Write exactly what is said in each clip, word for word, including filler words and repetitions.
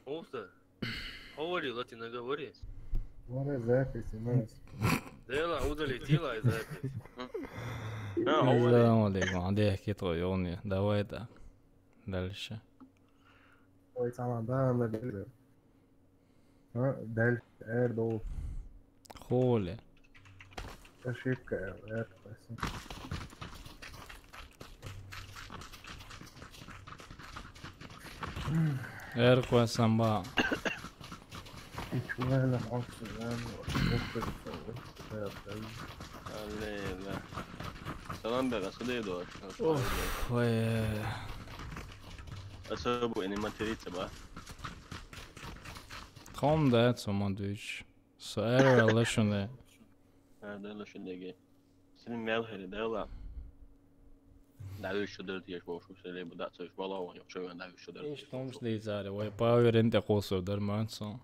Уста. Говори, латина говори. Море записи, нас. Дела, удали тила и запись. Ассаламу алейкум, Андрех Китро, Йони. Давай так. Дальше. Ой, сама, да, она говорит. А, дальше, Эрдол. Хули. Ошибка, Эрдол. Эрква самба. Ичуэна, он сюда, Аллейла. Салам бера, судейдо. Ой. Особо и не материться, ба? Ком да, цо мандуч. Со эрва лошуне. Эрдела шудеги. Син мел хери дела. Давиш шудер тиеш бош, усели бу да цош бала он, ёхшо вен давиш шудер. Иш томш дейзаре, вай пауэрен те косо дарманцо.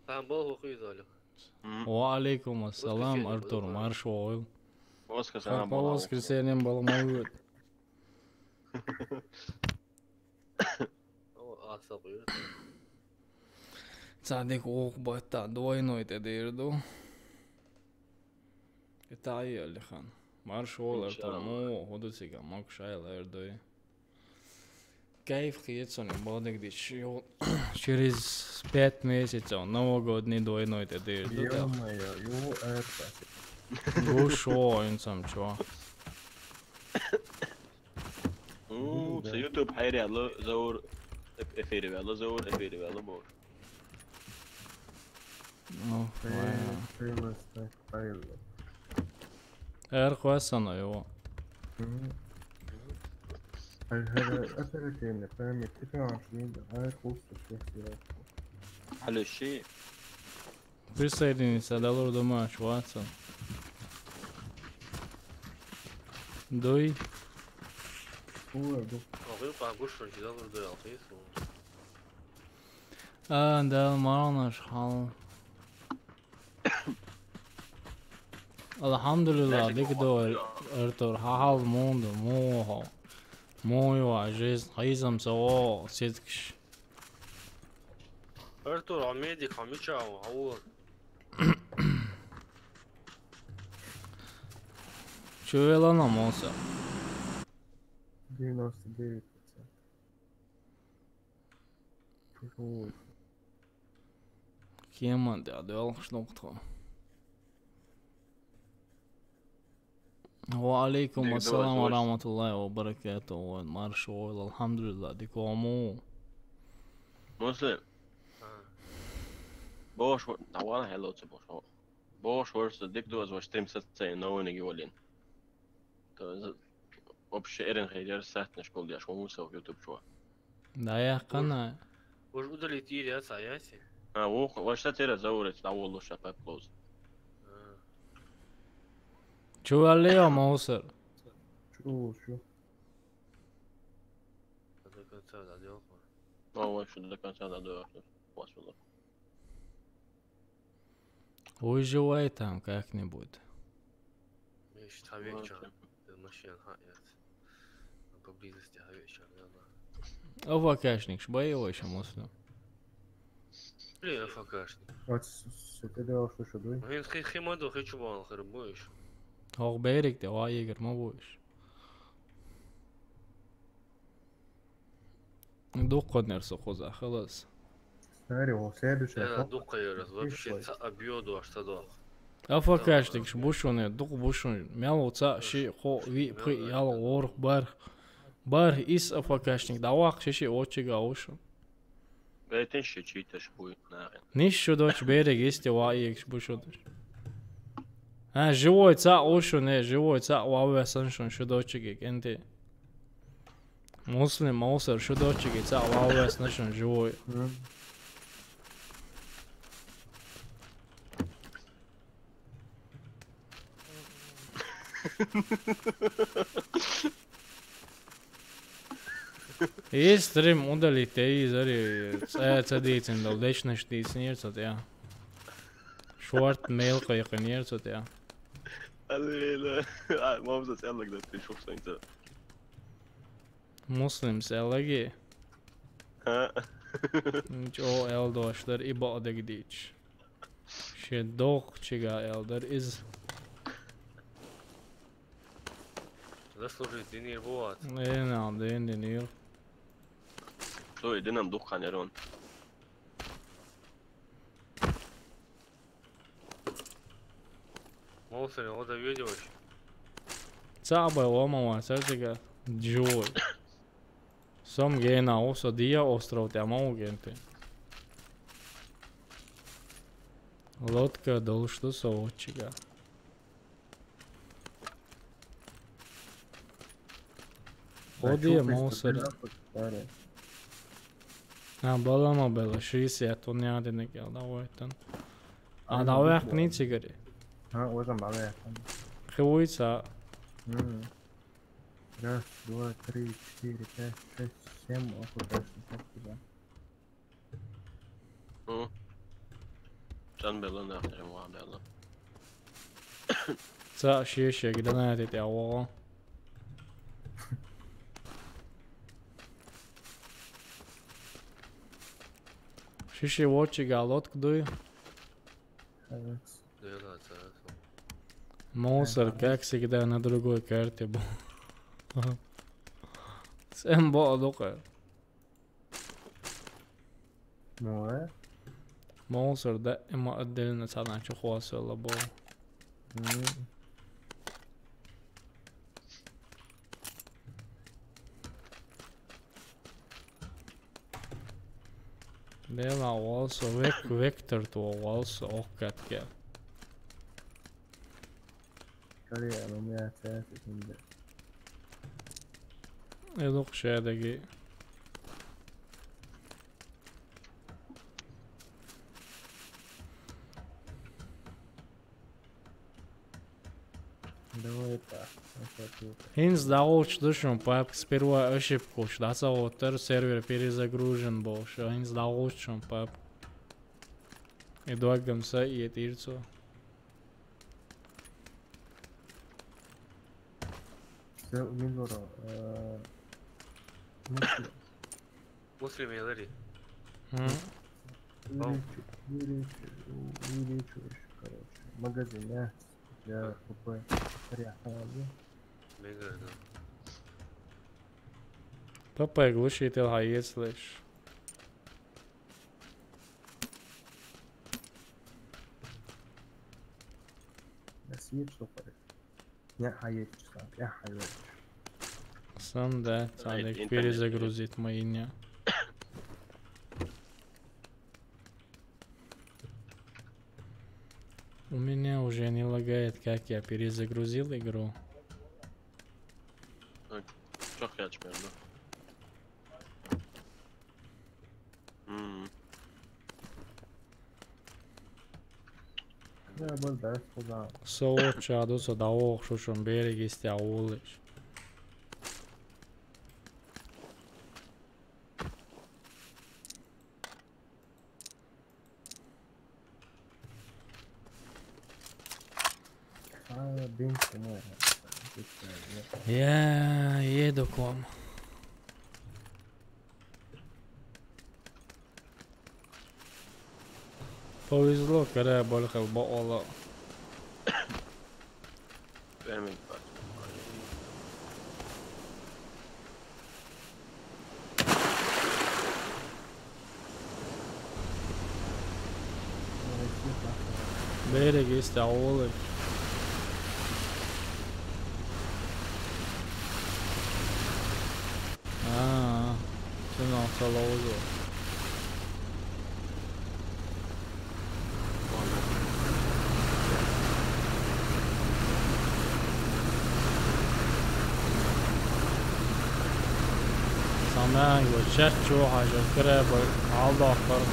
Там был хухуй зале. Ва алейкум ассалам, Артур, марш ойл. Оска Сама сама по бала. Воскресеньям балмауют. О, аса буюр. Цадик ох батта, двойной те дирду. Это айялихан. Марш ойл, Артур, Иншалла. Му, худу цига, мок шайл эрдой. Кайф хиецоне бодек дич. Через пять месяцев новогодний двойной те дирду. Ё-моё, ю, Эрдол. Гушо инсам чё. Уу, це YouTube хайряло, заур эфири вело, заур эфири вело, бо. Ну, Э, ладно. ты нас так правильно. Эр хуэсано его. Мгм. Ай, ай, оперативная память, ты прям аж не да, ай, курс, всё, всё. Алеши. Присоединиться, да лур думаешь, Ватсон. Дуй. Ой, бу- Алгы пагуш он чиза лурду алгы су. А, да, марнаш хал. Алхамдулилла, дик до Артур, хахал мунду, муо. Муо, жизнь, хайзам сао, сеткш. Артур, а медик, а мича, а вот. Чувела на моса. девяносто девять процентов. Тяжело. Кема да дел штукту. Ва алейкум Дик ассалам ва дела, рахматуллахи ва баракатуху. Марш ойл, алхамдулилла, дикому. Муслим. Бош, давай, хело, це бош. Бош, ворс, дик дуаз ваш стрим сацай, но не ги волин. То вообще эрен хейдер сатнеш кол дяш, он усов YouTube чуа. Да я кана. Уж удалить ири, а саяси. А, вох, ваш сатера заурец, на волу шапа клоз. Чувалео маусер. Чё, чё? До конца дадёл. А, ваш до конца надо, вас было. Выживай там как-нибудь. Миш, там вечер. Машина, ха, я. Поблизости, ха, вечер, да, да. О, факашник, боевой еще муслим. Блин, ФКшник. Вот с- с- это дело, что, что, дуй? Блин, хи- химаду, хочу бал, хыр будешь. Ох, берик де, ва игр, ма будешь. Духот нерсо хоза, халас. Смотри, он следующий Я ход. Дукайрас, вообще, Пришлось. Ца объёду, аж тогда. А факашник, бушуне, дух бушуне, мял уца, ши, хо, ви, при, ял, ор, бар. Бар, ис а факашник, да вах, ши, ши, очига, ушу. Бетен ще читаш будет, наверное. Ниш шудоч берег, исти ва игш бушудоч. А, живой ца, ушу, не, живой ца, ва, ва, сан шун, шудочиги, кенти. Муслим, маусер, шудочиги, ца, ва, ва, сан шун, живой. Мгм. И стрим удалить, и зари, ца, ца дицин дал, дечнаш дицин, ерцот, я. Шорт мейл кайкын, ерцот, я. Аллилуйя. А, мамза целлак да пришёл что-нибудь. Муслим, селаги. А? Чӏо аьлла дош дар, и бакъдерг дийцаш. Шен дохчига аьлла дар иза. Заслужить динир бу вац. Э, нал, дин динир. Что, и динам духхан ярон. Молсани, ода видеош. Цаба ома ва, сарсига джой. Сом гена осо дия остров тя ма угенте. Лодка долш ду со отчига. Ходи мусор. А, балама бела, шестьдесят, он не один гел, да, ойтан. А, да, век ни цигари. А, озам бала. Хивуйца. Мгм. Раз, два, три, четыре, пять, шесть, семь, около десять, так, да. Хм. Чан белла нахер, ма белла. Ца шешек, да на эти тя вого. Шиши вочи галот кдуй. Мусор, как всегда, на другой карте был. Сэм бо адука. Море? Мусор, да, има отдельно цадан чухвасила бо. Мгм. Бела волсо век-, вектор то волсо оккатке. Корея, ну, меня цвет, это не. Эдук шедаги. Давай так. Вот так вот. Хинз дагъуч душун папк, сперва ошибкуш, да са отер сервер перезагружен болш. Хинз дагъуч шун папк. Эдуагам са и этирцо. Всё, Минора, э, Муслим. Муслим Элари. Мгм. Увеличу-, увеличу-, увеличиваешь, короче, магазин, я, я П П. Ряха, да? Мега, да. П П глушитель, а если ж. Да съедь, что ли? Я хаечка, я хаечка. Сам, да, ай, сам их интернет перезагрузит мои не. У меня уже не лагает, как я перезагрузил игру. Так, чё я теперь, да? Мгм. Я бы, да, сказал. Со отча дусо да ох шушун берег истя улыш. А, бенч, ну, я еду к вам. Повезло, корабль хел баала. Прям и так. Берег истя улыш. А, сен алса лаузу. Самаьнга чаччо хьажа корабль хьалдоккхар.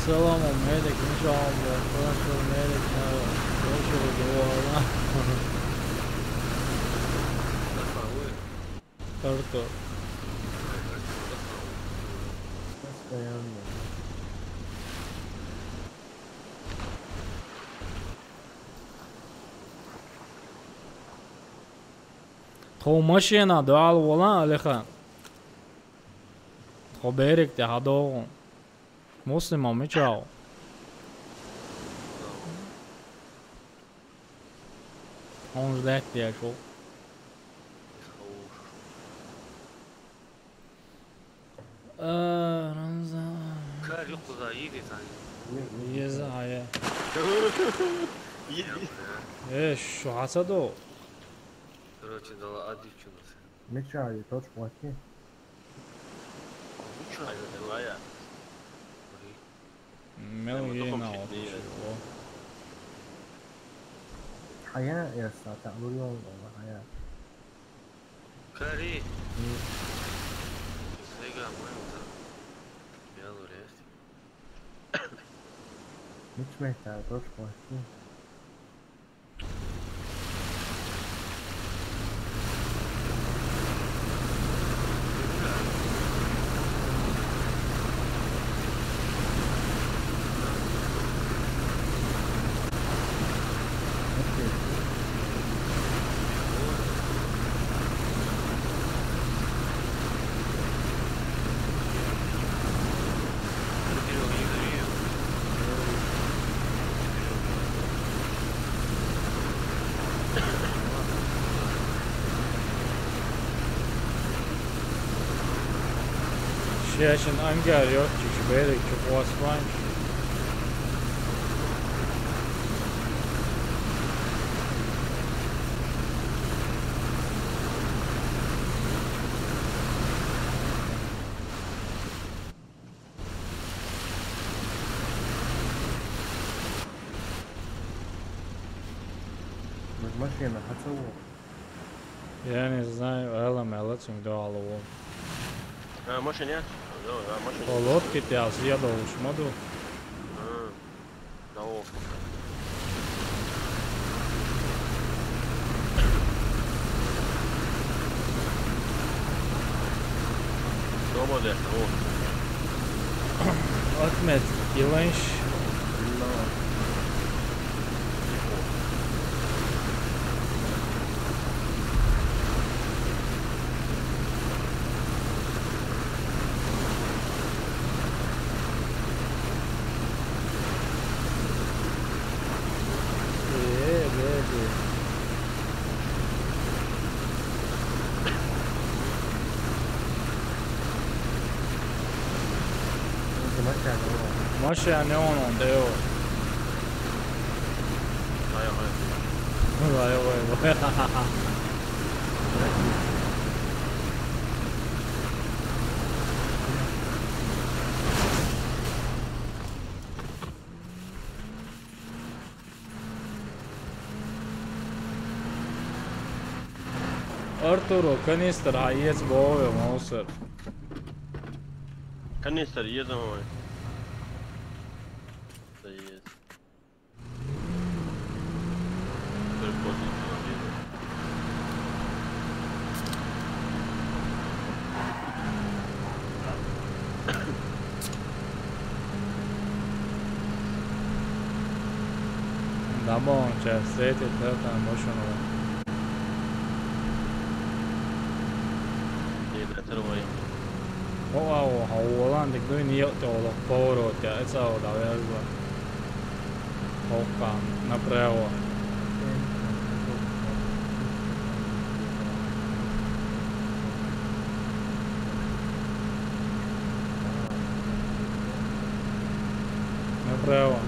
Салам алейкум, иншаллах, хорошо, алейкум, хорошо, дуала. Артур. Постоянно. Тхо машина дуал волан, Алихан. Тхо берег тӀа хьадогӀун. Муслима мичав? Он ждать деш вол. А, Рамзан. Кар юкъуза, иди тани. Еза, ая. Иди. Э, шу хьасадо. Короче, дала адичунас. Мича, и точку ваки. Мича, я дала я. Мел Мел ена точно о. Хая, я ста, та лурион, хая. Кари. М. Сега муэн за. Я лурес. Мичмета, точку ваки. Шашин ангар ёхчик шиберик чухвасван. Машина, хацаво. Я не знаю, эла мела цинга алаво. А, машина? Да, да, машина. Лодки тя съедал шмаду. А, да, о. Дома де, о. Ахмед, Иланш. Э, бля, бля. Машина не оно, да, йо. Ай, ай. Ай, ай, ай. Артуро, канистр, а ец бове, маусер. Канистр, ец, мой. Да ец. Теперь позже. Дабон, час сети, тата, мошено. Ой, ой, ой, Голландик, дуй не то, поворот, я, это вот, да, я. Опа, направо. Направо.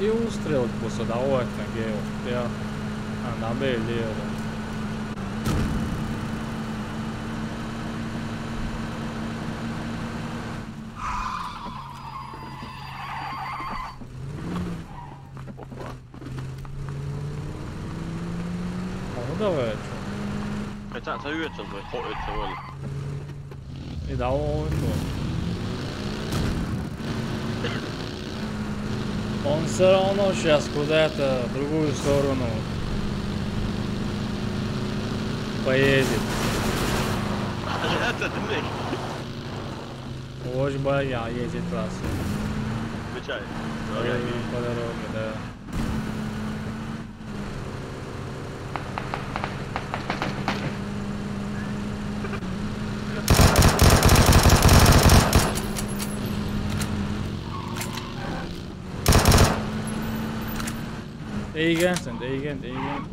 И устрел после того, как я его впряг. А, на Б лево. Опа. А ну давай, а чё? Это, это уютно, твой, хо-, это вон. И да, он что? Он все равно сейчас куда-то в другую сторону поедет. Это ты. Очень боя едет трассу. Чай. По дороге, да. Ey, gelsin, ey, gelsin, ey, gelsin.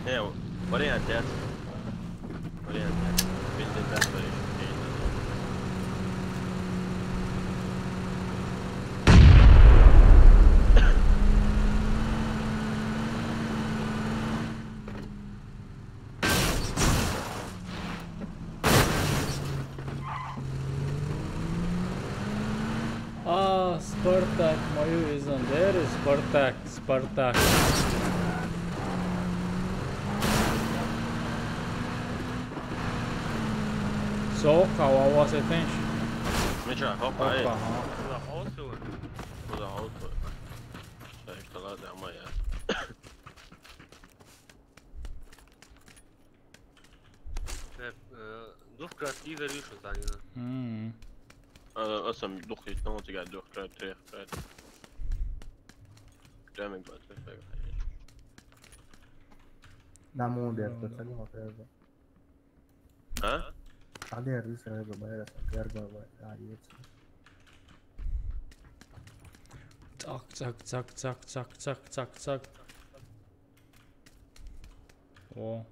Hey, what are you at, Dad? What are you at, Dad? Been to that place. А, Спартак, мою изандери, Спартак, Спартак. Соха, ва, ва, сетенш. Мича, хопа, ай. Хопа, ха. Куда холту? Куда холту? Шай, кала да моя. Э, э, дух крас изер вишу санина. Мм. А, а сам дух есть, но тебя дух крас, трех крас. Прямо глаз, так. Наму дер, то цели, вот это. А? Али аргыс аргы байрас, аргы бай, а, ец. Так, так, так, так, так, так, так, так. О.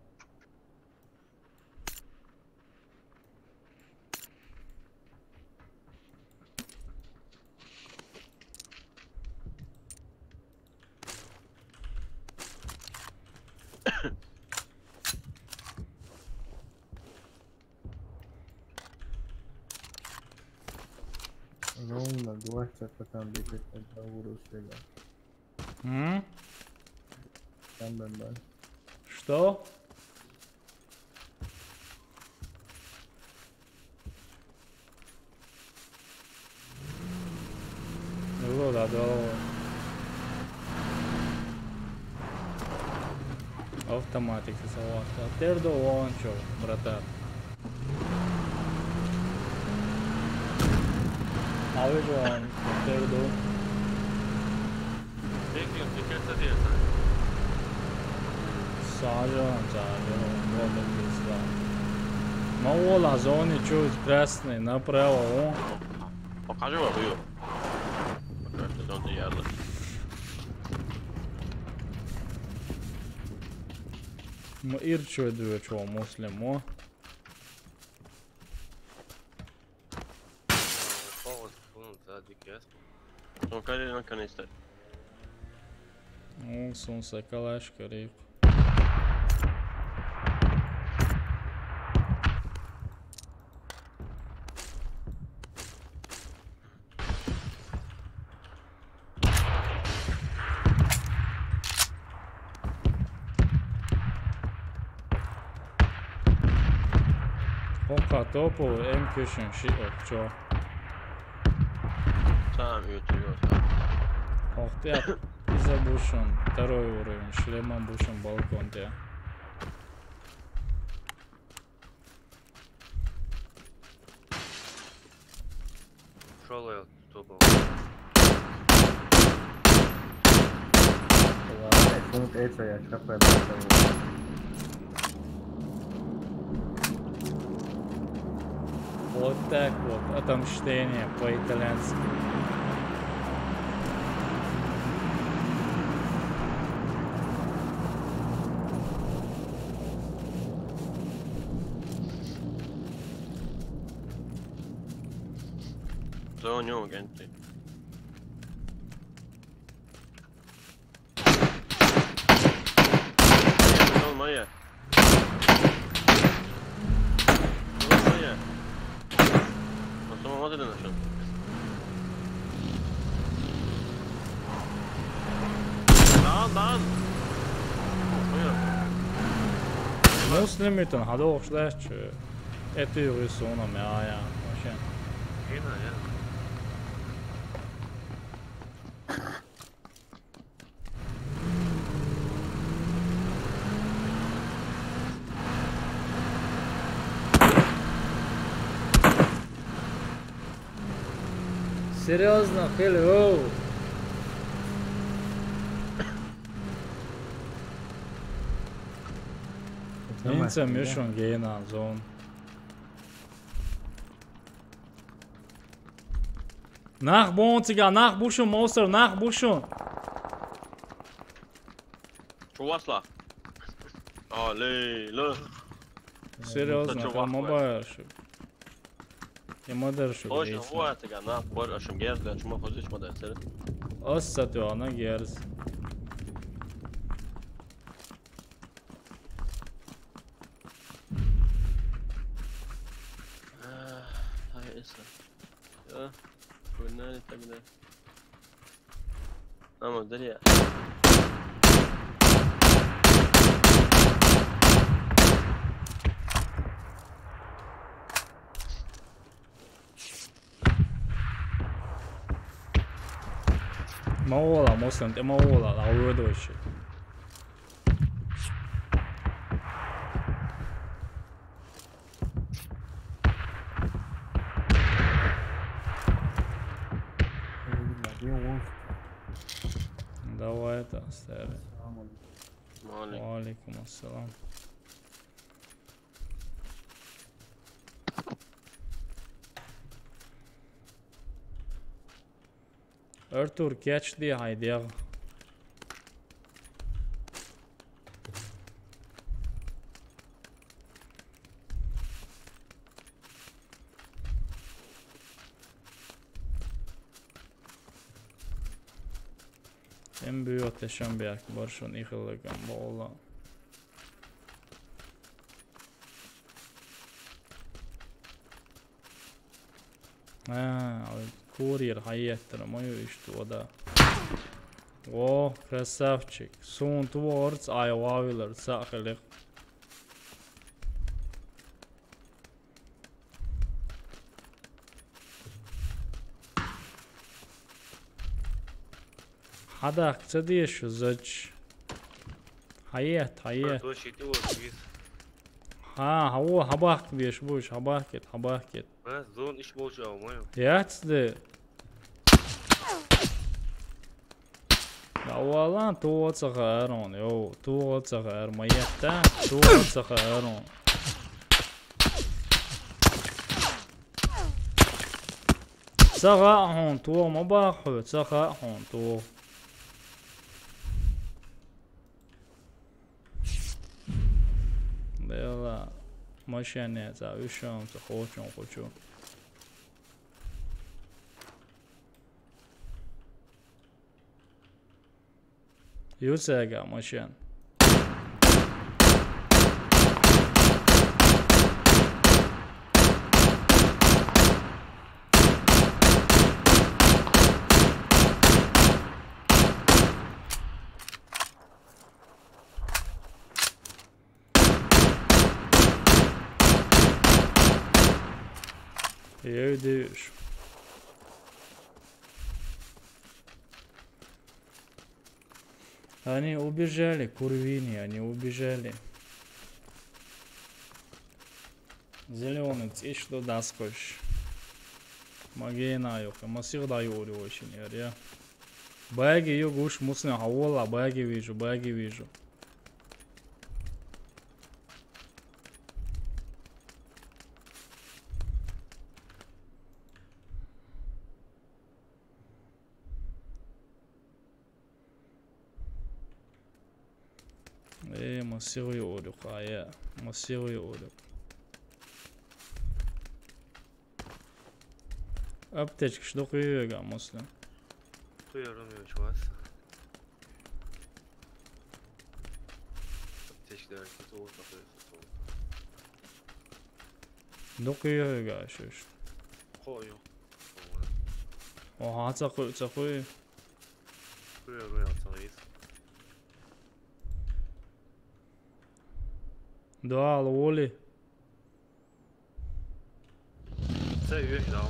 Ровно двадцать, потом десять, это урус, ребят. М? Там, да, да. Что? Ну да, да. Автоматик салат. Тердо вон чё, братан. Abi, Joan, terdo. Bekliyorum, dikkat ediyorsan. Sağ ol, sağ ol. Вода есть, да. Ну, вот, а зоны чуть красный, направо, о. Покажи его, Ю. Покажи, зоны ярда. Ну, ирчу, дурачок, муслимо. Полностью, ну, за D K S. Ну, калина канистер. Ну, солнце калаш, карик. Ока топу, эм кюшен ши окчо. Сам ютур. Ох, я, иза бушен, второй уровень, шлема бушен, балкон те. Шёл я, кто был. Ладно, фунт это я, чё поэтому. Вот так вот, отомщение по-итальянски. Зоню, генти. Зон моя. Зон моя. Потом вот это нашёл. Дан, дан. Muslimiten hade oxlash. Эти юрисуна мя, я, вообще. Ина, я. Серьёзно, хили, оу. ХӀинца ма ю шун генан зона. Нах бу цигахь, нах бу шун, мостагӀа, нах бу шун. Чу васла? А, лейла. Серьёзно, чу васла? Ма баьр шу. Я ма дар шу. Точно, гӀерташ. Вот, цигахь нах бар, аша герз даьлча ма хозуьйтуш ма дар, сера. Ас ца тоьхна герз. А, ай, эса. Всё, погнали тогда. А, ма дари. Ма гӀола, Муслим, тӀе ма гӀола, ла вуьйдуш. Давай это, старый. Ассаламу алейкум. Ва алейкум ассалам. Артур, кечде хьайн дегӀ. Эн буьйгӀа тешан бехк бар шун, и хилларган бохула. А, курьер хьаеттара ма ю иштта вада. О, красавчик. Суна тохарца, ай вавилар, цхьаъ хилих. Хьадаккха ца деза шу, задча? Хьаетта, хьаетта. Хьан, хьан, хьабаккха дезаш бу уьш, хьабаккхийта, хьабаккхийта. Зона иш болчу а ма ю. Яц де. Да валан, тоха ца хаьара хьуна, йо, тоха ца хаьара, ма етта, тоха ца хаьара хьуна. Ца хаьа хьуна, тоха ма баккха хьо, ца хаьа хьуна, тоха. Дела, машен яц, уьш а ца кхочун кхучу. Ю цаьрга машен. Я и дивлюсь. Они убежали, курвины, они убежали. Зелёный цӀиш ду дӀасакхуьйсуш. Ма гена юха, ма сиха дӀайуург вай шина яр, я. Баги ю гуш, Муслим, хьан волла, баги вижу, баги вижу. Э, ма сиха юург юкъа, я, ма сиха юург. Аптечкаш ду кхуьйга, Муслим? Кхуьйга ю, чу вац. Аптечка дара, кхин цо ву ца кхуьйга, ца ву. Ду кхуьйга шуьш? Кхо ю. Оха, ца кхуьй, ца кхуьй. Кхуьйга ю, ца гӀийс. Дуала воли. Ца веш дала.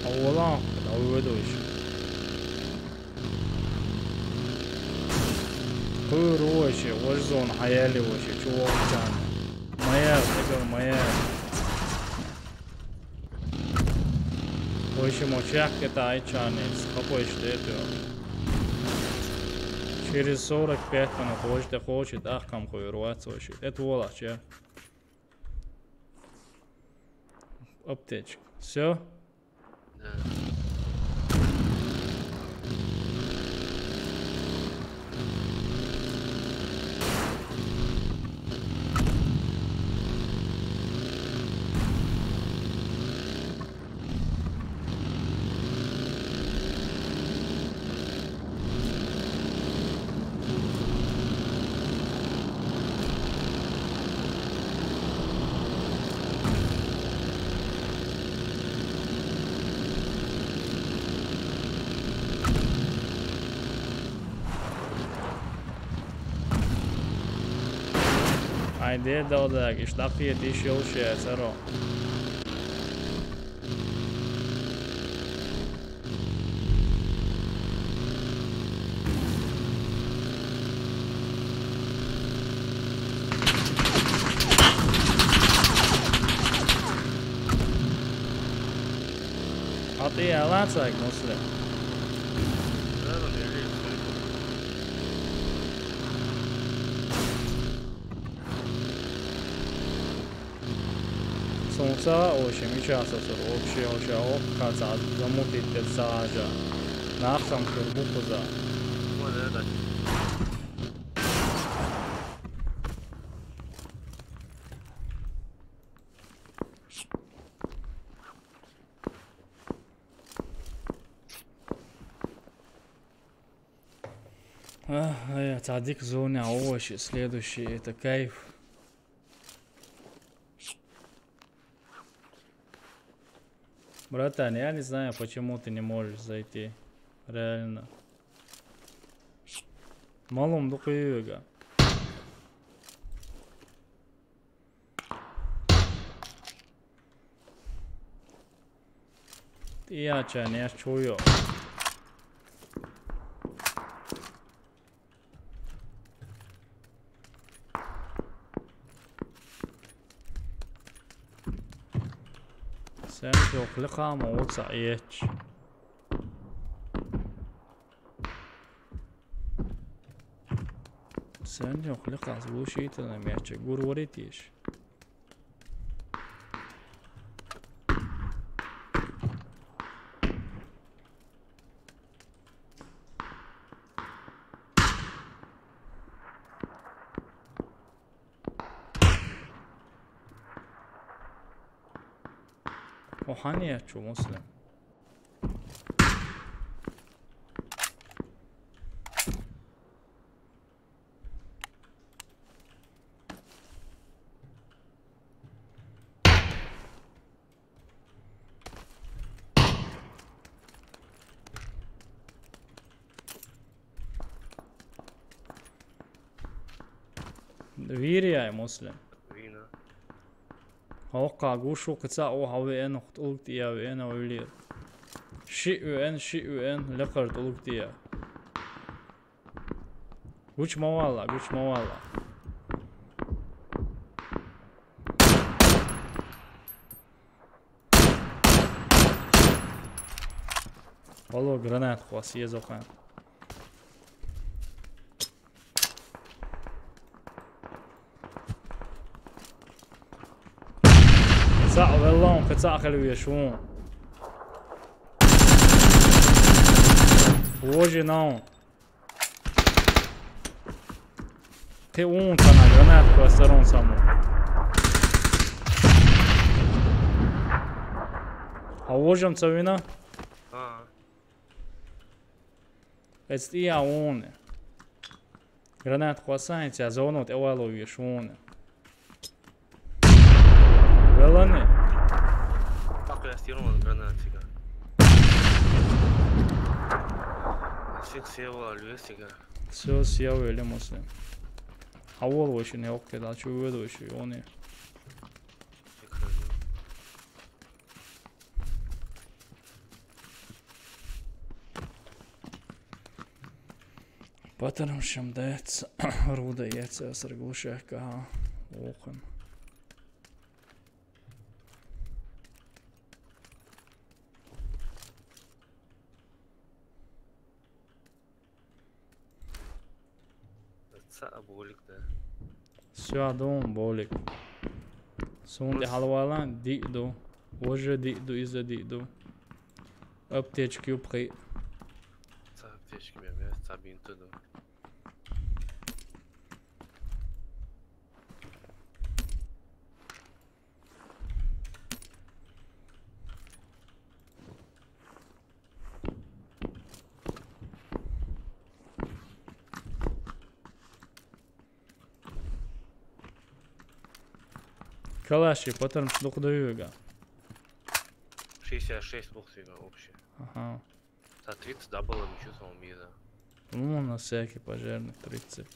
Валахь, дӀавоьду вайша. Кхуьур ву вайша, важа зона хьаяьлли вайша, чу вогӀучарна. Ма яр, дагар ма яр. Вайша мо чехка тӀаийчарна, хапойш тӀе а тоьху. Через сорок пять минут важа тӀе кхочу, тӀаккха-м кхуьур вац вайша. ТӀе толахь чехка. Аптечка. Всё? Да. Ай, де догӀу дагиш, дӀакхета йиш йолуш яц аро. Хьо тӀе а лацаг, Муслим? Суна ца хаьа, вообще, мичахь сацара, вообще, вообще, хӀокху кхаца замутить дерг ца хьажа. Нах ца хир бу кхуза. Ах, ай, цхьа дика зоне а вовши, следующий, это кайф. Братан, я не знаю, почему ты не можешь зайти. Реально. Малум ду кхуьйга. ТӀеяьчарна яц чу йо. Сен чохь лекха ма ву ца эцча. Сен чохь лекха глушительный мячик гур вари теш. О, хьан яц чу, Муслим? Вийр яй, Муслим? Вийна. ХӀокху гуш ву кхин цхьаъ ву хьан веана, тӀулг тӀе а веана вуьллера. Шиъ веана, шиъ веана, лекхара тӀулг тӀе а. Гучу ма валла, гучу ма валла. Вало гранат хьо сезо хан. Цхьаъ веллон, кхин цхьаъ хила веш ву. Вожи нау. Кхин ву цхьана гранат хьо сарон саму. Хьо вожам ца вина? А. Эцу тӀе а вуна. Гранат кхоссан, хӀинца я зоно тӀе вало веш вуна. Велани? Такъястирон гранат цигара. Сих севал вес цигара. Всё, съел вели, Муслим. А вол воши не окей, да, чё вы воши, он и. Прикольно. Патронаш-м дац, руда яц, ас ара глушаьхка хьа вокхан. Цхьа болик да. Всё, дун болик. Суна тӀе хьалавалан, диъ ду. Вожа диъ ду, иза диъ ду. Аптечка ю пхи. Цхьа аптечка бен, бен, цхьа бинт ду. Калаши, патронаш дукха ду вайга? Шестьдесят шесть бухсига общий. Ага. За тридцать дабл ничего самого мира. Ну, на всякий пожарный тридцать.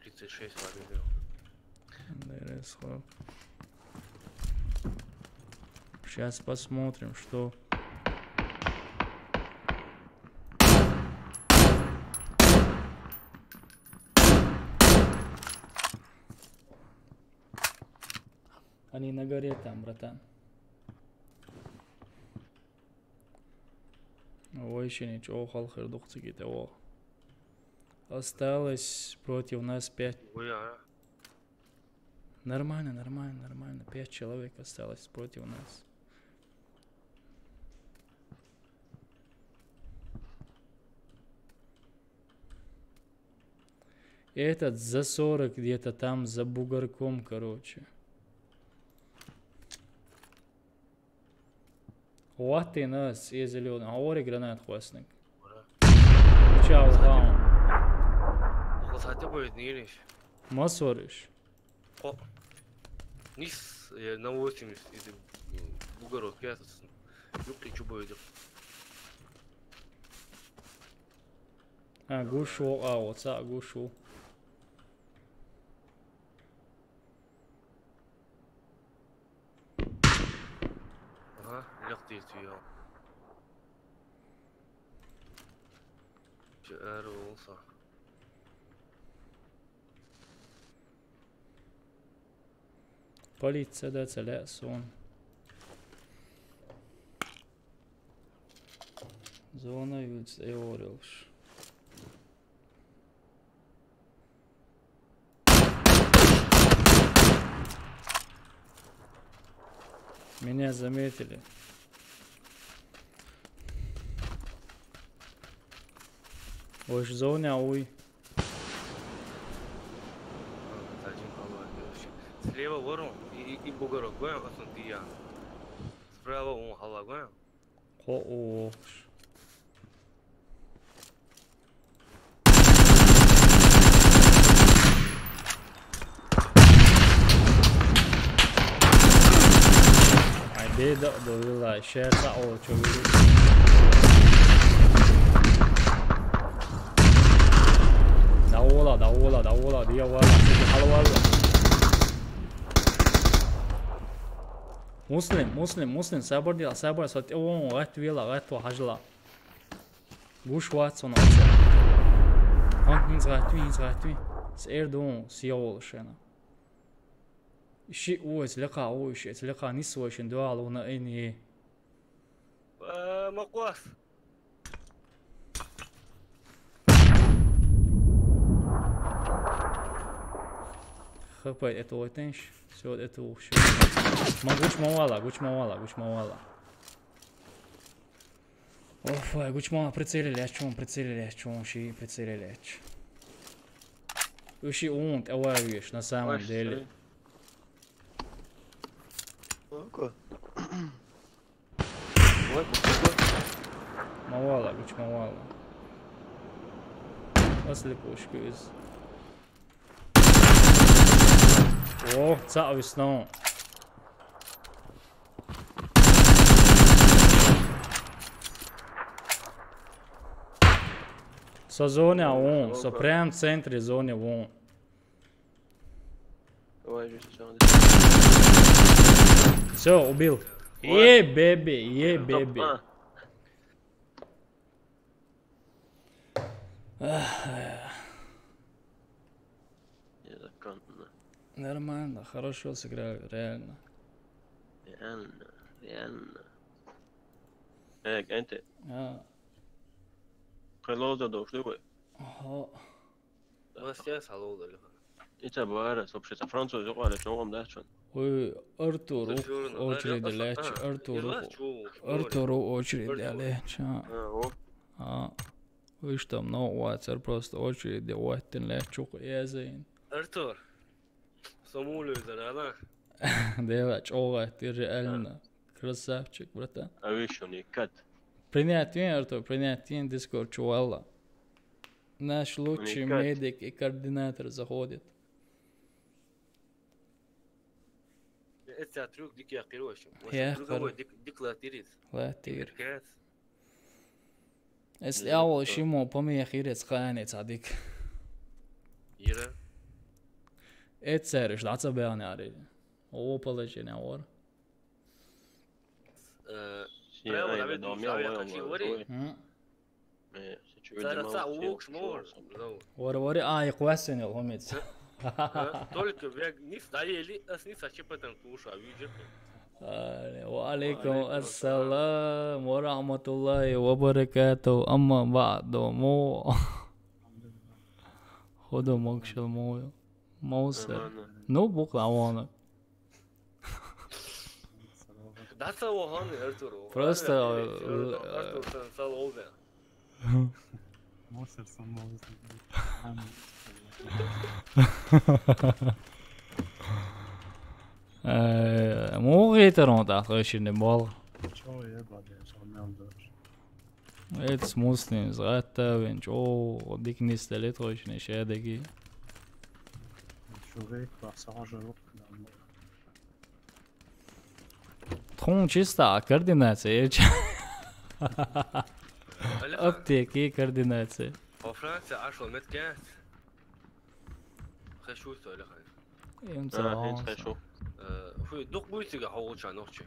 Тридцать шесть выбил. Да, расход. Сейчас посмотрим, что. Они на горе там, братан. Вай шине чӀоагӀа халхар дукха цига тӀе ваха. Осталось против нас пять. Ой, а. Нормально, нормально, нормально. Пять человек осталось против нас. Этот за сорок где-то там, за бугорком, короче. Ваттина ас, э, зелёный. А, ори гранат хвастник. Чао, хаун. Хвастати будет, не лишь. Масориш. О. Низ, э, на восемьдесят, или, м, бугорок, я тут, м, юг и чубой идёт. А, гушу, а, вот, а, гушу. Ага, лёг ты её. Чё, эр, улса. Полиция да целя сон. Зона юц эорилш. Меня заметили. Ой, зона, уй. Слева ворон и, и, и бугорок, гоем, а сон дия. Справа он, хала, гоем. Хо, о. Ай, беда, довела, ща это, о, чё вы? Да ола, да ола, да ола, да я вала, хала вала. Муслим, Муслим, Муслим, сабар дила, сабар, сот, о, гат вела, гат ва хажла. Гуш вац он оця. Ан хинз гатви, хинз гатви. С эрдун, с явол шена. Ши у эц лекха, у ши эц лекха, нис вой шин дуал уна эни. Э, маквас. Хапай, это лойтенш. Всё, это ухши. Ма гуч мавала, гуч мавала, гуч мавала. Оф, ай, гучмала прицелили, а чё он прицелили, а чё он ши прицелили, а чё? Уши он, товарищ, на самом деле. Око. Ой, ой, ой. Мавала, гуч мавала. Асли пушку из. О, цаъ виснав. Со зоне вон, со прям в центре зоне вон. Давай же, всё. Всё, убил. Е, бебе, е, бебе. Нормально, хорошо сыграли, реально. Реально, реально. Э, Энти. А. Кхы ловза догӀуш ду вай? Аха. Вас я саловза лиха. Ица бара, вообще, ца француз юкъа лечун гӀум дац шун. Ой, Артур, очередь лечу, Артур, Артур, очередь лечу. А, о. А. Вуьш там, ну, вацар просто очередь ваттин лечу, я зайн. Артур. Со мулю изар, ала? Дела, чӀоагӀа, ты реально красавчик, братан. А вишуни кат. Принять вин, Артур, принять вин, Discord чу валла. Наш лучший медик и координатор заходит. Эця трюк дик якъир вашу. Я, кар- Дик, дик латирис. Латир. Кас. Эс лявол шимо помехирец ханец адик. Ира. Эцериш даца бяни ари. О, положение вор. Э, право, Давид, Давид, Давид, Давид, Давид. Э, сичу Цара видимо, ца сичу улукш мор. Вор, вор, а, и квасен, хомец. Э, только вег нис даели, ас нис ачи патан туша, видишь? Ва алейкум ассалам ва рахматуллахи ва баракатух. Амма баъду, мо. Худо могшал мо. Моусер. Нормально. Ну, букла вона. Даца вахан, Артур. Просто, Артур, э, Артур, сан сал олда. Мусор самоубийство. Э, мугъетарон тахошин бал. Чё я баде, шалмян дорш. Эц муслим згаттавин, чё дикнис телет хошин шедеги. Чё век баса хожа рук. Тхун чисто координация, я ча-, Алихан. Аптеки координация. Во Франция ашо мет кят. Хешуй со, Алихан. Им А, цаон хин со. Хешуй. Э, фу, дук буй цига хавуча нохчи.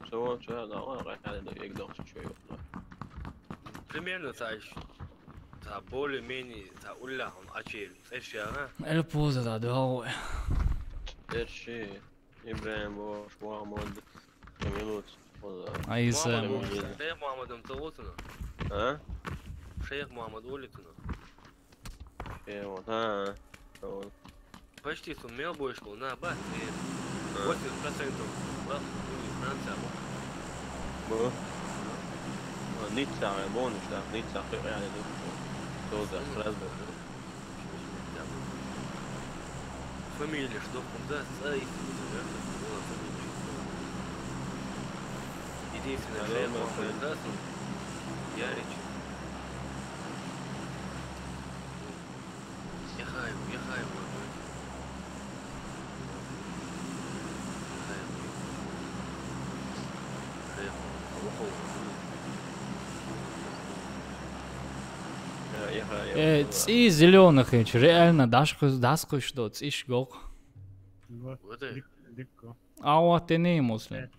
Всё, всё, да, ладно, я иду, я иду, всё, чё, ёпта. Примерно, та ещё, та более-менее, та улляхан, ачель, эшяга. Эль поза, да, да, ой. Эрши. Ибрагим Бош, Мухаммад, Эмилут, Айса. Мухаммад Эмилут. Шейх Мухаммадым тыгъутуну. А? Шейх Мухаммад улитуну. Э, вот, а, вот. Почти сумел больше, на, бат, э, А. восемьдесят процентов. Бат, ну, Франция, вот. Бу? А, Ницца, э, бонус, да, Ницца, э, реально, да. Тоже, сразу. Фамилия, что куда, ца и куда, да, фамилия. Единственное, что я помню, да, я речь. Я хай, я хай, вот, вот. Э, цӀий зелёных ич, реально, дашхуш, дашхуш до цӀиш гох. Вот. Дик-, дикко. А вот ты не муслим.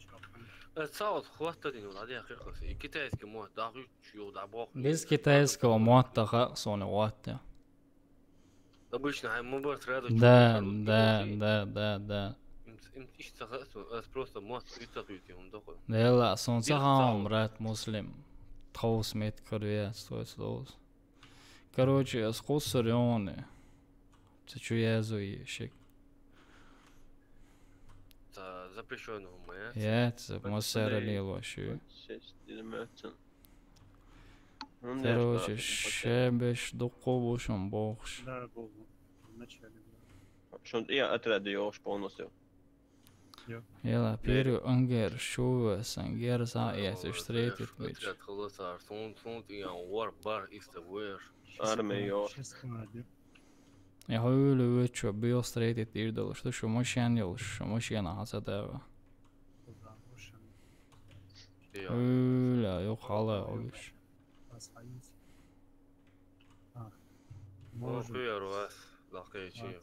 Э, цаут хватит, не надо, я хрен. И китайский мой, да, чё, да, бог. Без китайского мота ха, соны вот. Обычно, ай, мы бы сразу Да, чё-то да, русский, да, да, да. Им, им ищется, э, просто мост, и так, и он такой. Дела, сон Бир сахам, цаут. Брат муслим. Тхоус мет корвец, то есть лоус. Короче, с хусарёны. Це чё я зуи, шик. Та запрещённого моя. Я, це Пацаны, мусора лило, ши. Шесть, двенадцать. Ну, не Короче, знаю, шебеш дукъу бушум бохш. Да, был вначале, да. Шунт и отряд ёш полностью. Ела, первый ангер, шува, сангер, са, я, ты встретит, бич. Отряд холосар, сунт, сунт, и ан вар, бар, иста вэр. Армия ёш. Сейчас надо. Я хуйлю вычу, бил встретит, ирдал, что шо машин ел, шо машин, а, хаса дава. Куда машин? Хуйлю, ё, хала, олиш. А, может. Хуяр вас, лахкай чи.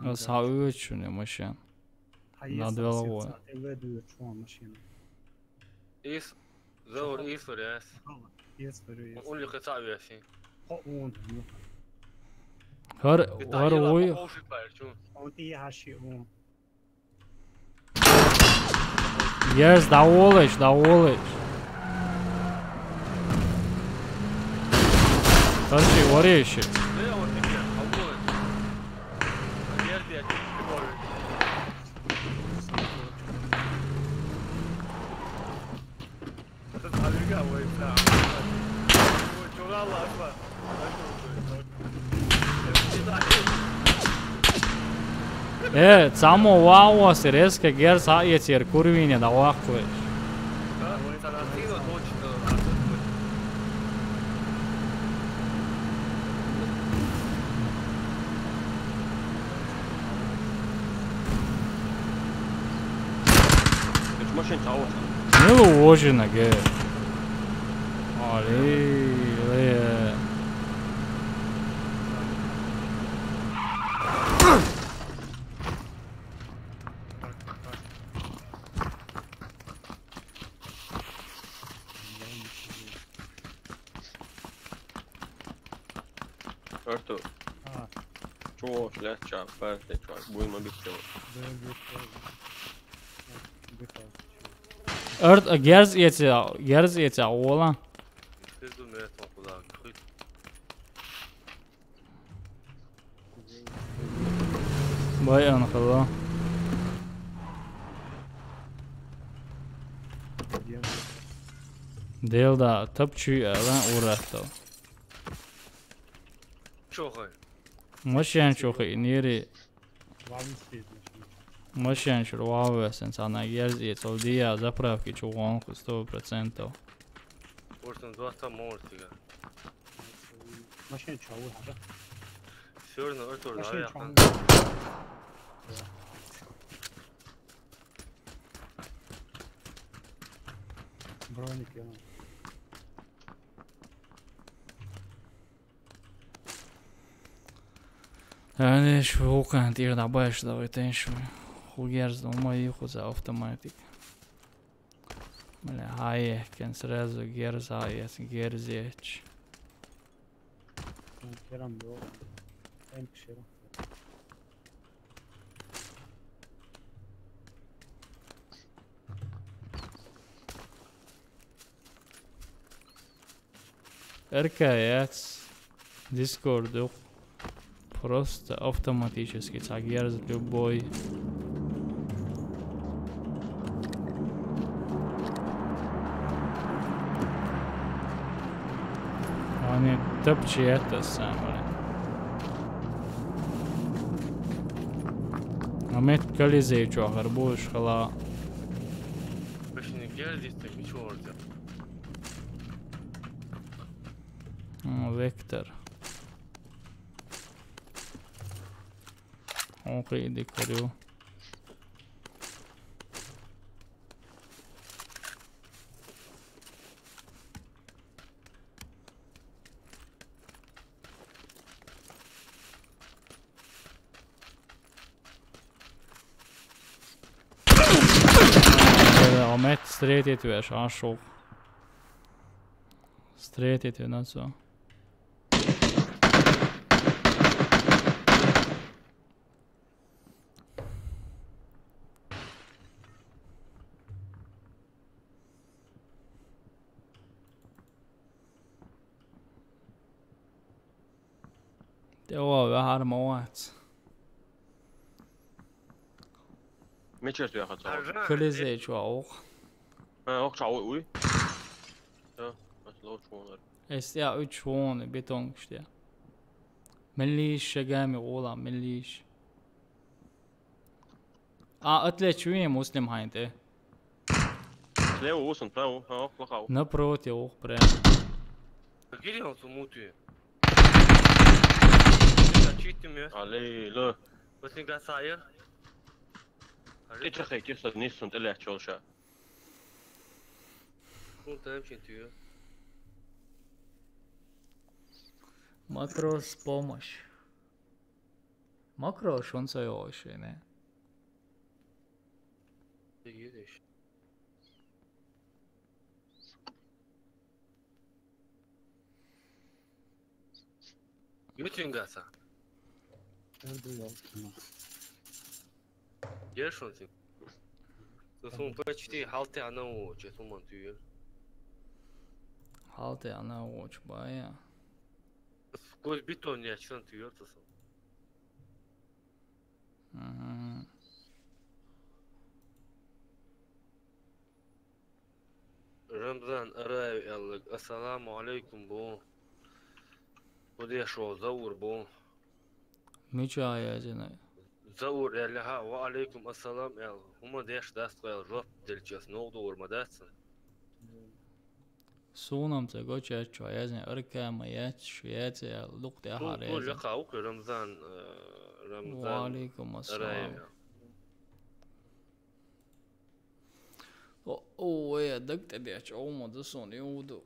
Ас ха вычу, не машин. Над головой. Ты веду, что машина. Ис, заур, ис вар яс. Ис вар яс. Улли кыца вяси. О, он. Гар, гар ой. О, ши пар чу. Он ти хаши он. Yes, даволыш, даволыш. Короче, вариши. Э, цамо вау, серьезно, герз а я тир курвине да вахвеш. Машин цао. Нилу вожина ге. Али, ле. Артур. А. Чего, блядь, чё, парень, чё, будем объективно. Да, объективно. Ört, gerz etse, gerz etse, ola. Biz de meret okular. Bay anxılı. Delda, tapçı, lan uğraştı. Çok iyi. Maşen çok iyi, neri? Maşen şu vav versin sana, gerz etse, o diye zapravki çok on, сто процентов. Ortadan duvarda mor tiga. Машин чаву хара. Всё равно это уже. Машин чаву. Броник я. Яни шу хукан тир да баш да витен шу. Ху герз да ма и ху за автоматик. Мля, ай, кен сразу герз, ай, герзеч. Керам бро. Эн кшера. Эркаец. Дискорд. Просто автоматически цагерз любой. Они топчи это самое. А мы колизей чё, гарбуш хала. Почти не герзит, так ничего вроде. Вектор. Окей, дикарю. Амет стрейт етвеш, ашук. Стрейт етвеш, на всё. Te var vi her med året. Mikä työ katsoa? Kyllä se ei juo. Mä onko sä ui? Joo, mä oon juonut. Ei se jää yksi huone beton işte. Meliš, šagami ola, meliš. A, atle čujem muslim hajnte. Levo, usam, pravo, a, lakav. Naproti, oh, prema. Gdje on su muti? Čitime. Ali, le. Mislim ga sajer. Ti čekaj, ti sad nisam te lehče olša. Kun te hem čin ti. Makros pomoć. Makro šunco je ovo še, ne? Vidiš. Мичунга ца? Ершон тип. Сосун почти хьалтӀа ана воча, суман туйер. ХьалтӀа ана воча бая. Сквозь бетон я чан туйер сосун. Мгм. Рамзан Араев аьлларг, ассаламу алейкум бу. Худешо Заур бу. Мича язина? Заур аьлла, хьа, ва алейкум ассалам аьлла. ХӀума деш дац тхо аьлла, жоп делча ас ногӀу дуур ма дац. Сунам ца гочачо язина, арка ма яц, шу яц аьлла, дукха тӀехьара язина. Лекха укху Рамзан, э, Рамзан. Ва алейкум ассалам. Араев. О, о, вай, даг тӀе деча, о, ма да сон, юду.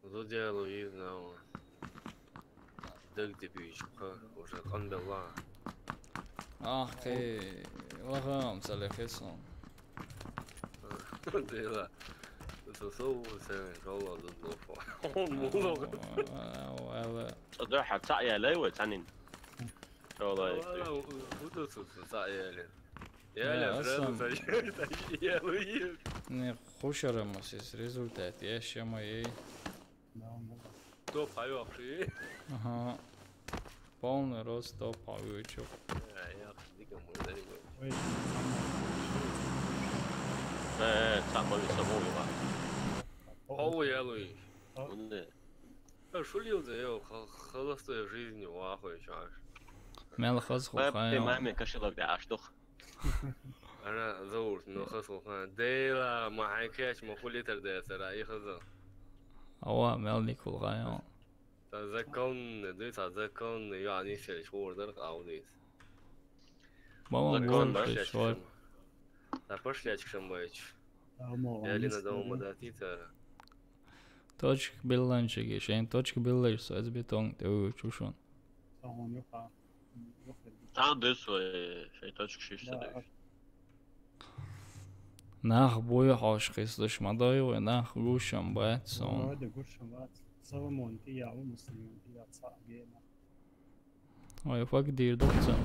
Зудялу йизнава. Даг де бийчуха, уже къанбелла. Ах, кхе, вахам, ца лехе сон. Дела. Со, со, се, шалла, зуд лофа. Он муло. Вала. Цадоха ца я лай вай, цанин. Шалла. Вала, у, у, у, ца я лай. Я, я, сразу асан. Не, хушарамасис результат, я шама ей. Топ хавёхши. Ага. Полный рост топ хавёчух. Я, я, дика мой, да, дика. Э, э, ца ма ви, ца ма ви, ва. Хау я луи. Унде. Э, шулил да, ё, ха-, холостой жизни, ва, хуй, чаш. Мел хаз ху. Папе, хай, маме, кашилок да, аштух. Ана Заур, ну, хасулхан. Дейла, ма хьайкач, ма хулитар дейсара, и хаза. Ава, мел никулгайон. Та законный, дуй, та законный, я не сел, шур дар, аудис. Мама, закон мама, башляч шур. Та башляч кшамбайч. Амо, я лина дома датитара. Точка белланчиги, шен точка белланчиги, соц бетон, ты чушон. Амо, нюха. Там десь свои, свои точки шиште. Да, десь. Нах буй хош хистуш ма дой вай, нах гушам бац сон. Вроде гушам бац. Соломон, ты я, у Муслим, ты я, ца, гена. Ой, фак дир духцан.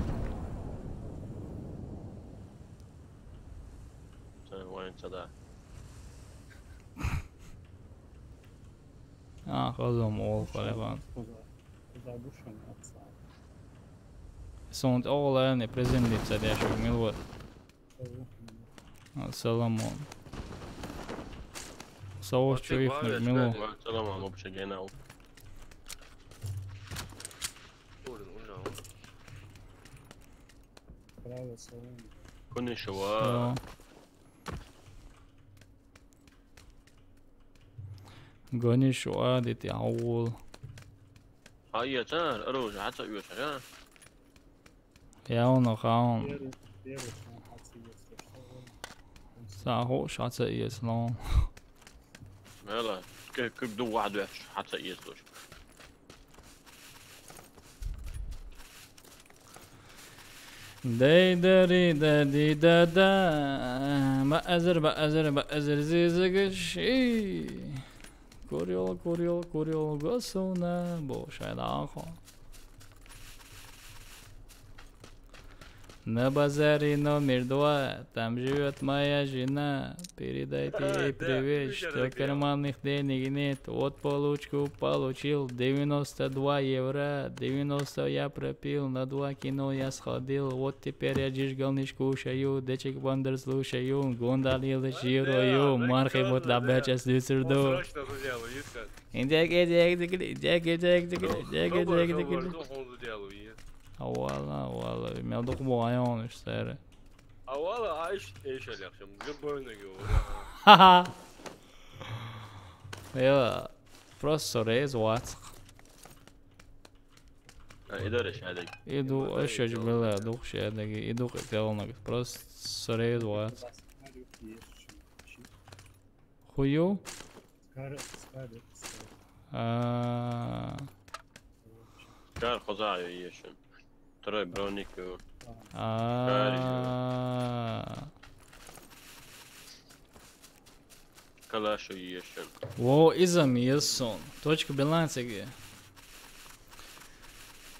Ца, вайн ца, да. А, хазом ол, халеван. Сонт оғлайны приземлиться дешук милвот. Саламон. Савош чуих мило. Саламон вообще генал. Конешева. Гониш уадити аул. Хая цар, оружие, хьаца уьш, хая? Явно хаун. Саху шаца иеслон. Мела, как, как ду вадуш, хьаца иеслуш. Дей дари да ди да да. Баазар, баазар, баазар зизагаш. Эй. Курил, курил, курил, госуна. Бо шайда ахо. На базаре номер два, там живет моя жена. Передайте ей привет, что карманных денег нет. Вот получку получил, девяносто два евро, девяносто я пропил, на два кино я сходил. Вот теперь я жижгалниш кушаю, дечек бандер слушаю, гондалил жирую, мархи мут лабача слюсерду. Индяк, индяк, индяк, индяк, индяк, индяк, индяк, индяк. Авала, авала, мел дух бу айон иштери. Авала, айш, эйш алякшам, любой ноги. Ха-ха. Я, просто рез вацк. А, иду решадик. Иду, ошо жмела, дух шадик, иду капелнак, просто рез вацк. Хую? Скар, скар, скар. А. Скар хоза ю ешин. Трой бронику. А. Калашу ешин. Во, изам есон. Точка баланса ге.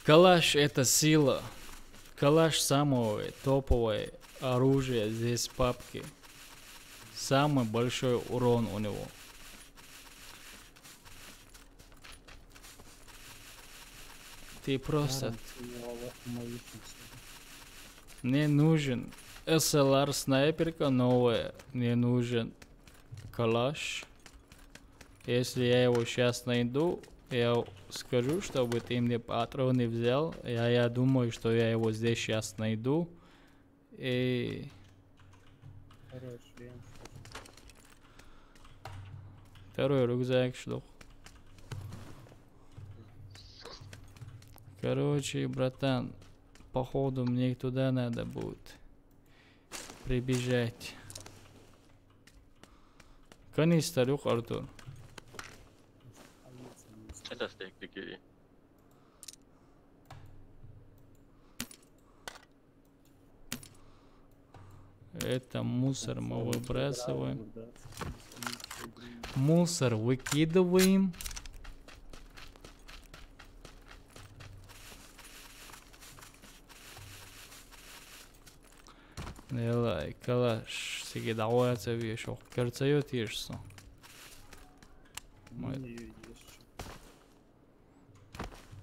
Калаш — это сила. Калаш — самое топовое оружие здесь в пабге. Самый большой урон у него. Ты просто... Мне нужен S L R снайперка новая. Мне нужен калаш. Если я его сейчас найду, я скажу, чтобы ты мне патроны взял. Я, я думаю, что я его здесь сейчас найду. И... Хорош, блин. Второй рюкзак, что? Короче, братан, походу мне туда надо будет прибежать. Канистр юкъ, Артур. Это стейк такие. Это мусор мы выбрасываем. Мусор выкидываем. Делай, калаш, сиги давай, я тебе ещё. Керцают ешься.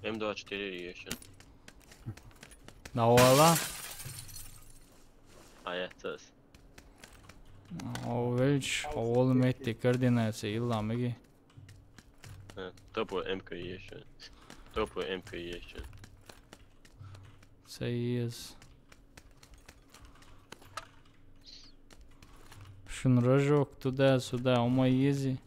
М, двадцать четыре ешся. Давай ла. А я цес. О, велч, ол метти координация илла миги. Э, топу М К ешся. Топу М К ешся. Це єс. Шын рожок туда-сюда, ума ези.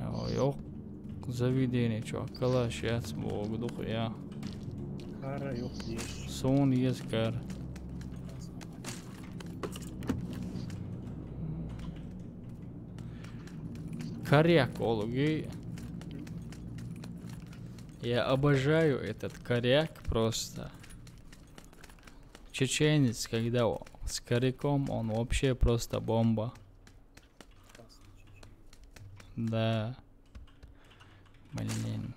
Йо, йоқ, заведение, чё, калаш яц, бог дух, я. Кара йоқ еш. Сон ес кар. Коряк, олуги. Я обожаю этот коряк просто. Чеченец, когда о-, с коряком, он вообще просто бомба. Да. Блин.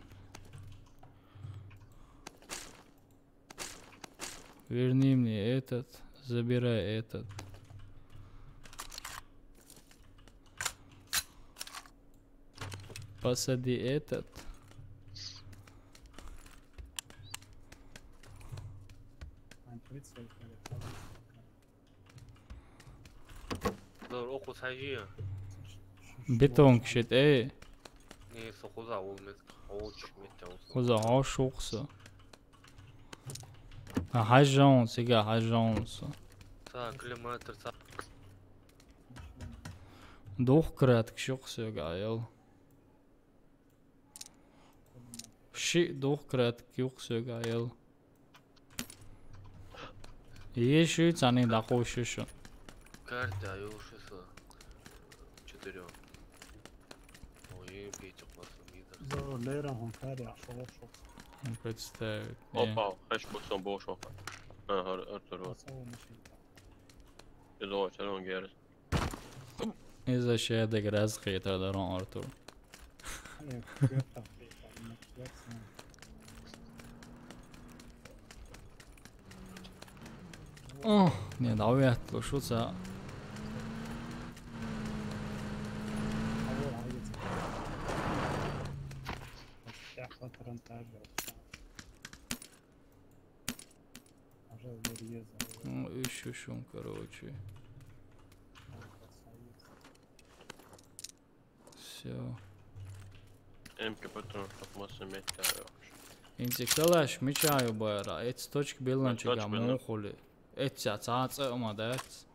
Верни мне этот, забирай этот. Посади этот. Зор, окъу сажи. Бетон кишет, эй. Не, со хуза ол мет. Оуч мет, оуч. Хуза, оуч, окъу со. А, хажаун, сига, хажаун со. Са, километр, са. Дух крат, кишук сёга, ел. Ши дух крат, кюк сёга, ел. Еши цани даху шишо. Карта, ел ши со. Четырёх. Ой, пятёх класс мидер. Зо, лера, он каря, шо, шо. Ну, представить. Не. Опа, хаш бусом бошо. Ага, Артур, вот. Из-за чего так раз хейтер дарон, Артур? О, не, давай я слушаю. Ну, ещё шум, короче. Всё. М К патрон, чтоб массу метка. Инти калаш, мичаю бара, эц точка беланчика мохули. Эц ца ца ма дац.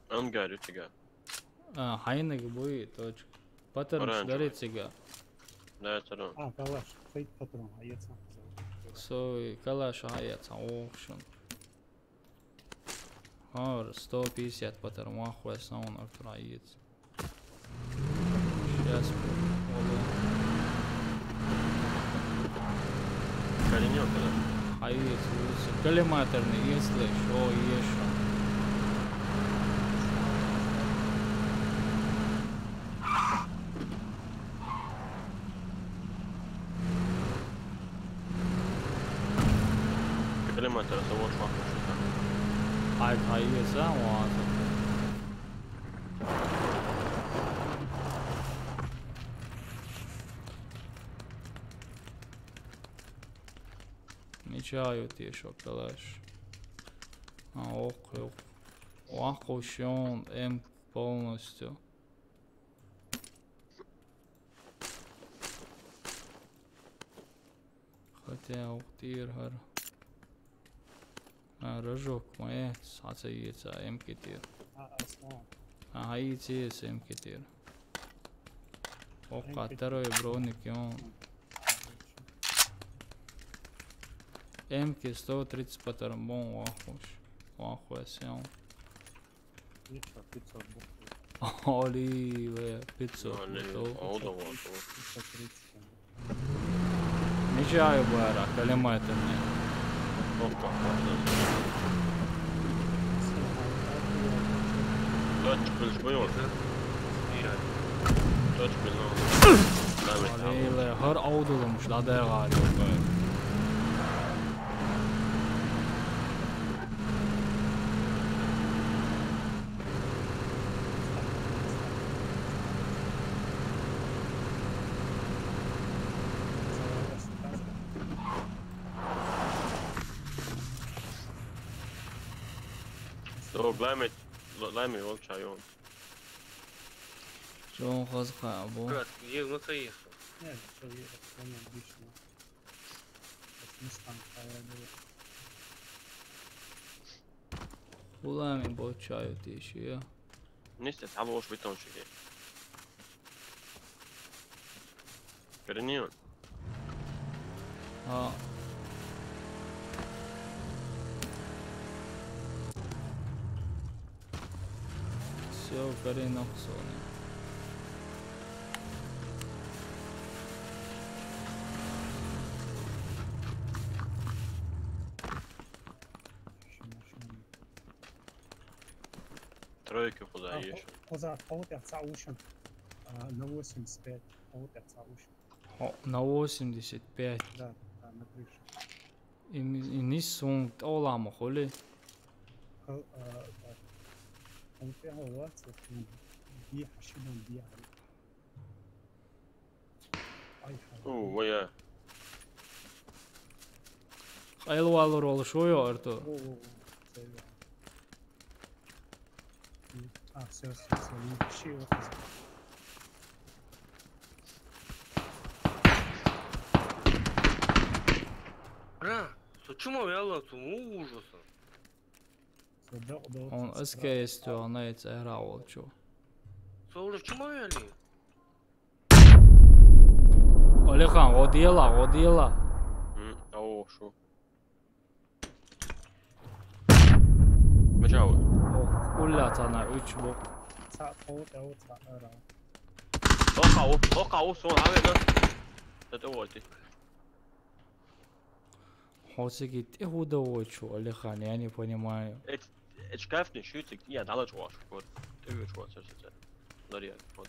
Ангарю тига. А, хайныг буй точка. Патрон дари тига. Да, царон. А, калаш, фейк патрон, а я ца. Сой, калаш, а я ца, охшун. Ар, сто пятьдесят патар, махуэ саун, Артур, аец. Сейчас, оло. Калинёв, да? Аец, лучше. Коллиматорный, если что, ещё. Ай, ай, еза, ваза. Мича ю тешо, калаш. А, ох, ох. Вахушон, М полностью. Хотя ух тир хар. А, рожок, моя, саца яйца, М китир. А, аслан. А, яйца, М китир. О, М китир. Второй броник, и он. М К сто тридцать патармон, вахуш. Вахуш, он. Ничего, пятьсот бутылок. Оли, ве, пятьсот. Ну, они бутылок. Олда вот, вот. Пятьсот тридцать. Ничего, я бы ара, калема это мне. Точка, плюс мы вот. Точка, ну. Оли, ве, хар олда ломуш, да, да, гали. Ой, глайме, глайме, волча, ё. Чё он хазха, бу? Брат, где, ну, ты ехал? Нет, всё, я понял, отлично. Мустанг, а я говорю. Улами бочаю тиши, я. Несте, того уж бетончики. Перенил. А. Всё, перенок сони. Тройка куда ещё? Куда? Кого ты отца учим? А, на восемьдесят пять. Кого ты отца учим? О, на восемьдесят пять. Да, да, на крыше. И ми-, и не сунт, олама, холи? Кого, а, да. Кого ты, а, вот, вот, м, би, хашидан би, а. Ай, ай. Уу, вая. Хайлвалур ол шоё, Артур. О, о, о, всё, я. А, всё, всё, всё, не пиши его. Бра, сочума вяла, суму ужаса. Он эскейс, то она и цера волчу. Со уже чума вяли? Алихан, одела, одела. М, ао, шу. Мачао. О, улла тана, уч бо. Ца, о, о, ца, ара. Оха, о, оха, о, сон, аве, да. Это вот. Хосигит, э, удовольчу, Алихан, я не понимаю. Эт, эт шкафный щитик, я дала чуваш, вот. Ты видишь, вот, сейчас, сейчас. Дарья, вот.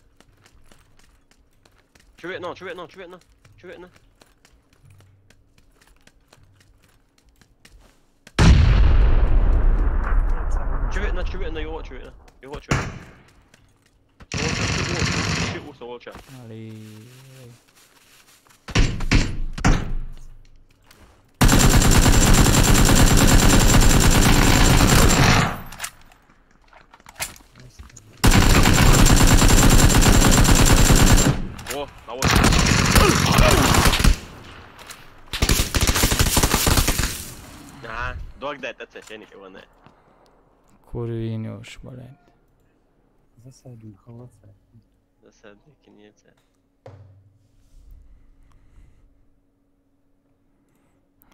Чувствует, но, чувствует, но, чувствует, но. Чувствует, но. Чувствует, но, его чувствует, но. Его чувствует. Волча, ты волча, ты волча. Али. О, а вот. Да, дог дай, это священник его, не. Курвинёш, блядь. Засадник, холодца. Засадник, нет.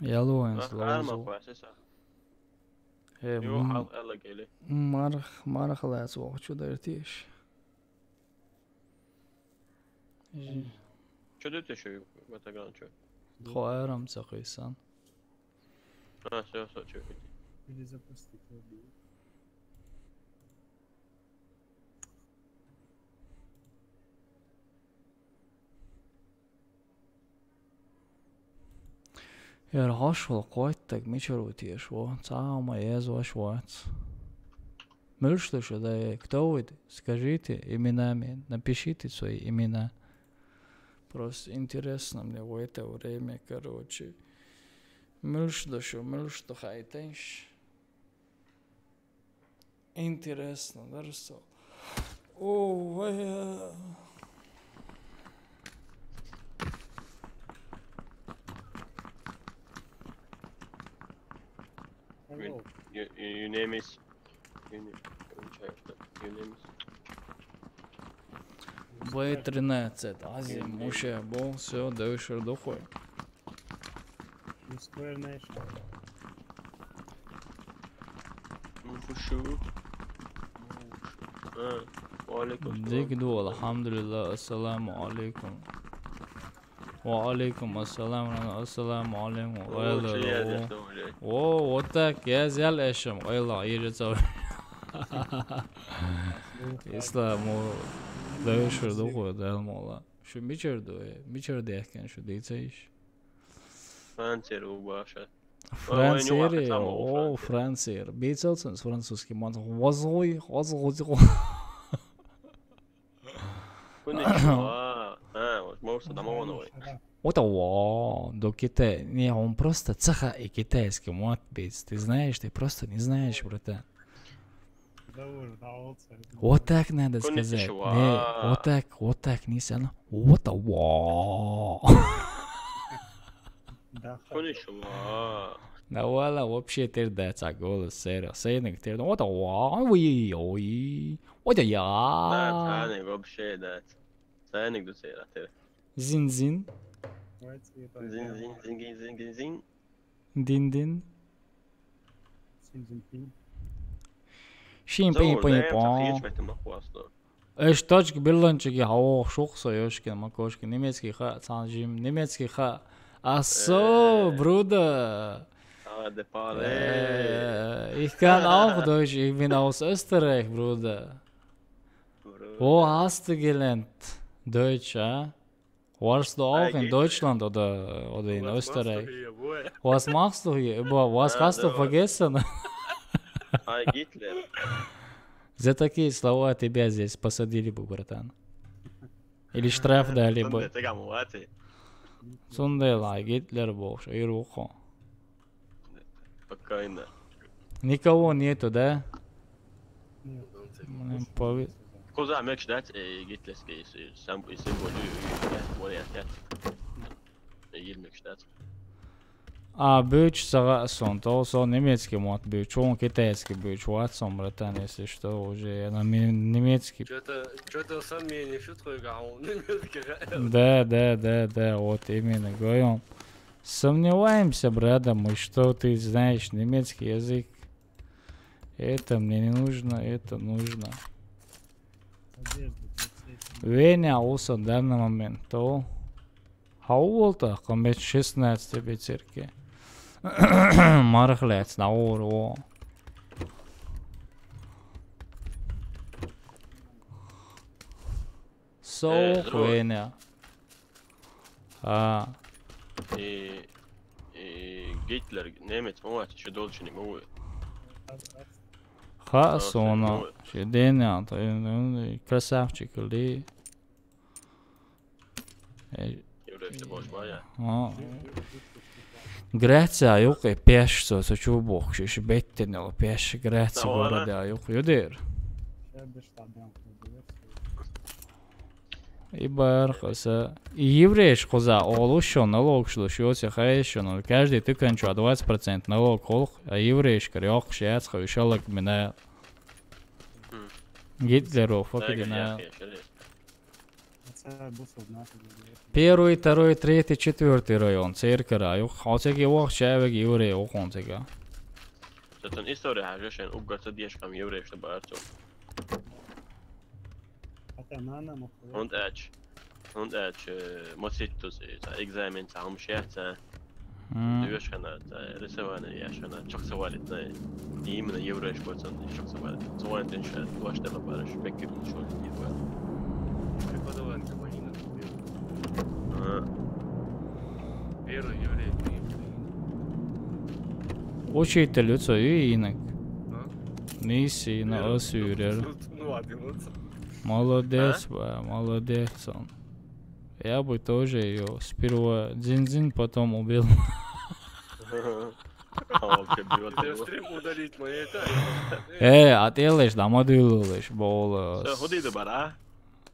Ялуэн. Ах, слоузу. Арма квасиса. Э, ё, м-, хал эла гели. Марх, марх лас вохчу дертиш. Жи. Чё ты ещё в это гран, чё? Хоэрам сакысан. А, всё, всё, чё? Или запустить, вот. Яра хьошвала кхойтта мичара ву теша во? Цхьа а ма еза ваш вац. Муьлш ду шу да? Кто вы? Скажите именами, напишите свои имена. Просто интересно мне в это время, короче. Муьлш ду шу, муьлш ду хайтенш? Интересно, да, Рустам? О, вая. Your, your, your name is, your name, your name is Б тринадцать, Азим, Муше, бо, всё, дальше духой. Square Nation. Ну, фушу. А, ва алейкум салам. Дик ду, алхамдулилла, ассаламу алейкум. Ва алейкум ассалам, ассаламу алейкум. О, чё я здесь, блядь? О, вот так, я взял эшем, ойла, ежи цау. Исламу, да, шо духой, да, мола. Шу мичара ду, э? Мичара дехкен шу дийцаиш? Францияра ву баша. Францияра, о, Францияра. Бийцалцунс французский мат. Возгуй, возгуй, возгуй. Коничева. А, вот, может, домовоновый. Вот, о, до Китая. Не, он просто цеха и китайский мат бийц. Ты знаешь, ты просто не знаешь, братан. Вот так надо сказать. Не, вот так, вот так, не сяна. Вот, а, ва. Да, Коничева. Да, вала, вообще тир дац а голос, серия. Сейнинг тир, вот, а, ва, ой, ой, ой. Вот, а, я. Да, цайник вообще, да. Цайник ду сера тир. Зин-зин. Зин, зин, зин, зин, зин, зин. Дин-дин. Шин пин пин пон. Эш точка билланчиги хавох шух со ёшкин макошкин. Немецкий ха, цан жим. Немецкий ха. Ach so, Bruder. Ah, der Pale. Äh, ich kann auch Deutsch, ich bin aus Österreich, Bruder. Wo hast du gelernt Deutsch, а? Warst du auch in Deutschland oder, oder in Österreich? Was machst du hier? Was hast du vergessen? Ай, Гитлер. За такие слова тебя здесь посадили бы, братан. Или штраф дали бы. Цундела, Гитлер бохш, ирухо. Спокойно. Никого нету, да? Нет. Блин, пови- Куза мекш дац, э, гитлерский с-, сам-, символ, ю-, ю-, ю-, ю-, ю-, ю-, ю-, ю-, ю-, мекш дац. А, бюч сага сон, то со немецкий мат бюч, он китайский бюч, вот сон, братан, если что, уже я на ми-, немецкий. Чё-то, чё-то сам мне не шутку говорил, немецкий. Да, да, да, да, вот именно, говорю. Сомневаемся, братан, мы, что ты знаешь немецкий язык. Это мне не нужно, это нужно. Веня Уса в данный момент, то. Хауолта, ком шестнадцать бецерки. Мархлец, на ур, о. Со, Веня. А. И, и Гитлер, немец, муац, ещё долчи не могу. Ха, сона, шеденя, то, красавчик, ли. Э, Еврей, что больше моя. А. Грация, юк, и пеш, со, со чубок, шиш беттен, пеш, Грация, города, юк, юдер. И бархаса. И еврейш хуза олушо налог шлушо се хайшо, но каждый тыканчо двадцать процент налог холх, а еврейш карёх шяц хавишалак мина. Гитлеров, факидина. Первый, второй, третий, четвёртый район, церкара, юх, хотя ги вах чавег еврей, охонтега. Сатан история хажешен, уггар садеш хам еврей, что барцо. Хотя на нам. Хонт ач. Хонт ач, э, мосит туз, э, та экзамен, та хам шех, та. М. Дуеш хана, та рисование яш хана, чок савалит, та. Именно еврейш боцан, чок савалит. Савалит, тен ша, дуаш тела бараш, бекки бин шо, не дуаш. Преподавание, Ванина. А. Первый еврей, ты. Учитель, у цо ю инок. А? Нийса йина, ну, ас вуьйрар. Ну, ну, один, ну, ц- Молодец, а? Ба, молодец он. Я бы тоже её сперва дзин-дзин, потом убил. А, вообще, бьёт. Стрим удалить мои это. Э, а тӀаьллаш да ма дуьйлалаш, бола. Всё, худий да бара.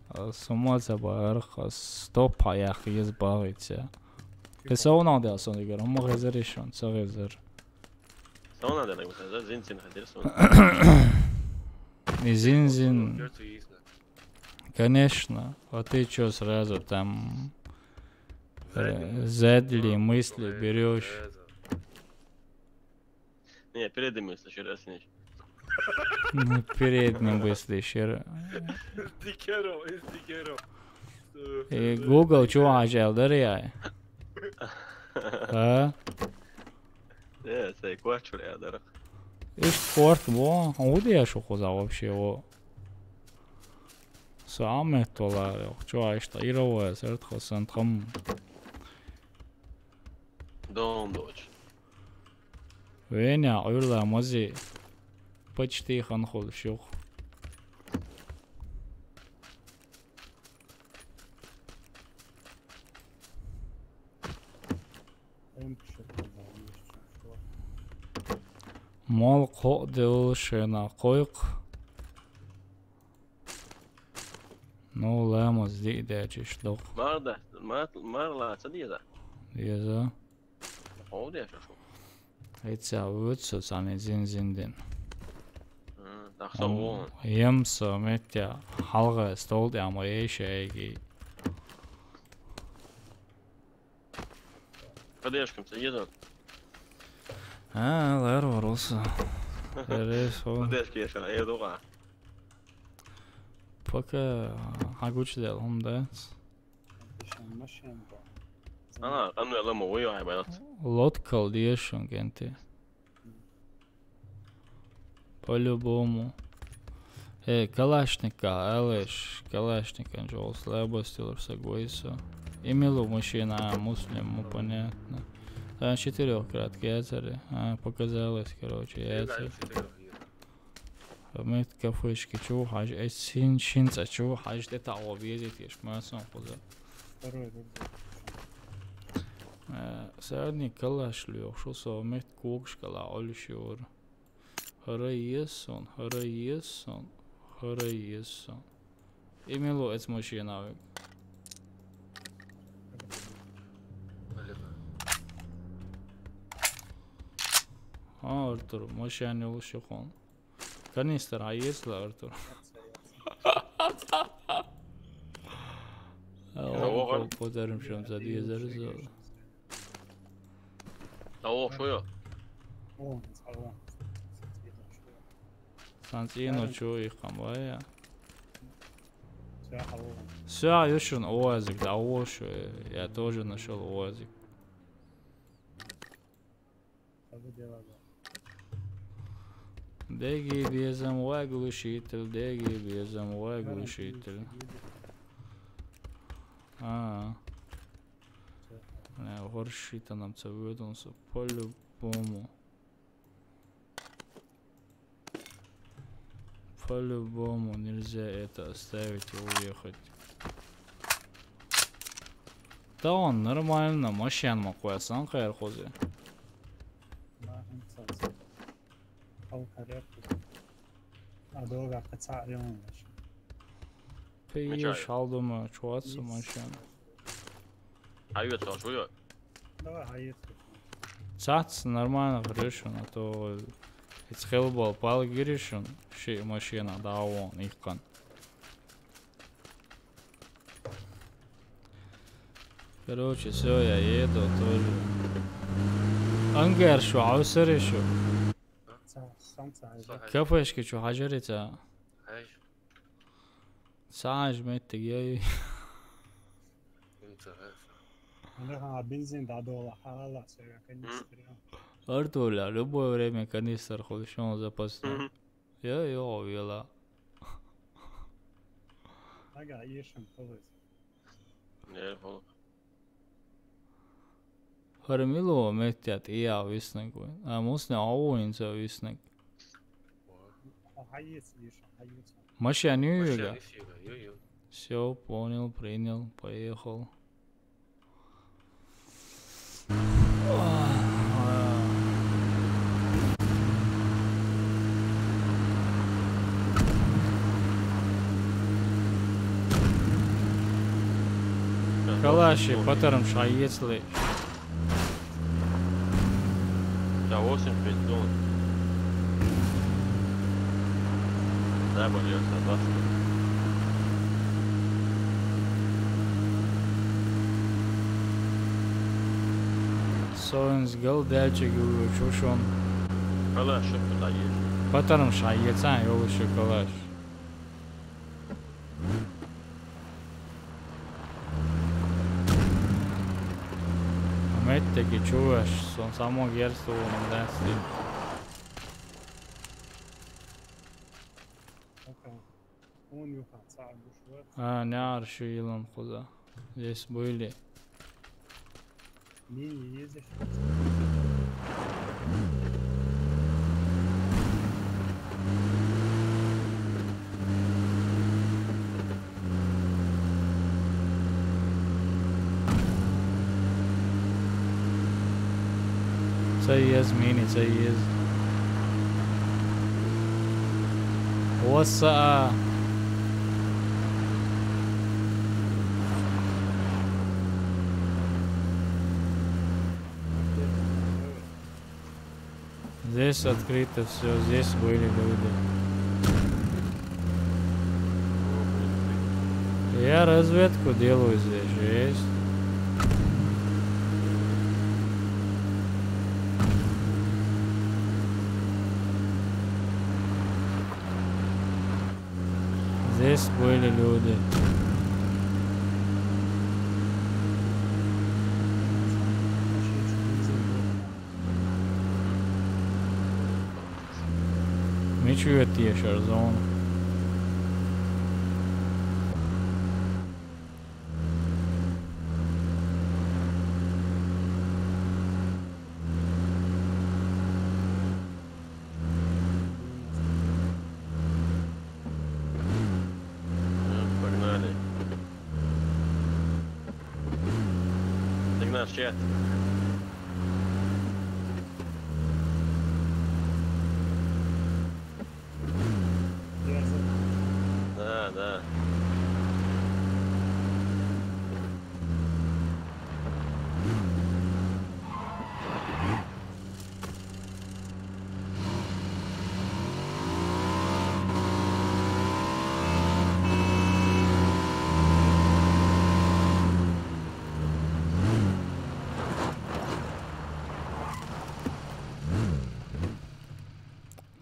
А, сумаца барх, а, стоп, а яхъяз багӀица. Кхы совнагӀа дел сон дигар, хӀама хезар ишон, ца хезар. СовнагӀа дел, зин-зин хезар сон. И зин-зин. Конечно. А ты чё сразу там, э, задние мысли берёшь? Не, передние мысли ещё раз, не. Ну, передние мысли ещё раз. Дикеро, из дикеро. Э, Google чё ажал дарьяй? А? Э, сай квачур я дарах. Иш кварт во, удия шу хуза вообще во. Самет толар, чё ишта, ировая, сэрт хосан тхам. Дом дочь. Веня, уйла мази. Почти хан хул шух. Мал кхо дел шена койк. Ну, ламаз ди дячиш дох. Мар да, мар, мар ла, ца деза? Деза. Хо дяча шу. Эца вуцу сани зин-зин дин. М, так со. Ам, вон. Ем со метя халга стол дя ма ешеги. Поддержкам ца деза? А, лар вороса. Эрес, о. Поддержки ешана, э, дуга. Пока хагуч дел, хум дац. Ана, ана лама ой ай балат. Лодкал дешун генти. По-любому. Э, калашника, алеш, калашника, джол слабостилар са гойса. Имелу машина, муслим, ну, понятно. А, четырёх крат гязари. А, показалось, короче, яцари. Мет кафешки чу хаж, э, син, син ца чу хаж, те та объездит еш, ма сон хуза. Второй рюкзак. Э, садни калаш лёх, шу со мет кокш кала олишур. Хара есон, хара есон, хара есон. Имелу эц машина век. А, Артур, машина лёх шухон. Канистр, а есть ли, Артур? О, подарим, чем за дизер. О, шо я? О, сарва. Сансино чё их камбая? Всё, алло. Всё, ешун уазик, да, о, шо, я тоже нашёл уазик. Деги безам ва глушитель, деги безам ва глушитель. А. Не, горшита нам це выдумался по-любому. По-любому нельзя это оставить и уехать. Да он нормально, машин ма квасан хайр хозе. А долго каца рён. Пейш алдума чуатса машин. Айвет сал шуё. Давай, айвет. Цац нормально грешен, а то ицхелбал пал гиришен, ши машина да он ихкан. Короче, всё, я еду тоже. Ангар шу, аусари шу. Кафешки шу, хажари ца. Цааш меттиг яй. Ана бензин да дола, хала, всё, я канистр. Артур, любое время канистр хулишон запасной. Йо, йо, вела. Ага, ешим, полос. Не, хол. Par milo metjāt, jā, visnīgi. Ā, mums nav auins jau visnīgi. Mašīna jūga. Всё, понял, принял, поехал. Kalāši, patvaram šā iecli. Tev osim pie dūna. Nebaļos ar bastu. Sovens gal dēļ čigū čušon. Kalāši, šeit pat tā iet. Patvaram šā iecā, jo uz šo kalāši. Metteki čuvaš, son samo gerstu un desti. А, не арши илан хуза. Здесь были. Це є зміни, це є. Оса. Здесь открыто всё, здесь были люди. Я разведку делаю здесь, есть. Здесь были люди. Viņš vieties ar zonu. Погнали. Ты наш чат. Да, да.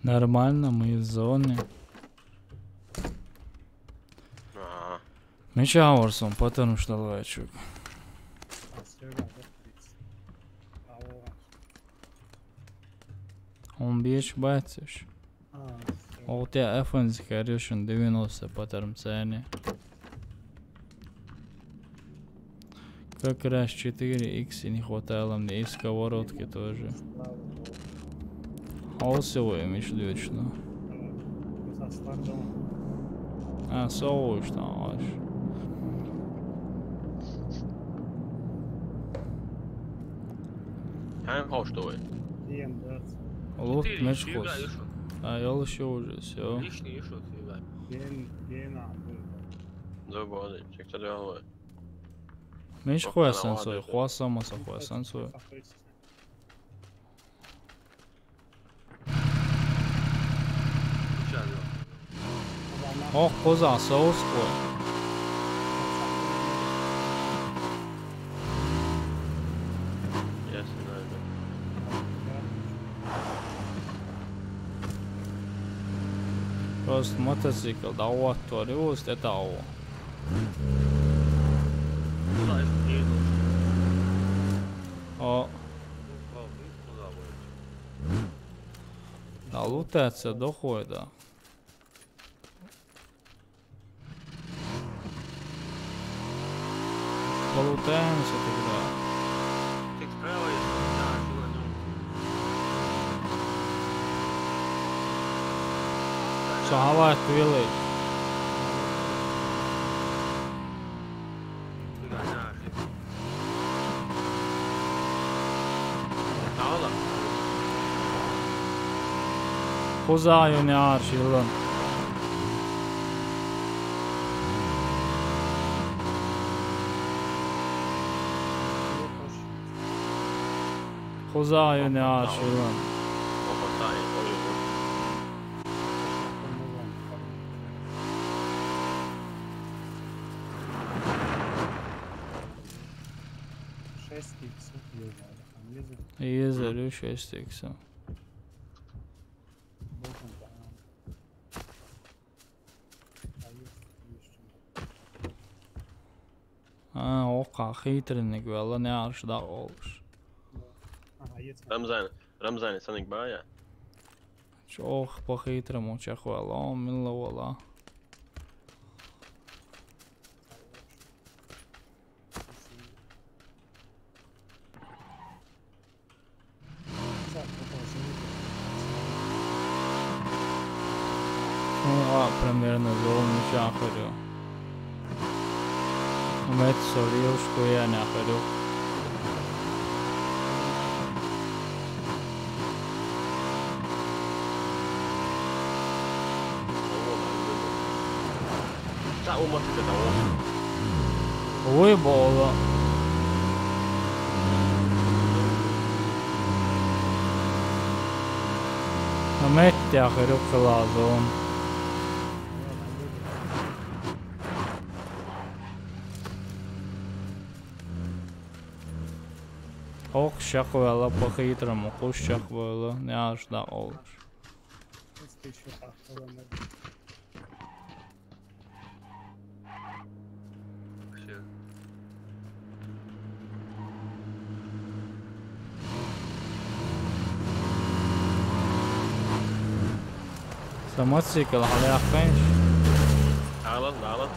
Нормально, мы в зоне. Ага. Меча Орсон, потому что лайчук. Он бьёшь, батюш. А, всё. А у тебя F один, короче, девяносто по термцене. Как раз четыре икс и не хватало мне, и сковородки тоже. А у всего им ещё вечно. А, соус там аж. Хан хоштой. Лут мешкос. А, я лучше уже, всё. Лишний ещё фига. Забоди, чек чаджалой. Миш хуясан сой, хуясан маса хуясан сой. Ох, коза, соус хуй. Просто мотоцикл, да вот, то ли уст, это о. О. Да, лутаться дохода. Полутаемся тогда. Ты справа, я Цу хьаваьтта велай. Кхуза ю неӀарш йиллан. Кхуза ю неӀарш йиллан. Шесть иксов езар. Езар ю шесть иксов. А, оккха хитриниг велла, неӀарш дӀакъовлуш. Рамзан, Рамзан, саниг бая? ЧӀогӀа по-хитрому чекхвелла, милла вала. Суна примерно зона мичахь хир ю. Метта со лелаш кхуьянехь хир ю. Вуй боху. Меттехь хир ю кхила зона. Оккха чекхвелла, по-хитрому кхуза чекхвелла, неӀарш дӀакъовлуш. Сан мотоцикл хьалаяккхийша? Ала, ала.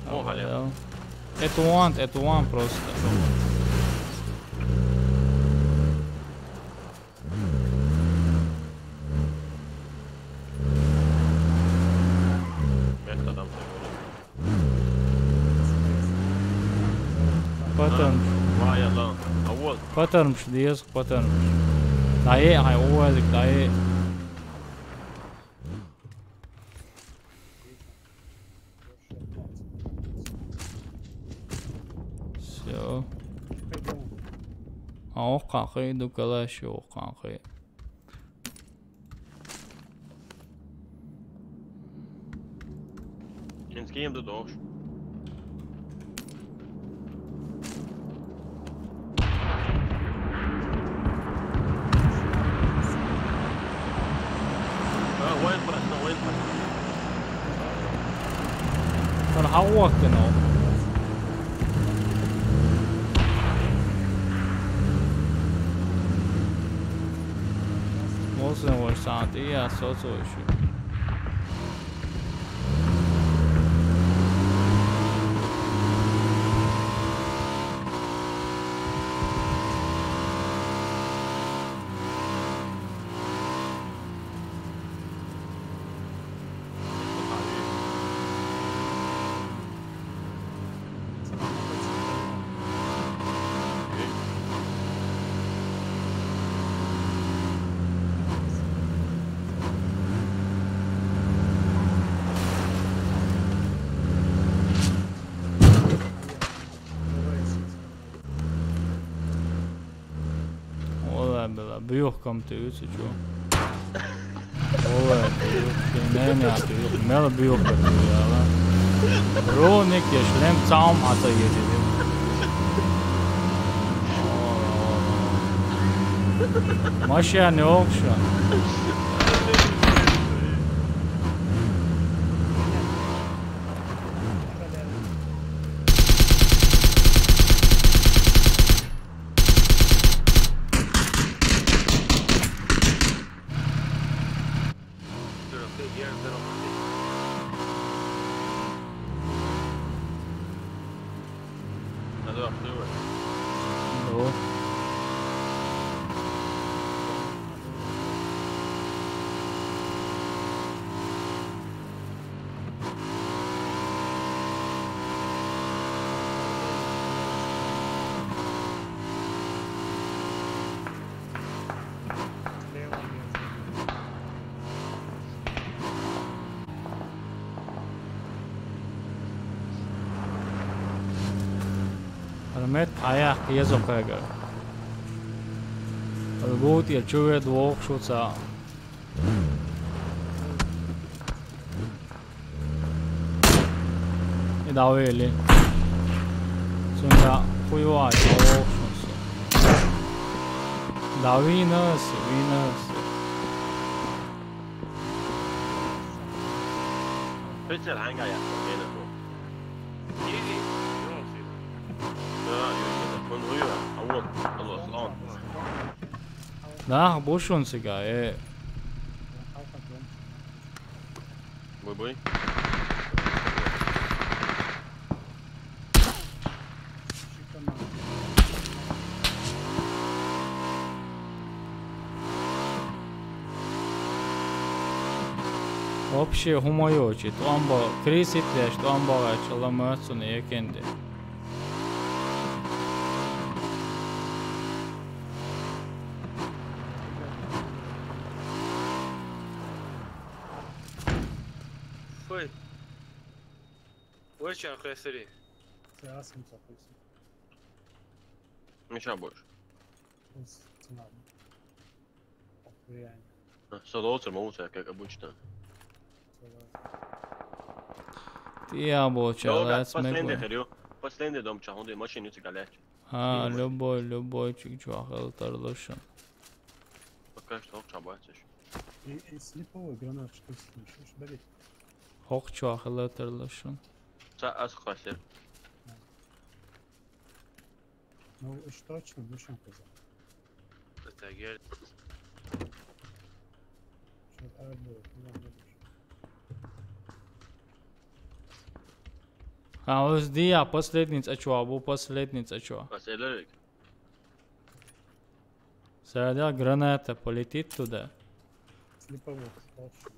Муха хьалаяккха? Это one, это one просто. Патармаш. Ва, я, ла. Аввал. Патармаш деза, патармаш. ДӀае, хьайн уазик дӀае. Всё. А, оккхахий ду, калаш ю оккхахий. Ин скем ду дохш. А, вайн пас, на вайн пас. Сан хьахӀоттина. Мосин вай санна тӀе а соцуьйтуш. Ола бела, буьйхкам туьйцу чу. Ола, буьйхкам, ненеа туьйху, мела буьйхкам туьйху, ала. Роник, я шлем цаум ата еди. Машина не окша. Алло. Мет хаяк езо кагар. Алгут я чуве двох шуца. И давили. Сунда хуйва двох шуца. Давинас, винас. Петер ханга я. Изи. Да, он хуйва. А вот, алло, салам. Да, бушун сига, э. Буй-буй. Вообще, хумайочи, томбо, крисит леш, томбо, чаламацун, екенде. Хуй. Вырча хесери. Сейчас им запустим. Ну чё будешь? С-, цена. Реально. А, солоцер, молоцер, как обычно. Солоцер. Ты обучал, Долго, да, последний смекло. Херю. Последний дом чахунды, машину цыгалять. А, любой, любой чик чуахал тарлушан. Пока что чабать ещё. И, и слеповой гранат, что с ним? Что ж, блядь? Хох чуахал тарлушан. Са ас хасер. Ну, уж точно, ну, что сказал? Это гер- Что, а, блядь, ну, ладно. А, уж дия, последница чё, абу последница чё? Последний. Садя граната полетит туда. Слеповой, точно.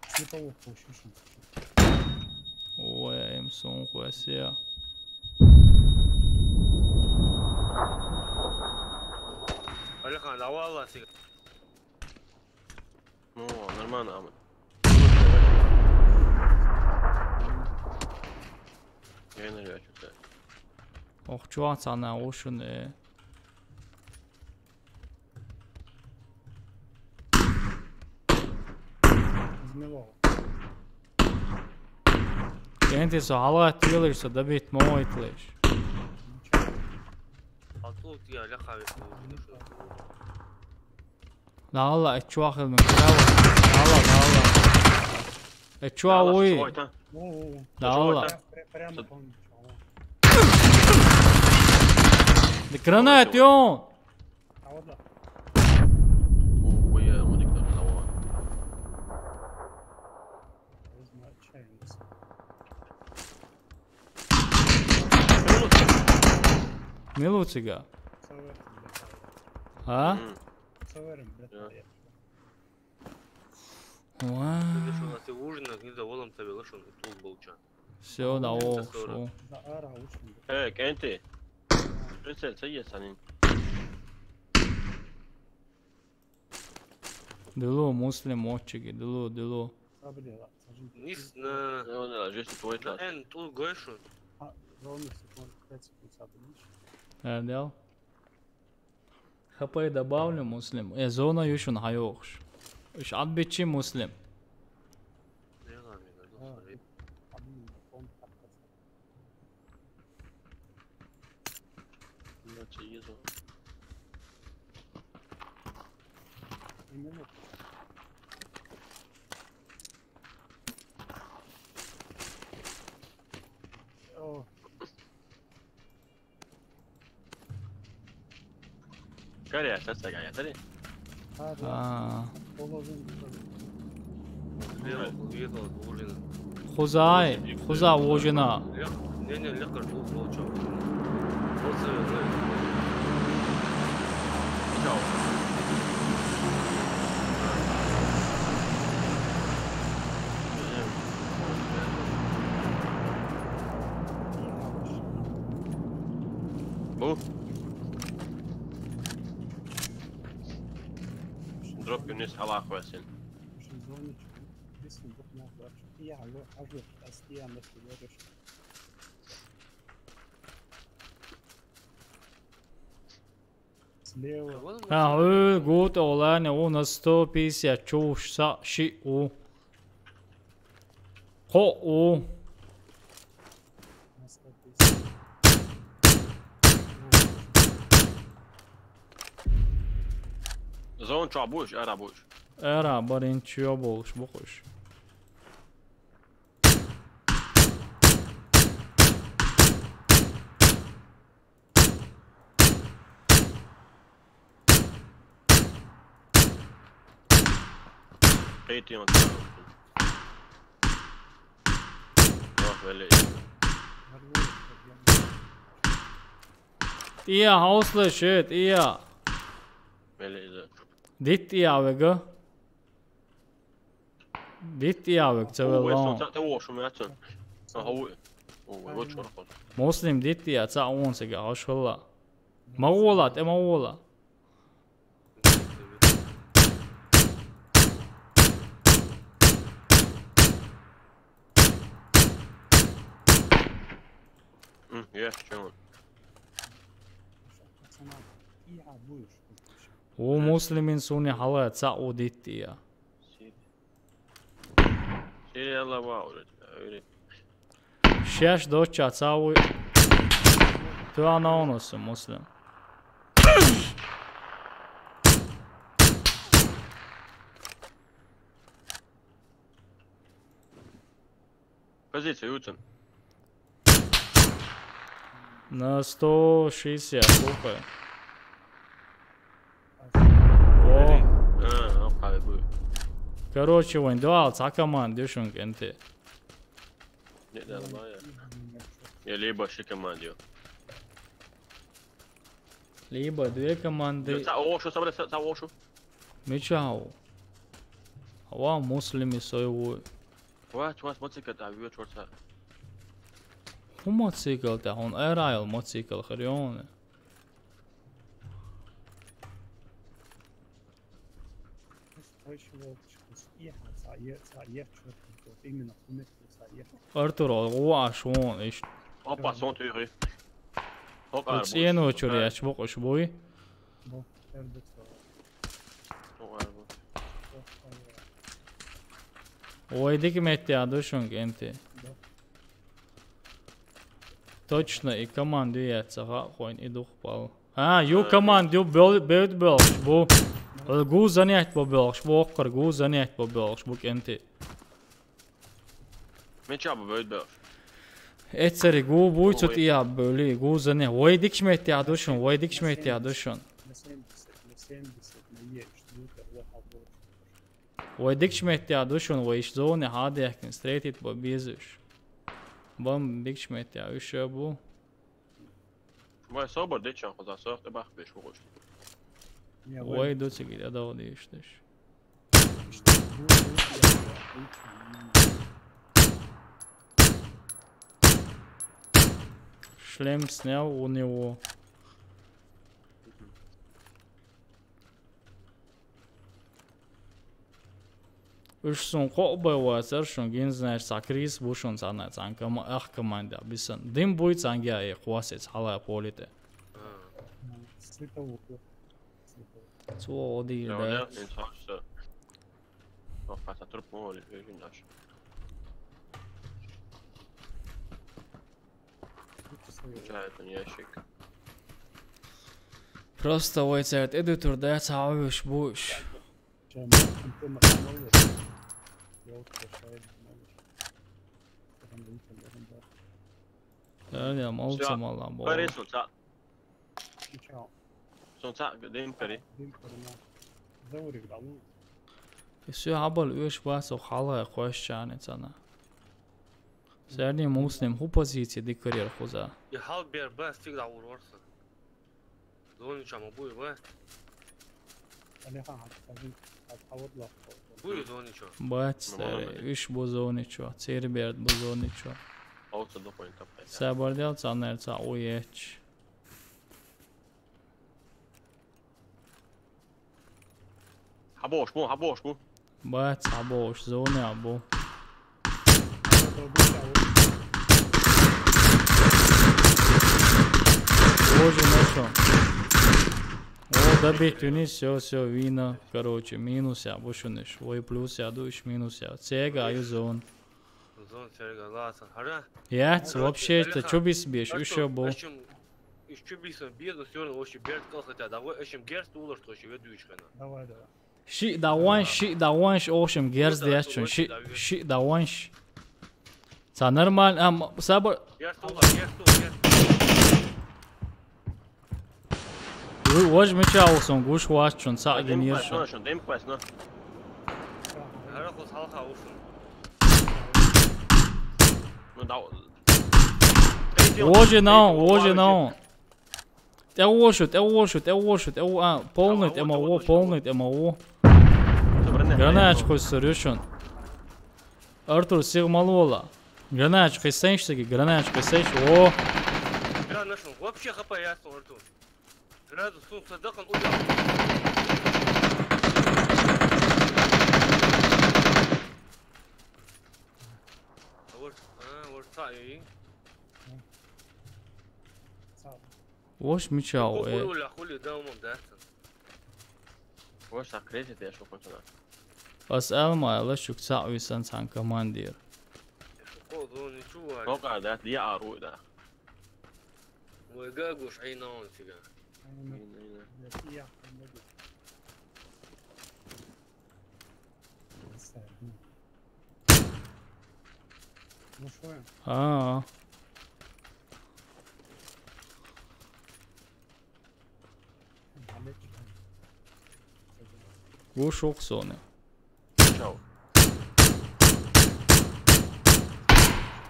Слеповой, точно. Ой, им сон хуэсия. Алихан, давай, Аллах, сига. Ну, нормально, Амин. Я не вижу, что. Ох, чё, цана, ушуне. Измело. Кенти со, алга тюлеш со, добить моет леш. А тут я ляха весь. Ла, ла, э, чё, ахыл мен, браво. Ла, ла, ла, ла. Э, чё, ой. О, о, о. Ла, ла. Пря-, прямо он, чё. Да гранат, ё! А вот да. О, ой, я, он их там того. Изначально. Милуцига. Савер, блядь. А? Мгм. Савер, блядь, Да. Поехали. Уа. Ты что, у нас и ужин, не за волом, ты велошон, и тут был чё. Всё, да, о, шо. Э, Кенти. Прицел, це є, Санин. Дылу, муслим, отчиги, дылу, дылу. Нис на... Ну, да, жесть, твой на час. Эн, тут гойшу. А, ровно секунд, пять секунд, сабришь. Э, дел. ХП добавлю, муслим. Э, зона юшун хайохш. Иш адбичи, муслим. О. Короче, сейчас такая, смотри. А, да. А. Положим. Слева, слева, ужин. Хузай, хуза ужина. Лег-, не, не, легко, что, что, что? Вот, э, э, чё? Бу? Дроп юнес халах весен. Висун бухнах варчу. Я, алло, алло, астия, на сигариш. Слева. Ха, ой, гуд, олане, у на сто пятьдесят, чуш, са, ши, у. Хо, у. Зон чо буш, ара буш. Ара, барин чё болш, бухуш. Хейтион. Ох, вели. Ия, хаусла шет, ия. Вели иза. Дит ия вега. Дит ия вег, ца вел лаун. Та вошум ячун. Аха, у. У, вот чё нахуй. Муслим дит ия, ца он сега, хаш хала. Ма вола, те ма вола. М, я, чё он? О, муслимин суни хала, ца у дит ия. Сериала ва уже, говорит. Шеш доча, ца у. Ту ана онус, муслим. Позиция, Ютин. На сто шестьдесят, слухай. О. А, ну, как бы. Короче, вон, дуал, ца команд, дюшун, кенти. Не, да, нормально. Я либо ши команд, ё. Либо две команды. Ца ошу, собрали, ца, ца ошу. Мичау. Ава муслими сой ву. Ва, чувас моцикл, а, вио чорца. Ху моцикл, та, он эрайл моцикл, хрёны. Именно. Артур, о, ва, шон, иш. Опа, сон тюри. Ок, арбуз. Цен очур яч, бокуш буй. Ок, арбуз. Ой, дик метти адушун, кенти. Точно, и команду яц, ага, хойн, и дух пал. А, ю команд, ю бёл-, бёд бёлш, бу. Ол гу занять бо бёлш, бу оккар гу занять бо бёлш, бу кенти. Меча бу бёд бёлш. Эцери гу буй цут ия бёли, гу занять. Вой дикш метти адушун, вой дикш метти адушун. Вой дикш метти адушун, вой иш зоне хадехкин стретит бо бизуш. Бам дикш метти а уш бу. Вай собор дечан хоза сох, те бах беш вогош. Вай дуцик ида дал диштеш. Шлем снял у него. Уж сун къоъбай вацар шун гин, знаешь, ца Крис бу шун цана цанка ма ах команда бисан. Дим буй цанга и къуасец хала полите. Цуо оди. Ин сахса. Ох, хата труп моли, вежин наш. Чай, это не ящик. Просто вой церт эдутур да цаавиш буш. Да, я молча мала бо. Парису ца. Сонца дем кари. Всё, абал уш басо хала къошчани цана. Сэрни мусним ху позиция дикарьер хуза. Я хал бер бас тиг да урварса. Зони чама буй ба. Алихан хат хавут ла. Буй зони чо. Бац, уш бу зони чо. Церберд бу зони чо. Ауца допоин тапай. Сабардел цанер ца уеч. Хабош му, хабош му. Бац, або уж зоны, або. Боже, ну что? О, добить вниз, все, все, вина. Короче, минус я, бушуниш. Ой, плюс я, душ, минус я. Цега, аю зон. Зон цега, ласан. Хара? Яц, вообще, это чё бис беш, еще был. Ещё бис, без, но все равно, вообще, берт кал хотя, давай, ещё герст улар, что ещё ведущий хана. Давай, давай. Ши даван, ши даван, ши, в общем, герз дящун, ши, ши даван, ши. Ца нормально, а, м, сабр. Вож меча усон, гуш ваш чун, ца генершун. Вожи наун, вожи наун. Тя вошу, тя вошу, тя вошу, тя во-, а, полный тя маво, полный тя маво. Гранач хой сорюшун. Артур, сир малола. Гранач хой сенш таки, гранач хой сенш. О. Вообще хапа ясно, Артур. Сразу сун садакан удар. А вот, а, вот так и. Вош мичау, э. Хули, хули, да, умам, да. Вош так крезит, я шо кончена. Ас алма, ала шук цау исан сан командир. Шо кол зон ничего. Тока, да, я ару, да. Ой, гагуш, ай, на он фига. Ай, на. Я, я, я. А. Гуш охсоны. Чао.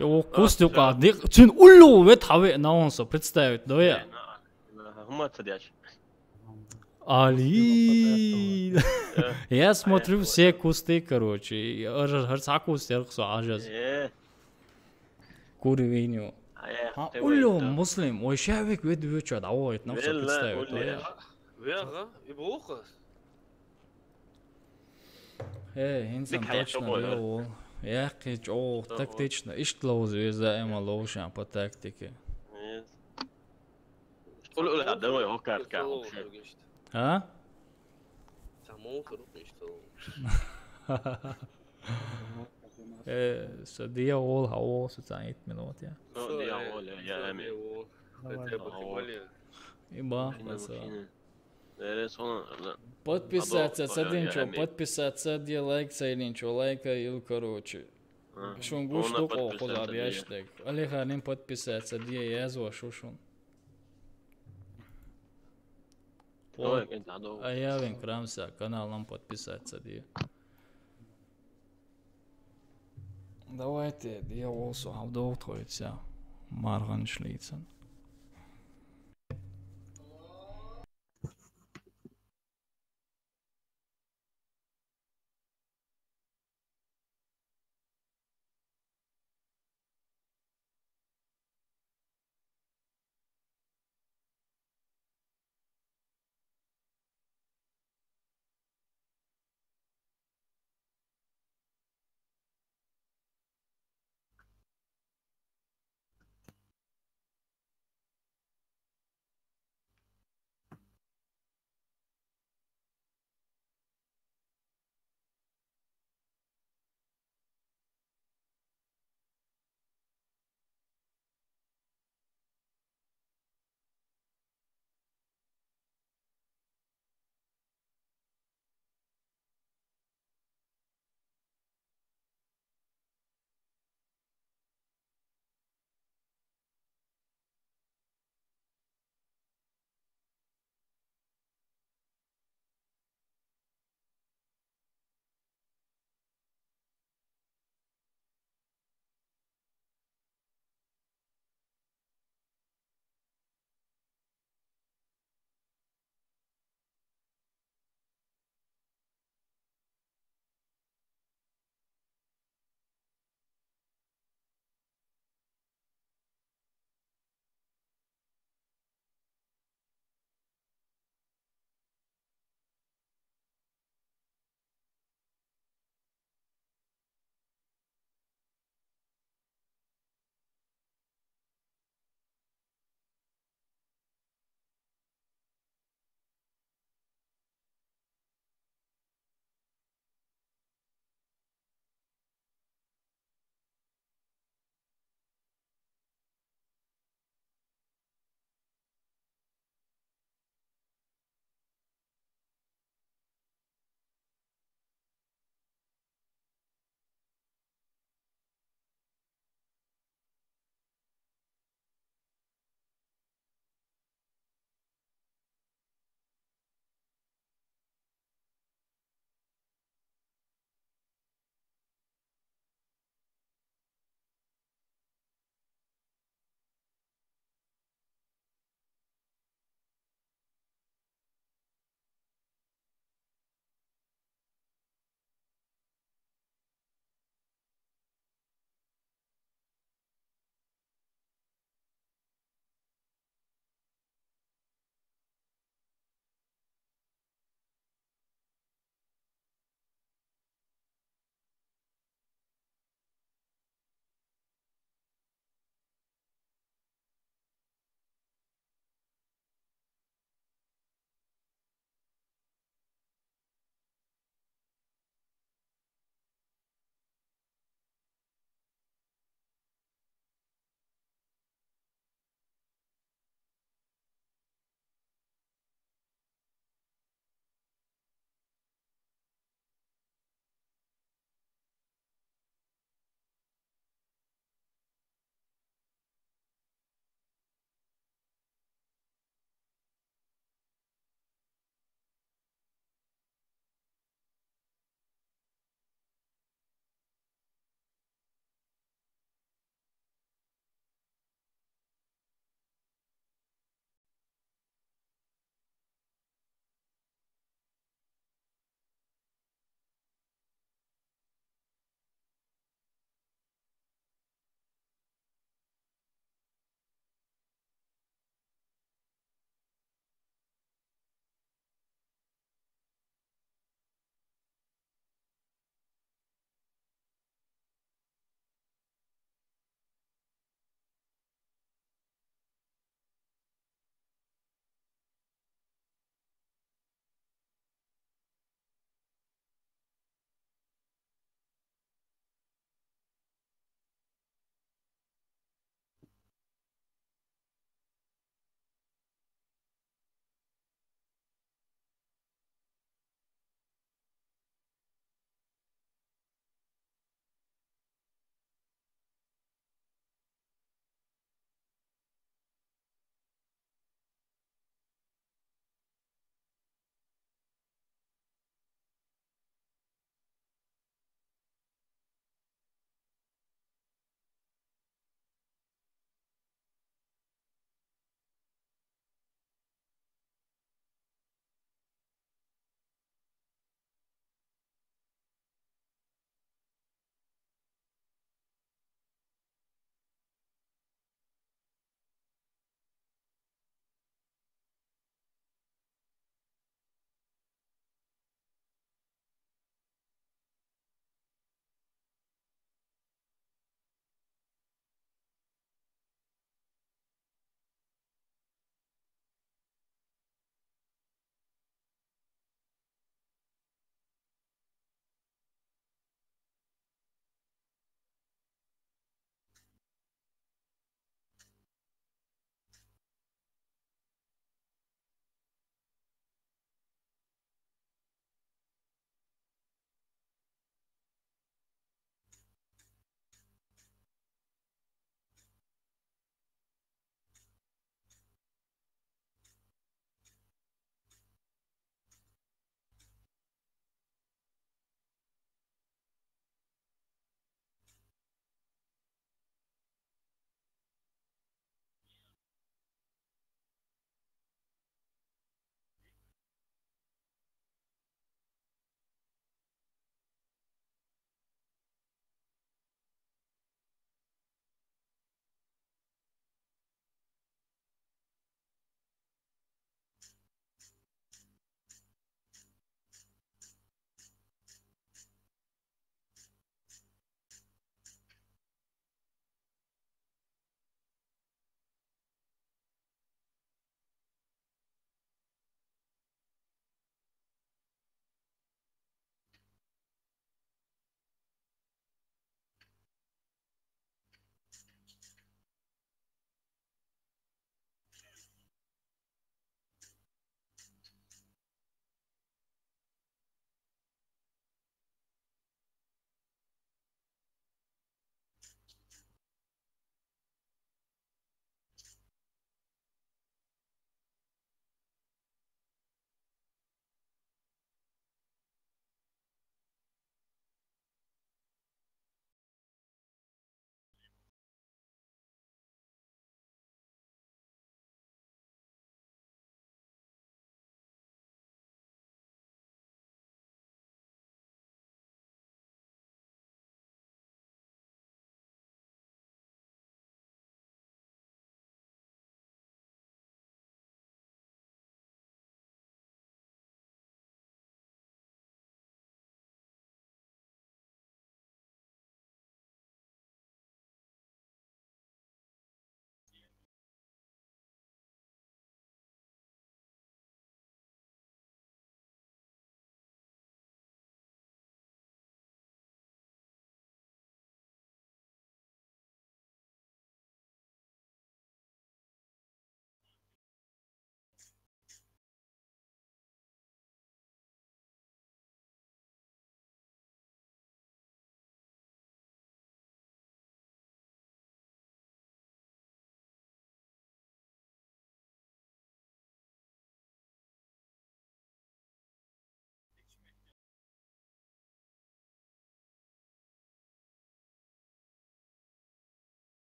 О, кустука, дик, чин уллу вет хаве наонсо представить, да я. Хума цадяч. Али. Я смотрю все кусты, короче. Гьар куст яргъ со ажаз. Куривеню. Уллу муслим, ой, шавик вед вюча, давай, нафса представить. Вега, и бухас. Э, инсан точно вел. Я кич, о, тактично. Ишт лоуз веза эма лоушан по тактике. Уллу, уллу, давай, окар, кар. А? Само хрупничто. Э, со дия ол, а ол со цанит минут, я. Со дия ол, я, я, я. Хотя бы тем более. И ба, подписаться, садинчо, подписаться, дия лайк, сайлинчо, лайка ил, короче. Шун гуш тук о хоза бяштек. Алиханин подписаться, дия язва шушун. Аявин крамса, каналам подписаться, дия. Давайте, дия олсо, авдолтхойца, маргъан шлицан.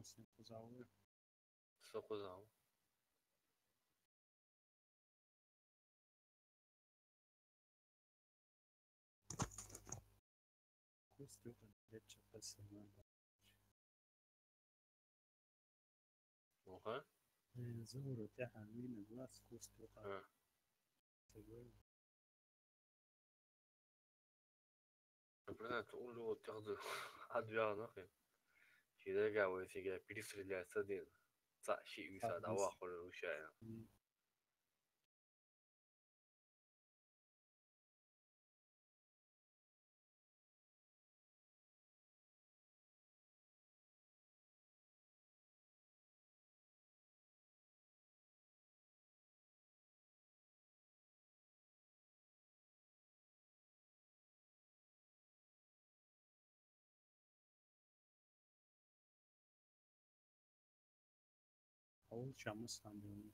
Со къузауи. Кустука леча пасама. Оха? Э, зура тяха вина глаз кустука. А. Сагой. Например, улу тяхду адвяна хи. Хирега весига перестреляться дин. Ца ши виса дава хор ушая. Авал чамы сабиан.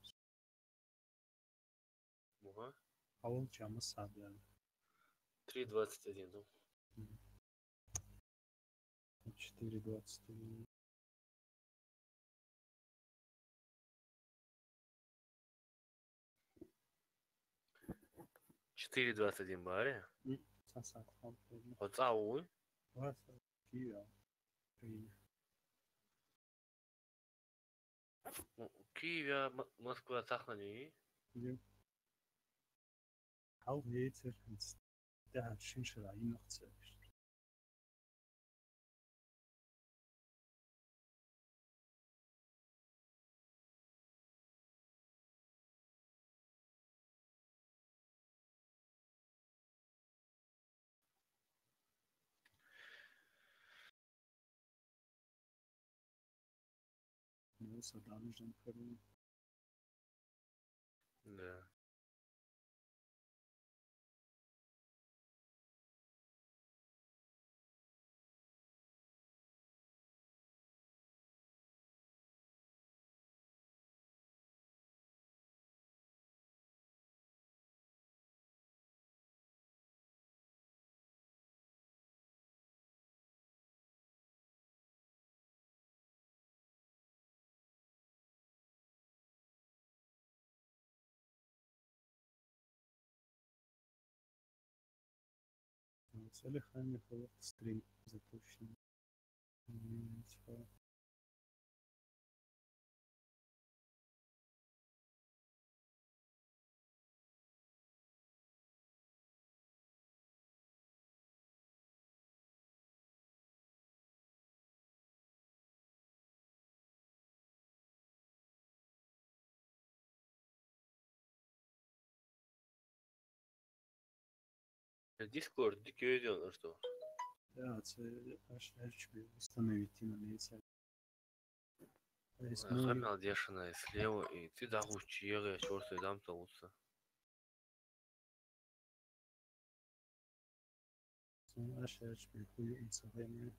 Муха? Авал чамы сабиан. Три двадцать один, да? Мгм. Четыре двадцать один. Четыре двадцать один баре? М, саса, там, там. Оцауй? Васа, Киев. Киев. Ну, Киев, М-, Москва сахнани? Киев. Хал ветер, да, шиншира, инохца. Ну, садан жан. Да. Алиханов, стрим запущен. М, типа. Дискорд, дикёйдён, что? Да, це аж, аж установить на лице. Хамял дешина и слева, и ты да гучи, я чёрт, и дам то лучше. Аж, аж, хуй, и целый.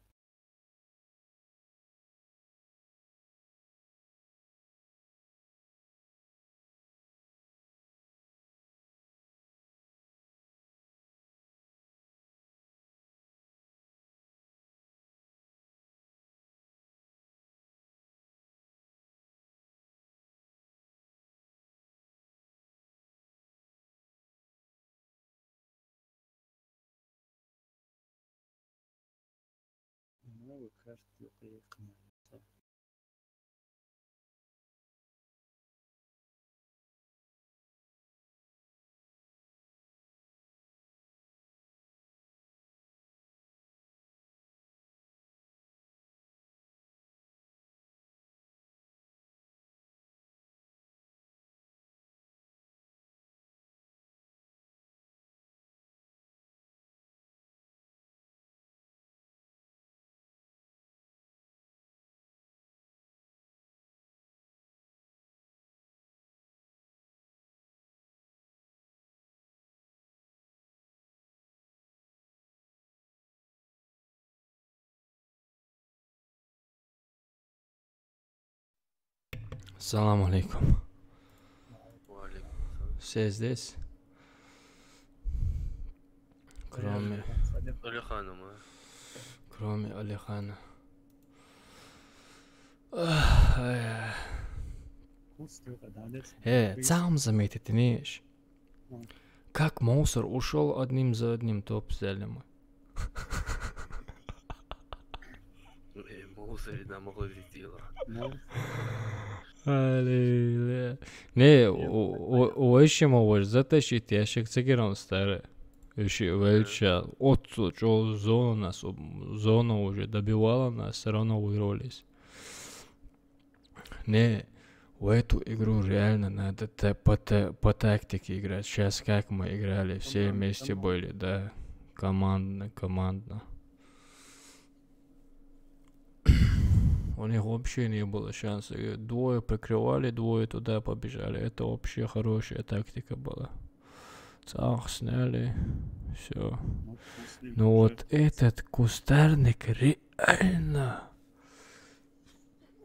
Много карт юкъе къымалата. السلام عليكم. وعليكم السلام. Все здесь? Кроме Алихана, а? Кроме Алихана. Ах, э. Э, сам заметит, знаешь. Как мусор ушел одним за одним, топ взяли мы. Э, мусор нам улетело. Аллилуйя. Не, вообще можешь затащить ящик цигером старый. Вообще, велича. От что зона нас, зона уже добивала нас, все равно вырвались. Не, в эту игру реально надо та- по, та- по тактике играть. Сейчас как мы играли, все вместе были, да. Командно, командно. У них вообще не было шанса. И двое прикрывали, двое туда побежали. Это вообще хорошая тактика была. Цах сняли. Все. Ну вот этот кустарник реально.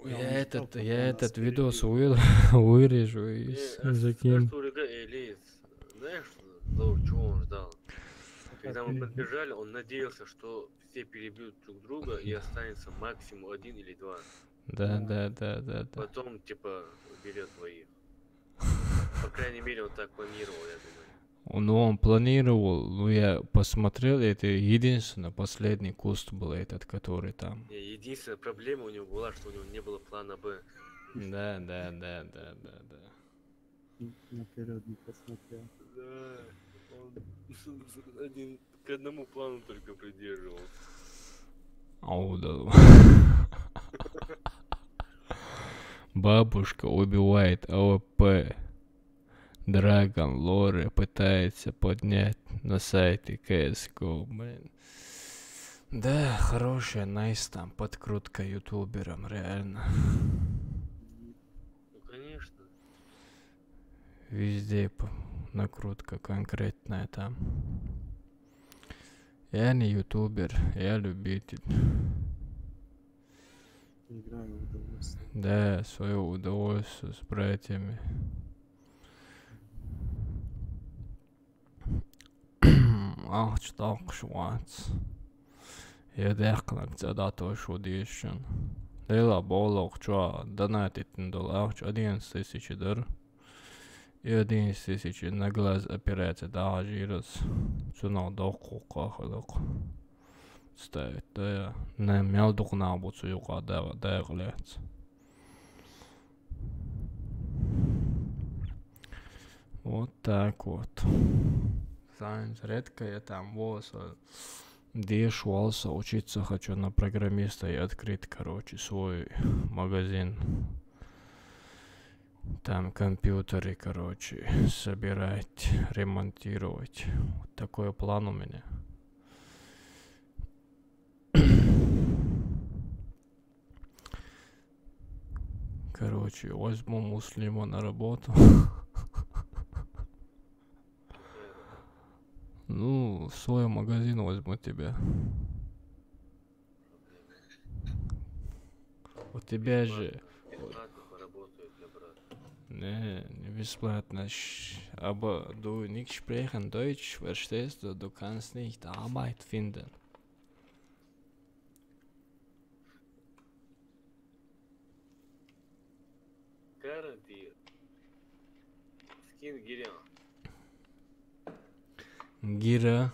Я этот, я этот видос вы- вырежу и с- закину. Артур Ига Элиз. Знаешь, что он ждал? Когда мы подбежали, он надеялся, что все перебьют друг друга и останется максимум один или два. Да, да, да, да, да. Потом, типа, берет двоих. По крайней мере, он так планировал, я думаю. Ну, он планировал, ну, я посмотрел, это единственный последний куст был этот, который там. Не, единственная проблема у него была, что у него не было плана Б. Да, да, да, да, да, да. Наперед не посмотрел. Да, он один к одному плану только придерживался. Аудал. Бабушка убивает АВП. Dragon Lore пытается поднять на сайте C S G O. Блин. Да, хорошая, найс там подкрутка ютуберам, реально. Ну, конечно. Везде п- накрутка конкретная там. Я не ютубер, я любитель. Играю в удовольствие. Да, свое удовольствие с братьями. Ахчы талкъш вац. Я дехнак цадатош удишн. Лела болок чуа донатитн дол ахч одиннадцать тысяч дыр. И одиннадцать тысяч на глаз операция даже раз. Цунал доху кахалык. Ставит, да, на мел духна буцу юка да да глец. Вот так вот. Знаешь, редко я там волосы деш волосы учиться хочу на программиста и открыть, короче, свой магазин. Там компьютеры, короче, собирать, ремонтировать. Вот такой план у меня. Короче, возьму Муслима на работу. Ну, в свой магазин возьму тебя. У тебя же... Бесплатно поработаю для брата. Не, не бесплатно. Ш- Aber du nicht sprechen Deutsch, verstehst du? Du kannst nicht Arbeit finden. Garantiert. Скин гиря. Гира.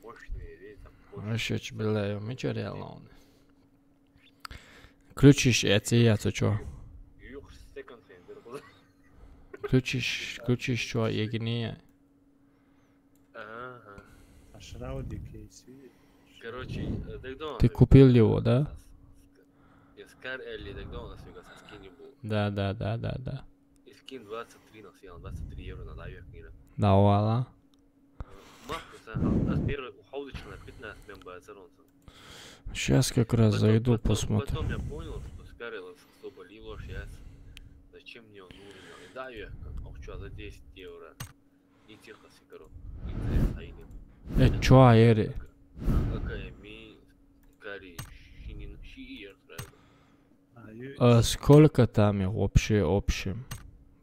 Мощный, видишь, там мощный. Вообще, бля, мечарялон. Включишь эти, я то чё? Юг секонд хендер был. Включишь, включишь чё, егни. Ага. А шрауди кейс, видишь? Короче, э, тогда Ты купил его, да? Я скар Элли, тогда у нас юга скин не был. Да, да, да, да, да. И скин двадцать три на съел, двадцать три евро на лайве мира. Да, вала. Махкуса, а с первой уходочка на пятнадцать мем бацаронцем. Сейчас как раз зайду, посмотрю. Потом я понял, что скар Элли особо лило сейчас. Зачем мне он нужен? И да, я, ох, что, за десять евро. И тихо сигару. И трес айни. Э, чё, Эри? Какая ми, кари, шинин, шиир, сразу. А, ю- А сколько там их вообще общем?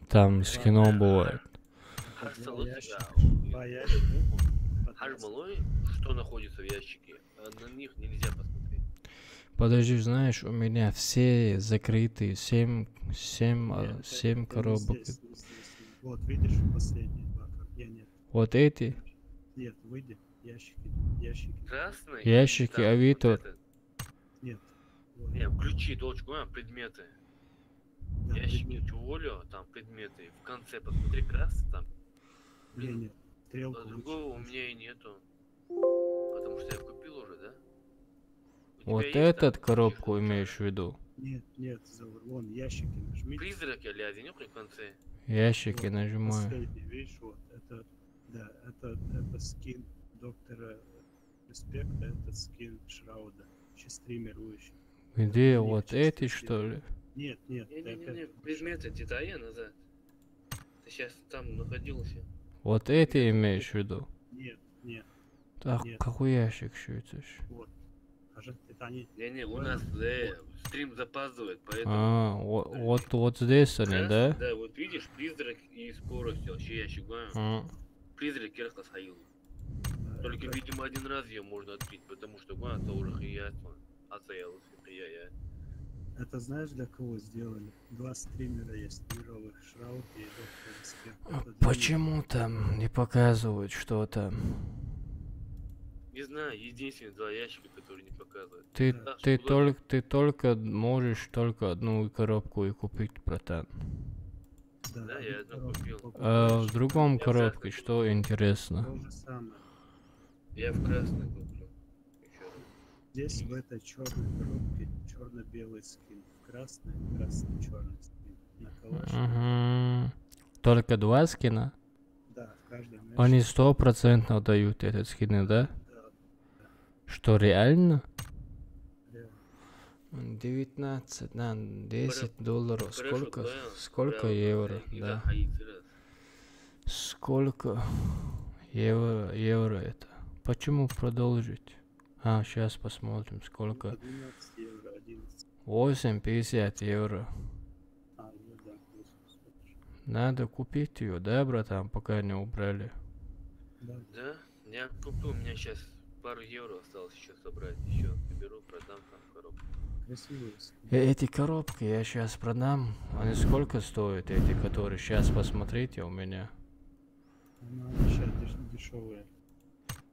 Там скинов бывает. Хар Два салат, ящика. да. Два ящика. Хар малой, что находится в ящике, а на них нельзя посмотреть. Подожди, знаешь, у меня все закрытые, семь, семь, а, Нет, семь это не коробок. Здесь, не здесь. Вот видишь, последние два кор- я нет. Вот эти Нет, выйди. Ящики. Ящики. Красный? Ящики Там вот Авито. этот. Нет. Вот. Не, ключи, дочку, а, предметы. Да, Ящики, предметы. что, Оля, там предметы. В конце посмотри, красный там. Не, нет. А Стрелку другого у выше. Меня и нету. Потому что я купил уже, да? У Вот тебя есть этот там коробку ещё имеешь в виду? Нет, нет, Заур, вон, ящики нажми. Призрак или один, не в конце. Ящики Вот, нажимаю. Последний, видишь, вот, это, да, это, это скин доктора Респекта, это скин Шрауда. Сейчас стримирующий. Где? Нет, Вот чисто эти, скин. Что ли? Нет, нет, ты Не-не-не, опять предметы, детали назад. Ты сейчас там находился. Вот эти имеешь в виду? Нет, нет, Так, Нет. Какой ящик еще это ж? Вот. Хажат, это они. Не-не, у нас э, стрим запаздывает, поэтому... А, вот, вот, вот здесь они, Красный, да? Да, вот видишь, призрак и скорость вообще ящик, а? А, Призрак кирка схайыл. Да, Только, это, видимо, один раз ее можно открыть, потому что гуан то уже хиятма. А то я лучше я. это знаешь, для кого сделали? Два стримера есть, мировых, Шрауд и доктор Респект. А Это для них. Почему там не показывают что-то? Не знаю, единственные два ящика, которые не показывают. Ты, Да, ты, что только, ты только можешь только одну коробку и купить, братан. Да, Да, они я одну коробку купил. покупают. А в другом Я коробке взял что интересно? То же самое. Я в красный куплю. Ещё раз. Здесь в этой черной коробке черно-белый скин. В красной красный-черный скин. На калаш. Мгм. Только два скина? Да, в каждом Они ящике. Стопроцентно дают этот скины, да? Да, Что, реально? реально. Девятнадцать на десять долларов. Хорошо, Сколько, да, сколько да, евро? и Да. заходите раз. Сколько евро, евро это? Почему продолжить? А, сейчас посмотрим, сколько. Одиннадцать евро, одиннадцать. Восемь пятьдесят евро. А, ну да, восемьдесят. Надо купить ее, да, братан, пока не убрали. Да, Да? Я куплю, у меня сейчас пару евро осталось еще собрать. Еще соберу, продам там коробку. Красивый скин. Э, Эти коробки я сейчас продам. Они сколько стоят, эти, которые сейчас посмотрите у меня? Она вообще деш- дешевая.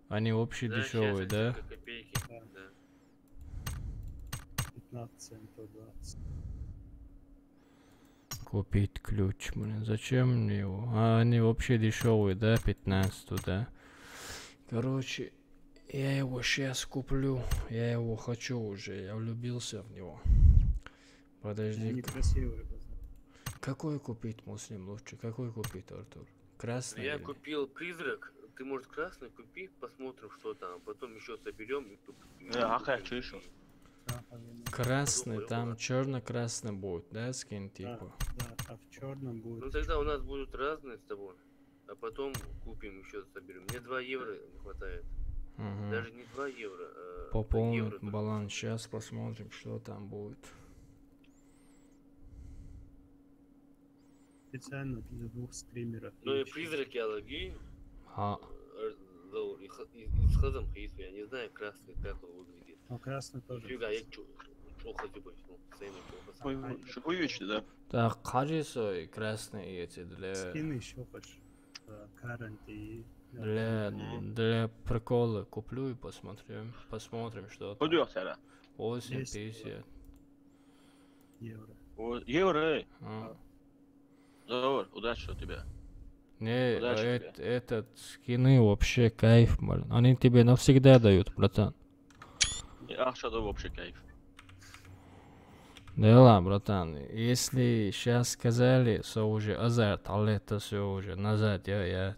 Они вообще Да, дешевые, щас да? Копейки. Да. Да. Пятнадцать центов, двадцать. Купить ключ, блин, зачем мне его? А, они вообще дешевые, да, пятнадцать туда. Короче, я его сейчас куплю, я его хочу уже, я влюбился в него. Подожди, Они к- красивые глаза. Какой купить, Муслим, лучше? Какой купить, Артур? Красный Я или- купил призрак. Ты, может, красный купи, посмотрим, что там. Потом еще соберем и купим. Э, а хочу ещё. Да, а, ну, Красный, Другой там выбор. Черно-красный будет, да, скин да, типа? Да, а в черном Ну будет. Тогда у нас будут разные с тобой. А потом купим, еще соберем. Мне два евро не хватает. Мгм. Даже не два евро, а Пополнить евро только. Баланс. Сейчас посмотрим, что там будет. Специально для двух стримеров. Ну и Ещё. Призрак я логи. А, Заур, и х- и- и с хазом хейсу, я не знаю, красный, как он выглядит. Ну, красный тоже. Фига, я чё, чё хочу больше, ну, постоянно чё хочу. Ой, ой, шугуевич, да? Так, кажется, и красные эти для... Скины еще хочешь? Э, Current и... Для, Мгм. для прикола куплю и посмотрим. Посмотрим, что там. Пойдёт, Сара. Восемь Десять пятьдесят. Евро. Вот, евро, эй. А. Заур, удачи у тебя. Не, Удачи э- тебе. Этот скины вообще кайф, блин. Они тебе навсегда дают, братан. И Ахшаду вообще кайф. Да ладно, братан. Если сейчас сказали, что уже азарт, а это все уже назад, я, я...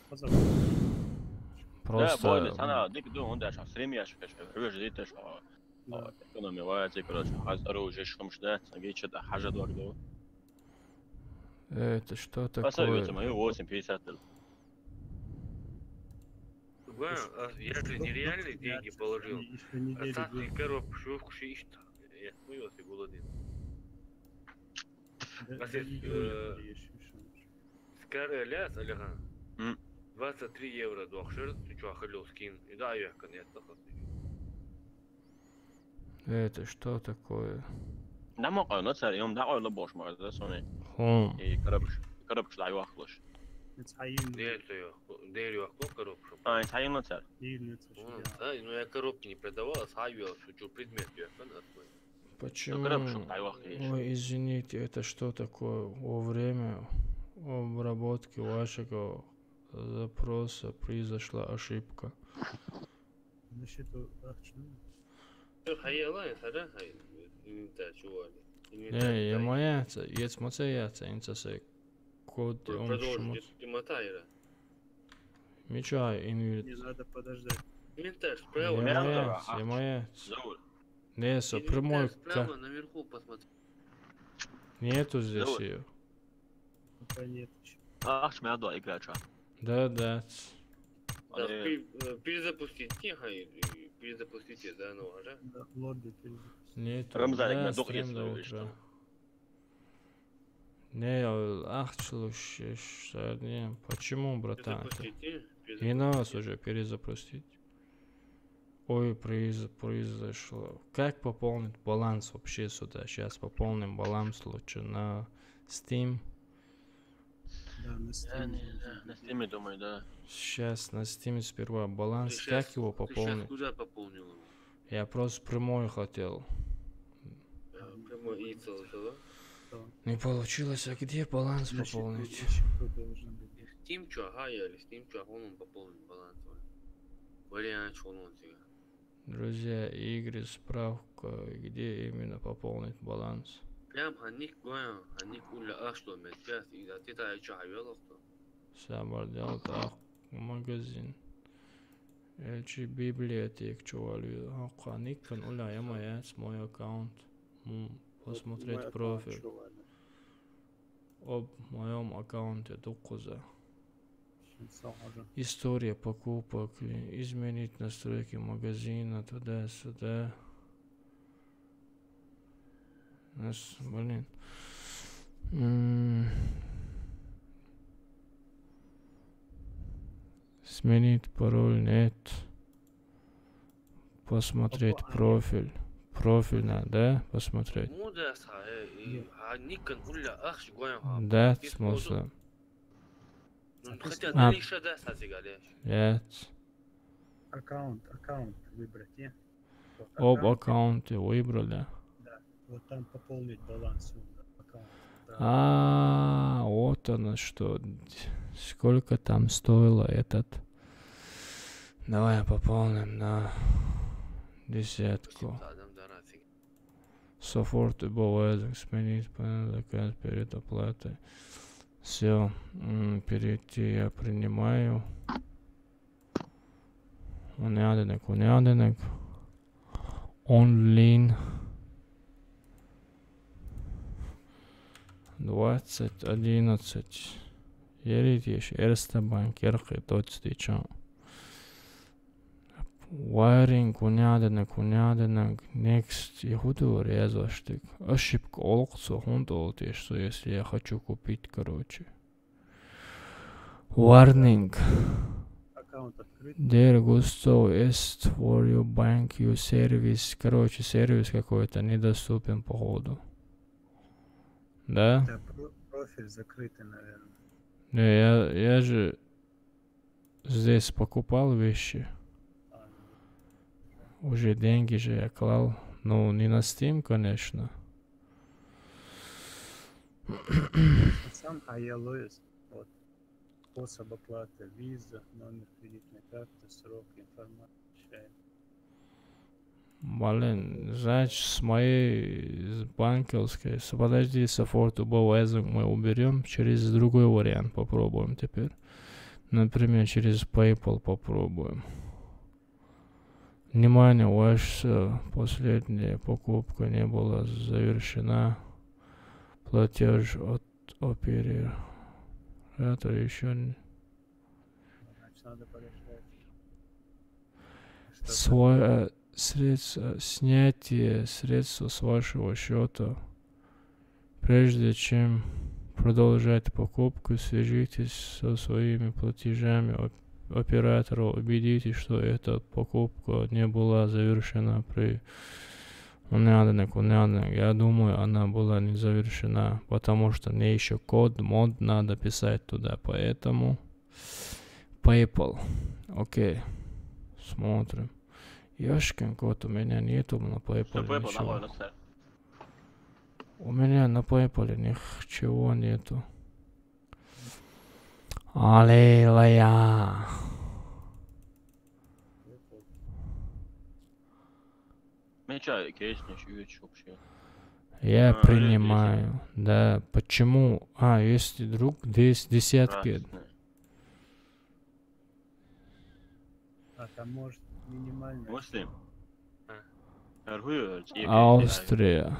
Позабыл. Да, Просто... более, она, дик, да, он даже стримишь, конечно, рвёшь, здесь тоже, а, Да. а, экономия, варианты, короче, а здоровье уже шумш, да, вечер, да, хажа два, да. Это что Посоветуй такое? мою восемь пятьдесят. Ва, а я же нереальные деньги положил. Еще неделю Остатки будет. Коробку, шух, шиш. Я хуёвый голодный. Да, А да, ты, не э, говори ещё, ещё. Скар Ильяс, Алихан. М. Двадцать три евро дохшер, ты чё, ахалил скин? И да, я, конечно, хасный. Это что такое? Дама къайна цар, юм да къайла бош магаза сони. Хм. И коробкаш, коробкаш да юахлаш. It's хьаим. Дер ту йохло, дер йохло коробка. А, Италина цар. Дивно это Вон, что. Да, ну я коробки не продавал, а схавил, что предмет я фан отмой. Почему? Коробкаш да юахлаш. Ой, извините, это что такое? Во время обработки вашего запроса произошла ошибка. На счету ахчу. Что хаяла, я сара хай. Инвентарь чували. Не, я моя, это, ец моя, это, инца се код, он Продолжи, шмот. Где ты мотайра? Меча Не инвит. Надо подождать. Инвентарь Я справа. Прямо моя, давай, я а. моя. Заур. Не, со Инвентарь прямой справа, ка. Наверху посмотри. Нету здесь Давай. Ее. Пока нет еще. Ахч мя да играча. Да, да. Да, Э. пер- э, перезапустить. Тихо, и- и перезапустите заново, да? Да, лобби перезапустить. Нету. Рамзан, Да, на духе стрим свою до вещь утра. там. Не, ахчулуш, не. Почему, братан? Это... Перезапустите. И нас уже перезапустить. Ой, произ- произошло. Как пополнить баланс вообще сюда? Сейчас пополним баланс лучше на Steam. Да, на Да, Steam. не, да, на стиме, думаю, да. Сейчас на Steam сперва баланс. Ты Как щас- его Ты сейчас пополнить? Куда пополнил его? Я просто прямой хотел. Э, Прямой и целый, да? Не получилось. А где баланс На счету, пополнить? на счету должен быть. И Steam чё, ага, я или Steam чё, а он пополнил баланс. Вариант, что он тебя. Друзья, игры, справка, где именно пополнить баланс? Прям ханик гоян, ханик улля аш то мет час, и да ты та чё хавелок то. Сабар делта магазин. Элчи библиотек чувалю. Ханик кан улля яма яц мой аккаунт. М, Посмотреть Мой профиль. Аккаунт, чё, ладно. Об моем аккаунте дуккуза. Сейчас сам уже. История покупок. Изменить настройки магазина туда-сюда. Нас, блин. М. Сменить пароль, нет. Посмотреть Опа, а, профиль. Профиль надо, да? Посмотреть. Ну да, са, э, и Нет. ханик кан улля аш гоян ха. Да, Без смысл. кода. Ну, хотя А. Дали ещё да, са, сигале. Нет. Аккаунт, аккаунт выбрать, не? Вот Об аккаунт, аккаунте выбрали. да. Вот там пополнить баланс, вот, аккаунт. Да. А, вот оно что. Сколько там стоило этот. Давай пополним на десятку. Адам Дарасик. Софорт и Боуэзинг сменить план, заказ перед оплатой. Все, перейти я принимаю. Уняденек, уняденек. Онлайн. Двадцать одиннадцать. Ерит еш Эрста банк, ерхи тоцтича. Wiring, уняденек, уняденек. Next, я худу резаштык. Ошибка олксо хунтолтеш, что если я хочу купить, короче. Warning. Аккаунт открыт. Der Gusto ist for your bank, your service. Короче, сервис какой-то недоступен, походу. Да? Да, про- профиль закрытый, наверное. Не, я, я же здесь покупал вещи. А, ну, Уже деньги же я клал. Ну, не на Steam, конечно. Сам Аялоис. Вот. Способ оплаты: виза, номер кредитной карты, срок, информация. Блин, значит, с моей, с банковской, с- подожди, Софорт и Боуэзинг мы уберем, через другой вариант попробуем теперь. Например, через PayPal попробуем. Внимание, ваша последняя покупка не была завершена. Платеж от оператора еще не... Значит, надо порешать. Что-то Сва- э, средства, снятие средств с вашего счета. Прежде чем продолжать покупку, свяжитесь со своими платежами оп- оператора, убедитесь, что эта покупка не была завершена при Унядник, унядник. Я думаю, она была не завершена, потому что мне еще код мод надо писать туда, поэтому PayPal. Окей, смотрим. Ёшкин кот, у меня нету на PayPal ничего. У меня на PayPal ничего нету. Аллилуйя. Меча, кейс не шьют вообще. Я принимаю. Да, почему? А, если вдруг здесь десятки. А там, может, минимально. Может ли? Австрия.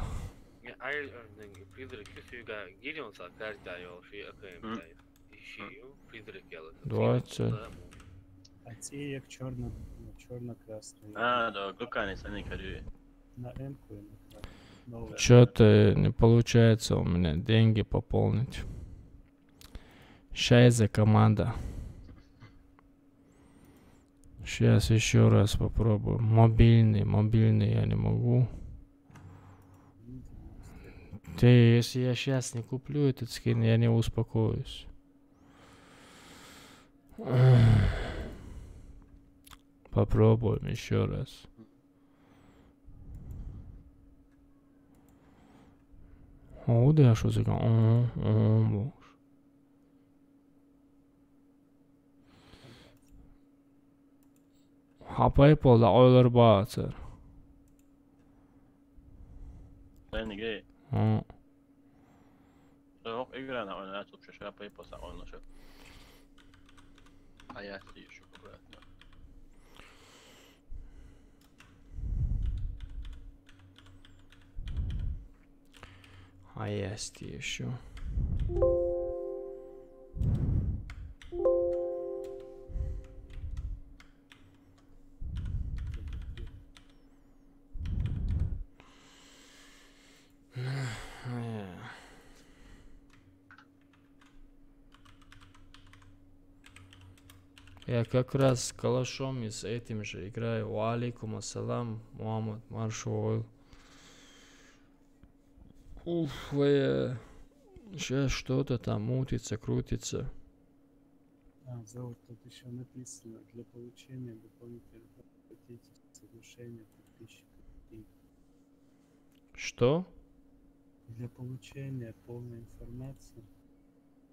Призрак, если у тебя Гирион Сакарта, я вообще АКМ. Двадцать. А те як чорно, чорно-красный. А, да, глуканый саны кадуи. На М-ку и на красный. Чё-то не получается у меня деньги пополнить. Ща из-за команда. Сейчас еще раз попробую. Мобильный, мобильный я не могу. Ты, если я сейчас не куплю этот скин, я не успокоюсь. Попробуем еще раз. О, да, что за кон-, о, о, боже. Ха, PayPal-да ойлар баатыр. Сенге. О. Yok, игра на, она тут шаша PayPal-да, он уже. А я сижу обратно. А есть еще. Я как раз с калашом и с этим же играю. Ва алейкум ассалам, Мухаммад, марш ойл. Уф, э, сейчас что-то там мутится, крутится. А, Заур, тут еще написано: для получения дополнительных, обратитесь к соглашению подписчиков. Что? Для получения полной информации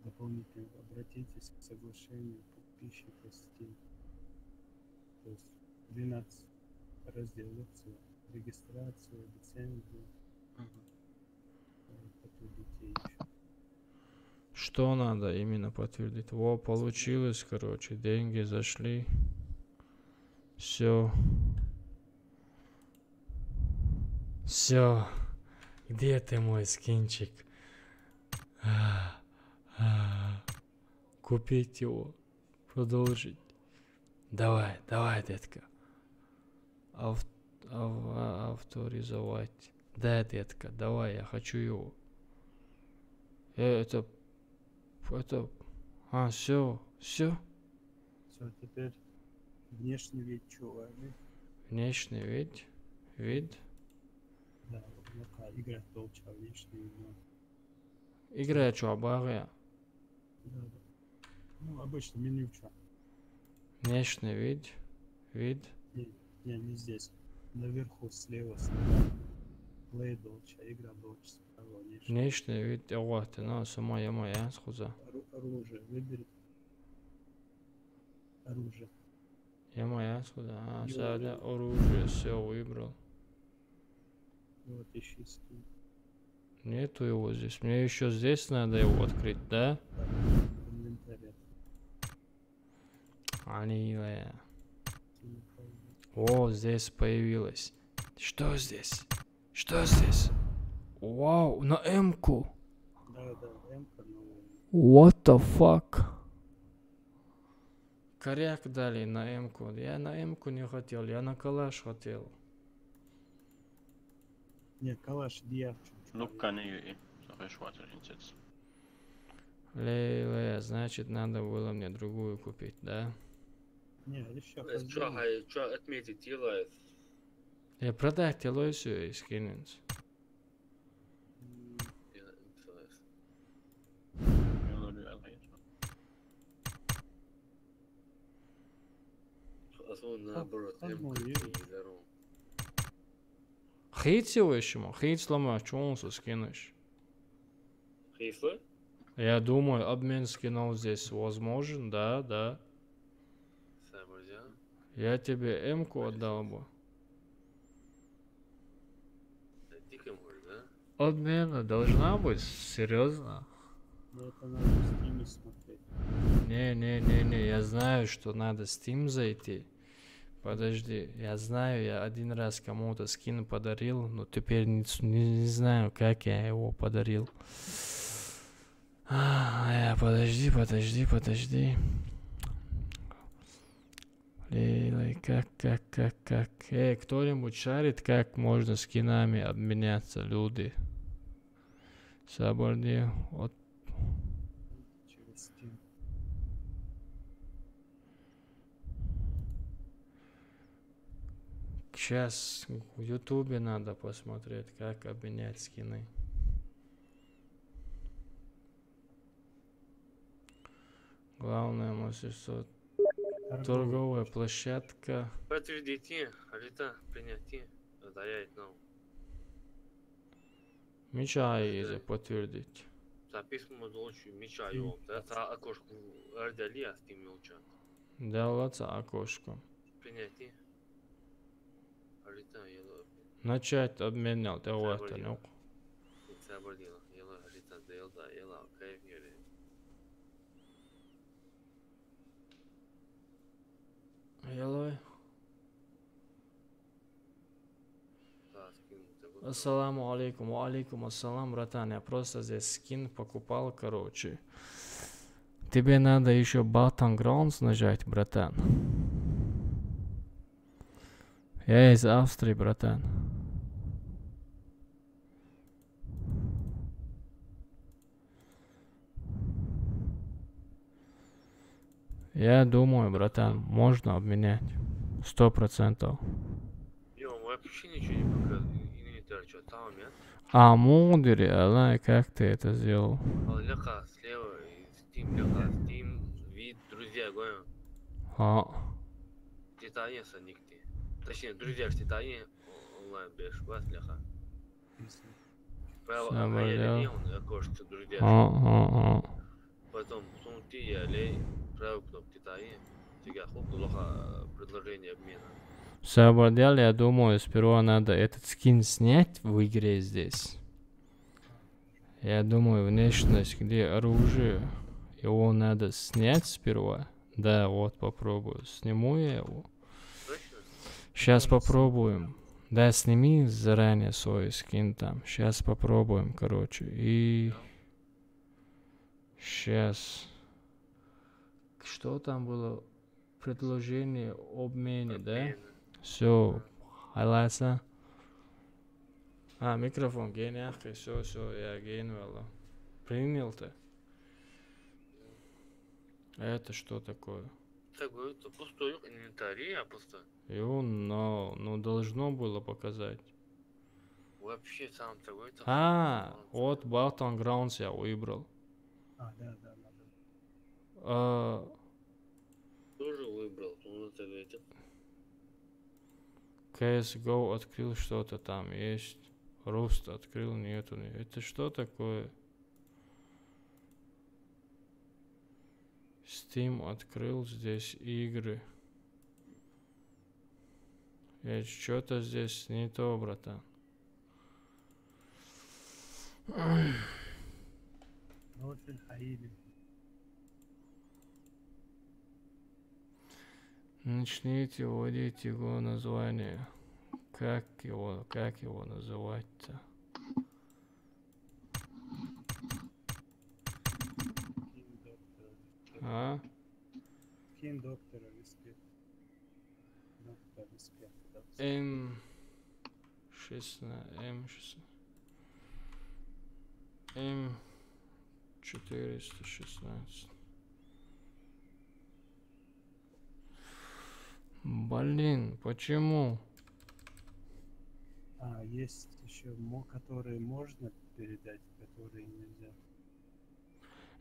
дополнительно обратитесь к соглашению подписчика Steam. То есть двенадцать, раздел опции: регистрация, лицензия. Мгм. Э, подтвердите ещё. Что надо именно подтвердить? Во, получилось, короче, деньги зашли. Все. Все. Где ты, мой скинчик? А, а. Купить его. Продолжить. Давай, давай, детка. Ав-, ав-, а, авторизовать. Да, детка, давай, я хочу его. Э, это, это, а, все, все. Все, теперь внешний вид чё, а, вид? Внешний вид, вид. Да, вот, игра толча, внешний вид, ну. Игра чё, баги? Да, да. Ну, обычно меню чё? Внешний вид, вид. Не, не, не здесь. Наверху слева, слева. Play долча, игра долча, справа, внешний. Внешний вид, я вот, ну, сама я моя, схуза. Ору-, оружие выбери. Оружие. Я моя сюда. А, сюда оружие, все, выбрал. Вот, ищи скин. Нету его здесь. Мне еще здесь надо его открыть, да? Так, в инвентаре. Аллилуйя. О, здесь появилось. Что здесь? Что здесь? Вау, на М-ку. Да, да, М-ка новая. What the fuck? Коряк дали на М-ку. Я на М-ку не хотел, я на калаш хотел. Не, калаш диавчу. Ну, кане и сахеш ватер инцец. Ле, ле, значит, надо было мне другую купить, да? Не, ещё. Чё, хай, чё отметить делает? Я продать лой всё и скинуть. М, Я написал это. А то наоборот, а М ну, К и- не здоров. Хитси вешимо, хитслама чунсу скинуш. Хислы? Я думаю, обмен скинов здесь возможен, да, да. Сабырзя. Я тебе М-ку отдал бы. Диком уже, да? Обмена должна быть, серьезно. Вот она в стиме смотреть. Не-не-не-не, я знаю, что надо Steam зайти. Подожди, я знаю, я один раз кому-то скин подарил, но теперь не, с- не, не знаю, как я его подарил. А, э, подожди, подожди, подожди. Лей, лей, как, как, как, как. Эй, кто-нибудь шарит, как можно скинами обменяться, люди? Сабарди, вот Через Steam. Сейчас в Ютубе надо посмотреть, как обменять скины. Главное мастерство. Торговый. Торговая площадка. Подтвердите, Алита, принять. Доверять нам. Мичай изе подтвердить. Записку мы лучше меча его. Да, та окошко Эрдели, а Steam не учат. Далаца окошко. Принять. Алита, ело. Начать обменял, давай это, ну. Сабарди, ело, Алита, да, ело, да, ело, кайф, ело. Hello. Да, скинул, так вот. Ассаламу алейкум. Ва алейкум ассалам, братан. Я просто здесь скин покупал, короче. Тебе надо еще Battlegrounds нажать, братан. Я из Австрии, братан. Я думаю, братан, можно обменять. Сто процентов. Ё, вообще ничего не показывает. Инвентарь что, там, нет? А мудри, Аллах, как ты это сделал? А, леха, слева, и Steam, леха, Steam, вид, друзья, гоем. А, Титания, Соник ты. Точнее, друзья в Титане, о- онлайн беш, вас, леха. Если Право, Самое а я дело. левее, он окошко, друзья. а, а, а. Потом, сунти, я лей, правый кнопка Титания. Тебя хоп, лоха, предложение обмена. Сабардял, я думаю, сперва надо этот скин снять в игре здесь. Я думаю, внешность, где оружие, его надо снять сперва. Да, вот попробую. Сниму я его. Точно? Сейчас попробуем. Да, сними заранее свой скин там. Сейчас попробуем, короче. И сейчас. Что там было? Предложение об обмене, да? Обмен. Все, хайласа. А, микрофон, гени, все, все, я гени вала. Принял ты? Это что такое? Такой, это пустой инвентарь, а просто Его, но, ну, должно было показать. вообще сам такой. А, вот Battlegrounds я выбрал. А, да, да, надо. А, Тоже выбрал, он это, это. C S Go открыл, что-то там есть. Rust открыл, нету. Это что такое? Steam открыл, здесь игры. Что-то здесь не то, братан. Ну, очень хаили. Начните вводить его название. Как его, как его называть-то? Скин доктора. А? Скин доктора, респект. Доктор, респект. Да. М шестнадцать, М шестнадцать. М четыреста шестнадцать. Блин, почему? А есть еще мо, которые можно передать, которые нельзя.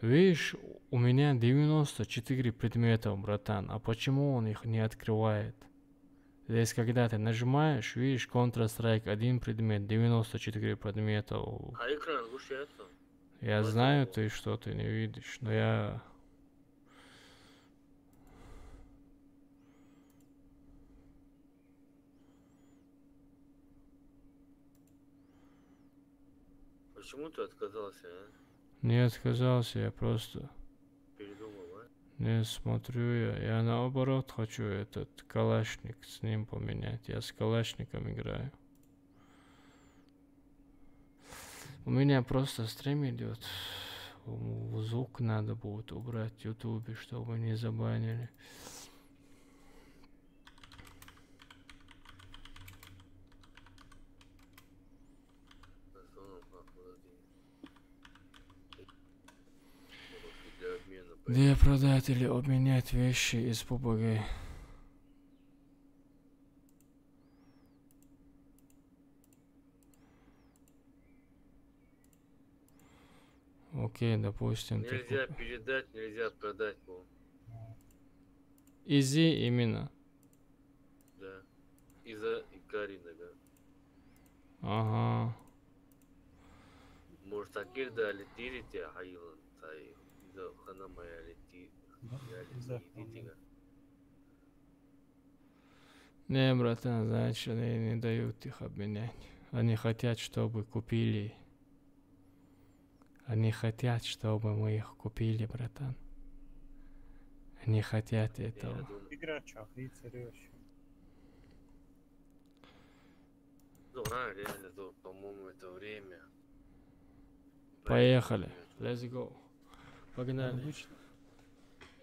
Видишь, у меня девяносто четыре предмета, братан. А почему он их не открывает? Здесь, когда ты нажимаешь, видишь, Counter-Strike один предмет, девяносто четыре предмета. А экран вращается? Я знаю, ты что, ты не видишь, но я... Почему ты отказался, а? Не отказался, я просто... Передумал, а? Не, смотрю я. Я наоборот хочу этот калашник с ним поменять. Я с калашником играю. У меня просто стрим идет. Звук надо будет убрать в Ютубе, чтобы не забанили. Где продать или обменять вещи из пабг? Окей, допустим, ты... Нельзя куп- передать, нельзя продать, по-моему. Изи именно. Да. Иза и Карина, да. Ага. Может, так и да, летирите, а Илон, тай, Иза, хана моя лети-, я лети-, летите, да. Не, братан, знаешь, они не дают их обменять. Они хотят, чтобы купили. Они хотят, чтобы мы их купили, братан. Они хотят этого. Игра чё, охренеть, Серёж. Ну, а, реально, то, по-моему, это время. Поехали. Let's go. Погнали. Обычно.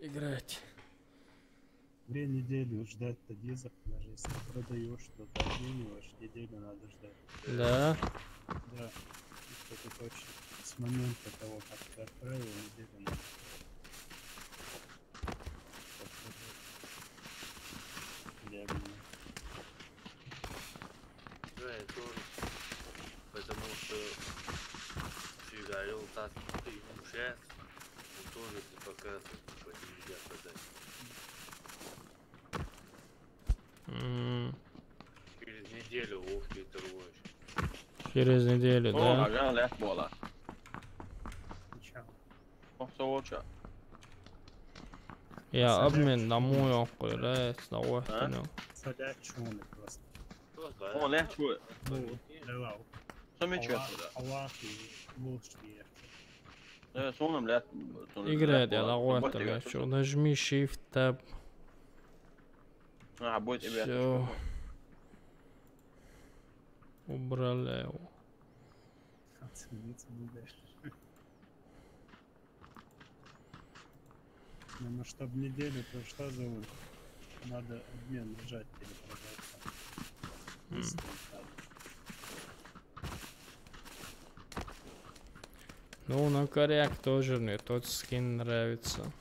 Играть. Две недели ждать-то дизок, даже если ты продаёшь, то обмениваешь, неделю надо ждать. Да? Да, это точно. С момента того, как ты отправил, неделю надо ждать. Для меня. Да, я тоже. Потому что всегда результат не получается. Он тоже не показывает, типа, нельзя продать. М. Через неделю Вовки торгуешь. Через неделю, да? О, ага, лех бола. Чё? О, всё, вот чё. Я обмен домой, охуеть, на вот. А? Садят чё он просто. О, лех чё? Ну, давай. Что мне чё? Аллах, Аллах и лучше. Э, сонун, блядь, сонун, играет, блядь, я на вот это, я чё, нажми Shift Tab. А, будет, ребята, всё. Убрали его. Оцениться будешь. Ну, ну, чтоб неделю прошла, зовут. Надо обмен нажать или продать там. М. Если надо. Ну, на коряк тоже мне тот скин нравится.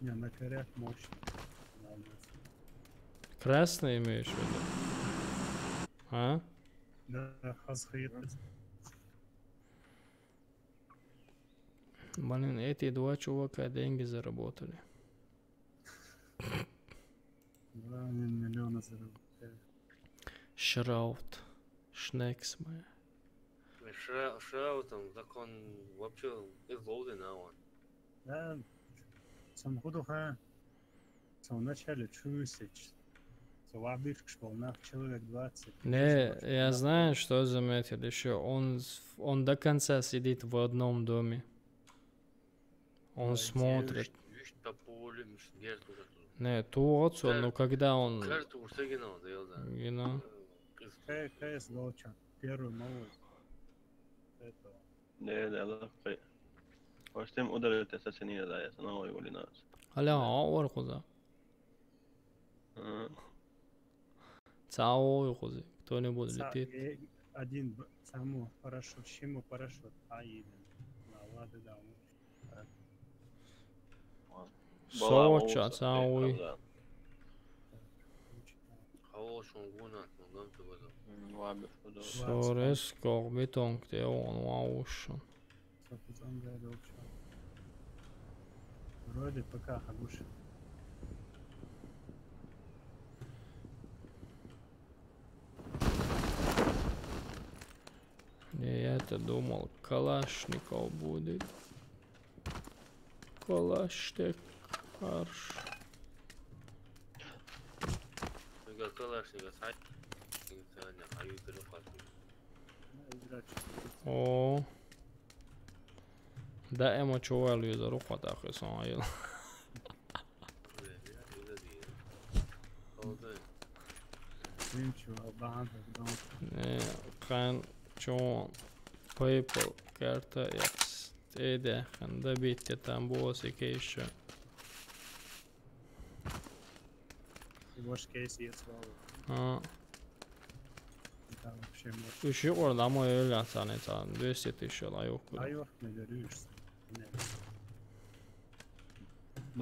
Не, на коряк мощный. Нравится. Красный имеешь в виду? А? Да, хазхит. Блин, эти два чувака деньги заработали. Два миллиона заработали. Шраут. Шнекс моя. Шра-, Шраутом закон вообще изловлен, а он. Да, сам худу ха. Сам вначале чувствуешь. Человек двадцать. Не, я знаю, что заметил ещё. Он, он до конца сидит в одном доме. Он смотрит. Не, то вот он, но когда он... Карту уже гинал, да, да. Гинал. К-, К С Голчан, первый новый. Это. Не, не, да, хай. Ваштем ударит, это сенина, да, я снова его линас. Аля, а, ор куда? А. Цао, хузи. Кто-нибудь летит? Э, один б-, саму парашют, чему парашют, а, едем. На, ладно, да, он. Соча, цао. Хавал шунгуна, Mm, labi, es to domāju. Sores, kogbiton, tie un laušan. Saka, zangaidu augšā. Rodi, pakā, haguši. Не, я-то думал, Калашников будет. Калашник, арш. Kalāšnikas, ai. Tagad, ā, ne, ai, jūs tur rukāt. O. Da emo čuvalu za rukatākas on ajil. Viņš vēl bānta, domā. Ne, kan čuvan. PayPal karta, jaks. Ede, kan da bitte tam vuosi keisha. Worst case, yes, well. Ā. Tää on se muoto. Yksi juuri damo yllä sani saan dysti tisho la juhku. Ai juhku, ne yhdys. Ne.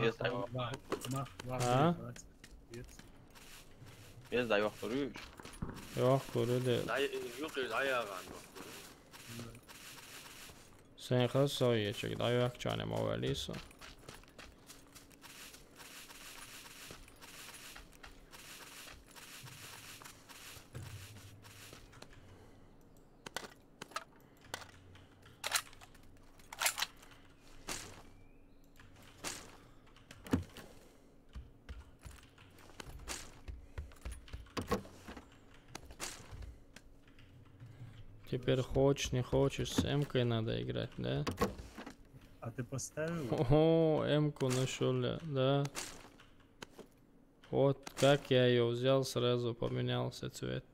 Yes, ai. Mah, mah, mah, mah, yes. Yes, ai juhku yhdys. Juhku yhdys. Ai, juhku ai ajan. Sen kanssa on ja tjekit ai juhku čane ma välisa. Теперь хочешь, не хочешь, с М-кой надо играть, да? А ты поставил? О, М-ку нашёл, да. Вот как я её взял, сразу поменялся цвет.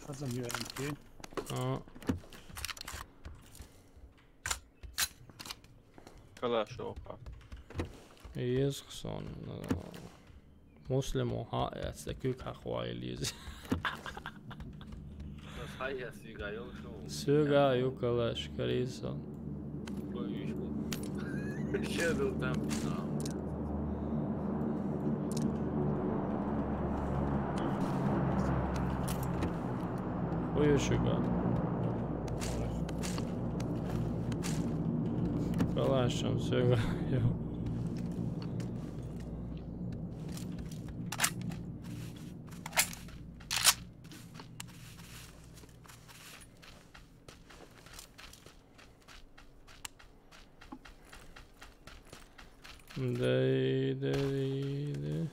Что за М К? А. Kalāšovka. Jēzus, un, ā, Muslimu ha-, ē, se kuk ha huai līzi. Tas hajas iga jau šau. Sugā jukalāš, karīsa. Ko iško? Šedau tam. Hujušika. Kalāšam sugā jau. Dei, dei, dei.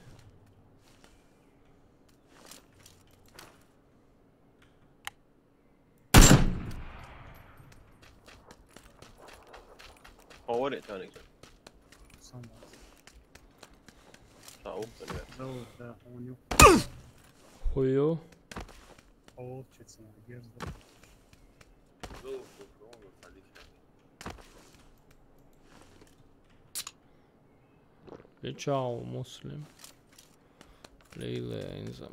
Hol van itt, Henrik? Sanás. Sa uppe nyilván. Zöld, de on jó. Hol jó? Hol csicsen, érzed? Zöld, zöld, zöld. Good job, Muslim. Leila inzam.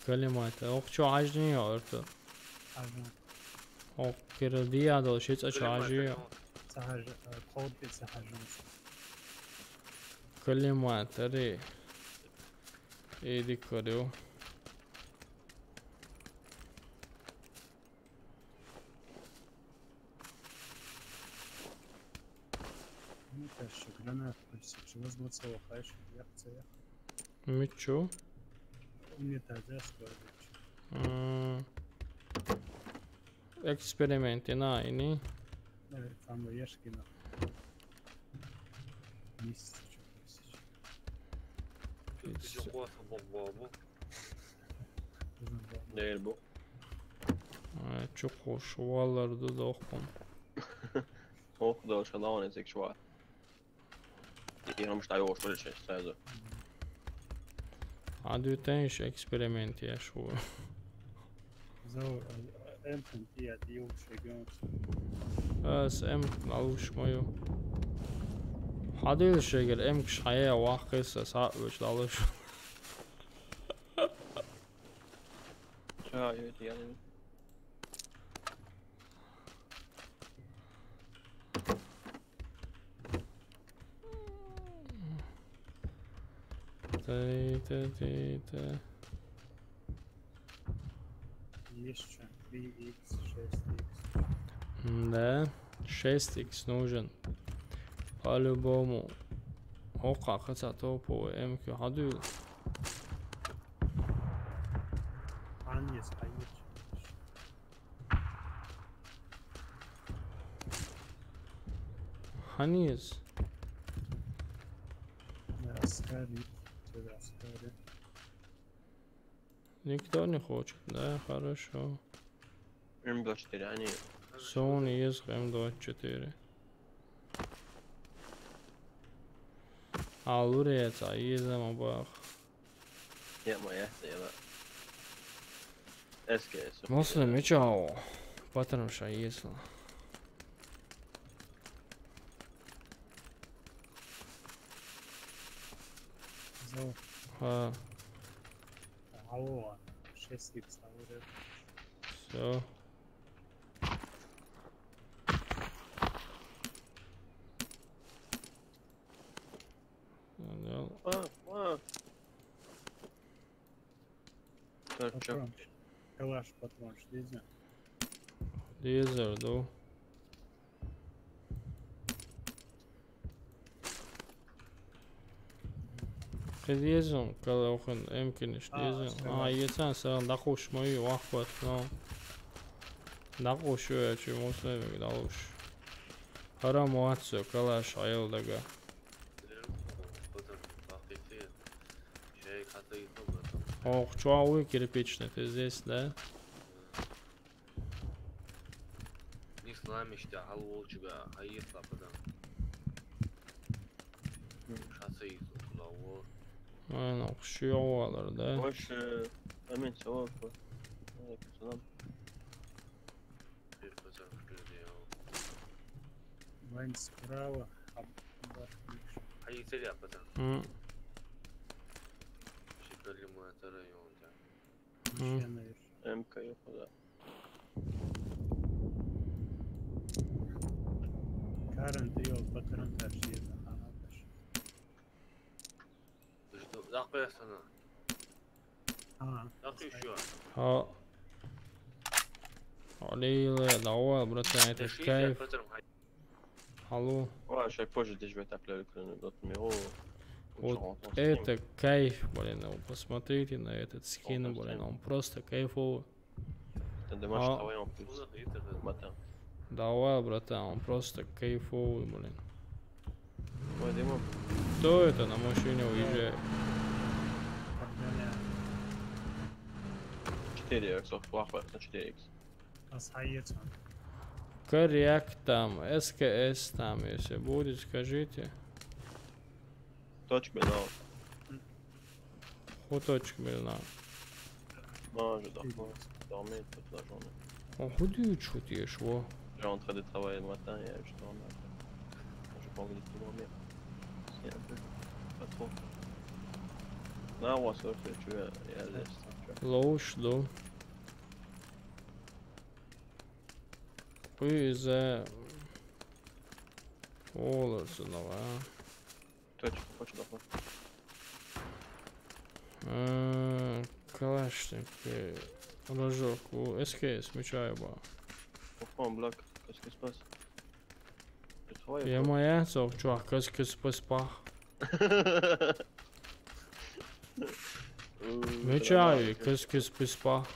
Kalimata. Oh, čo ajni orta. Ajni. Oh, kira dia do shit a čo ajni. Sahaj, eh, thot ke sahaj. Kalimata re. Edi karo. Мне кажется, гранат почти чего сбоцало, хайши, я в целях. Мичу? Мне тогда скажут. М. Эксперименты на ини. Э, там Ешкина. Месяц, чё, месяц. Ис- Bizin qo'rqib bor, bormi? Bizin bor. Deyil bu. Э, чё, хуш, валар да дохпун. Ох, да, шалаван ezek şu var. Ihan musta ajoš böyle şey, sääzö. Adüten iş eksperimenti yaşu. Zau, eh, M T N T ja ti juhše göns. As M alušmaju. Hadil šeger M kšaje vahkes as atvuč daluš. Čā, jo, ti jāni. Тита, тита. Есть что? Три икс, шесть икс. Да, шесть икс нужен. По-любому. Окъа, кхы цхьа топовый эм кью хьадуйла. Анис, а есть. Хьанис? Да, скорее. Всегда скорее. Никто не хочет, да, хорошо. М двадцать четыре, они... Sony есть эм двадцать четыре. А луреца, есть эм бах. Я моя, я. СКС. Муслим, и чё? Патронов ша есть. Зал. А, Алло, шесть икс, алло. Все. А, а. Так, чё? Патрон. Калаш патрон, что здесь? Лезер, да. Кхы лезум, калаухын эмкиниш А, лезум. всё. А, ецан саран дакъуш мой вахват, но. Дакъуш я чи муслимик далуш. Харам ватсо, калаш айл дага. Ох, чё, а вы кирпичный, ты здесь, да? Не сломишься, а лучше, а если потом. Шасси кулавол. Ай, ну, кушуялар, да? Больше... Амин, салам. Алейкум салам. Перепозор в крыле. Вань справа. А, да, А если я потом? М, Шикарный мой район, да. м. Ещё, наверное. МК, ёпта. Карен, ты его патрон дашь, я заханал дашь. Ты что, нахуй я стану? А, Нахуй еще? А. Алила, давай, братан, это ж кайф. Алло. Ой, сейчас позже здесь в этой плеве клюну, вот мне, о. Вот это кайф, блин, ну, посмотрите на этот скин, блин, он просто кайфовый. Ты думаешь, А. Давай он плюс. Бата. Давай, братан, он просто кайфовый, блин. Ой, Дима. Кто это на машине уезжает? Подгоняю. Четыре икс, плохо, на четыре икс. Асхаец он. Коряк там, СКС там, если будет, скажите. Точка, да. Хуточек, блин, а. Може, да, ну, да, умеет предложённый. Он худючий, ты ж, во. Là, on est en train de travailler le matin, et je tourne. Je prends des petits moments. C'est un peu... Pas trop. Là, on va se faire tuer, et à l'est, tu vois. Лоуш, да. Хуй из-за Олар снова, а? Точка, точка, дохуй. Э, Калашник, э, рожок, у СКС, мечаю, ба. Pourquoi on bloque? Qu'est-ce qui se passe? Je travaille, Я quoi. моя, сох, чувак, кыз кыз пыспах. Э, Мечаю, давай. кыз кыз пыспах.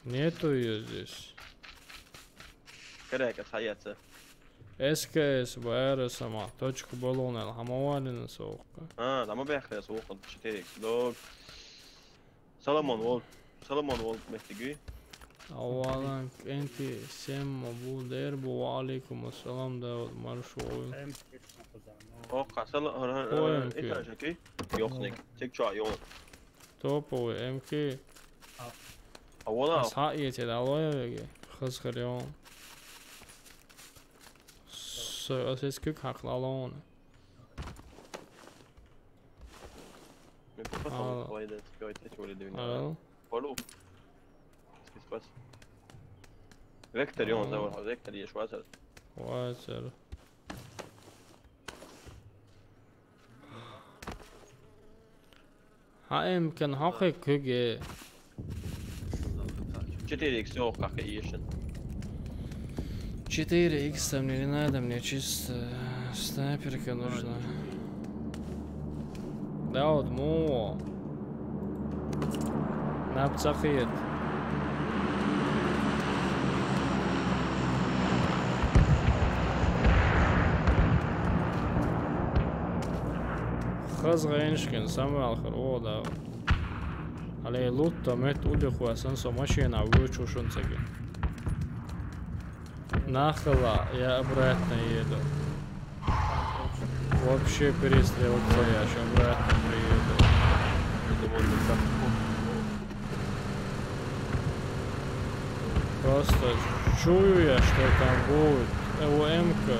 Нету ее здесь. Коряк, отхаяться. СКС, баара сама, точка болуна, хамавалина соука. А, там объехали, слухай, четыре икс. Лог. Соломон Волк. Соломон Волк, мехтиги. Авалан, энти, сем, мабу, дербу, ва алейкум ассалам, да, вот, маршой. М скучно, пацан, ну. О, касал, Ой, окей. Этаж, окей? Ёхник. Тик чё, ё. Топовый, МК. А вон, а, Ас хаа иетед алоя веге. Хыз хырён. С, ас эс кюк хакла алоона. Mais pourquoi А. t'as envoyé des trucs avec toi, tu voulais devenir Ал. Полу. Qu'est-ce qui se passe? Vector, on А. va Vector, il est choisi. Вайсер. Хьа эмкан хьокхе куьге. Четыре икс ох, как и ешин. Четыре икс там не надо, мне чисто снайперка нужна. Да, вот му. Наб ца кхет. Хазгъайнышкин самал хар, о, да. Али лутта мет улихуасан со машина вычушун цаги. Нахала, я обратно еду. Вообще перестрелка, я ещё обратно приеду. Я думаю, мы так Просто чую я, что там будет. Л М-ка.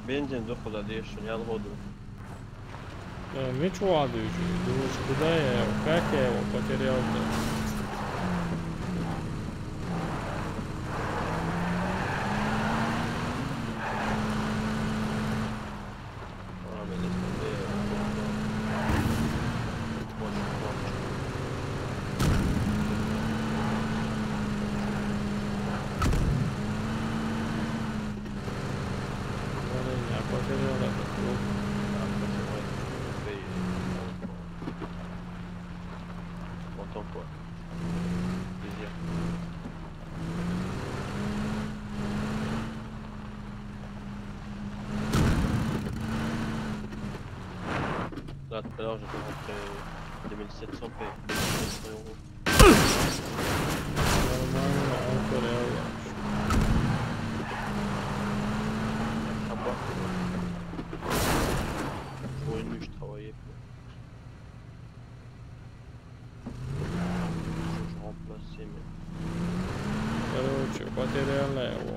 Бензин духуда дешин, я лгоду. Э, меч владыш, думаешь, куда я его, как я его потерял-то? Блин, я потерял этот лук. Вот он вот. Везде. Да, ты должен был, э, две тысячи семьсот пять. Нормально, он порядок. Собака. Войну что, ебать. Короче, потеряли его.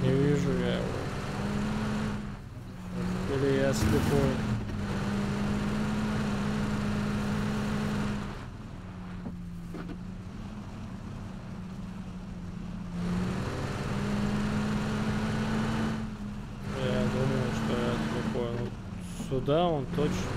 Не вижу я его. Или я слепой. Я думаю, что я слепой. Ну, сюда он точно.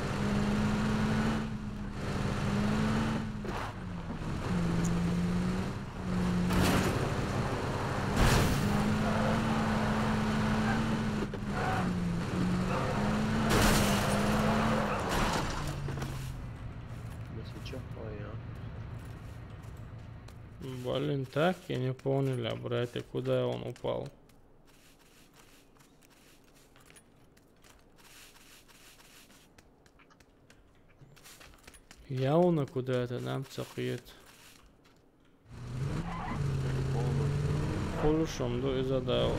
Блин, так и не поняли, братья, куда он упал. Явно куда-то нам цакет. Полушом до и задал.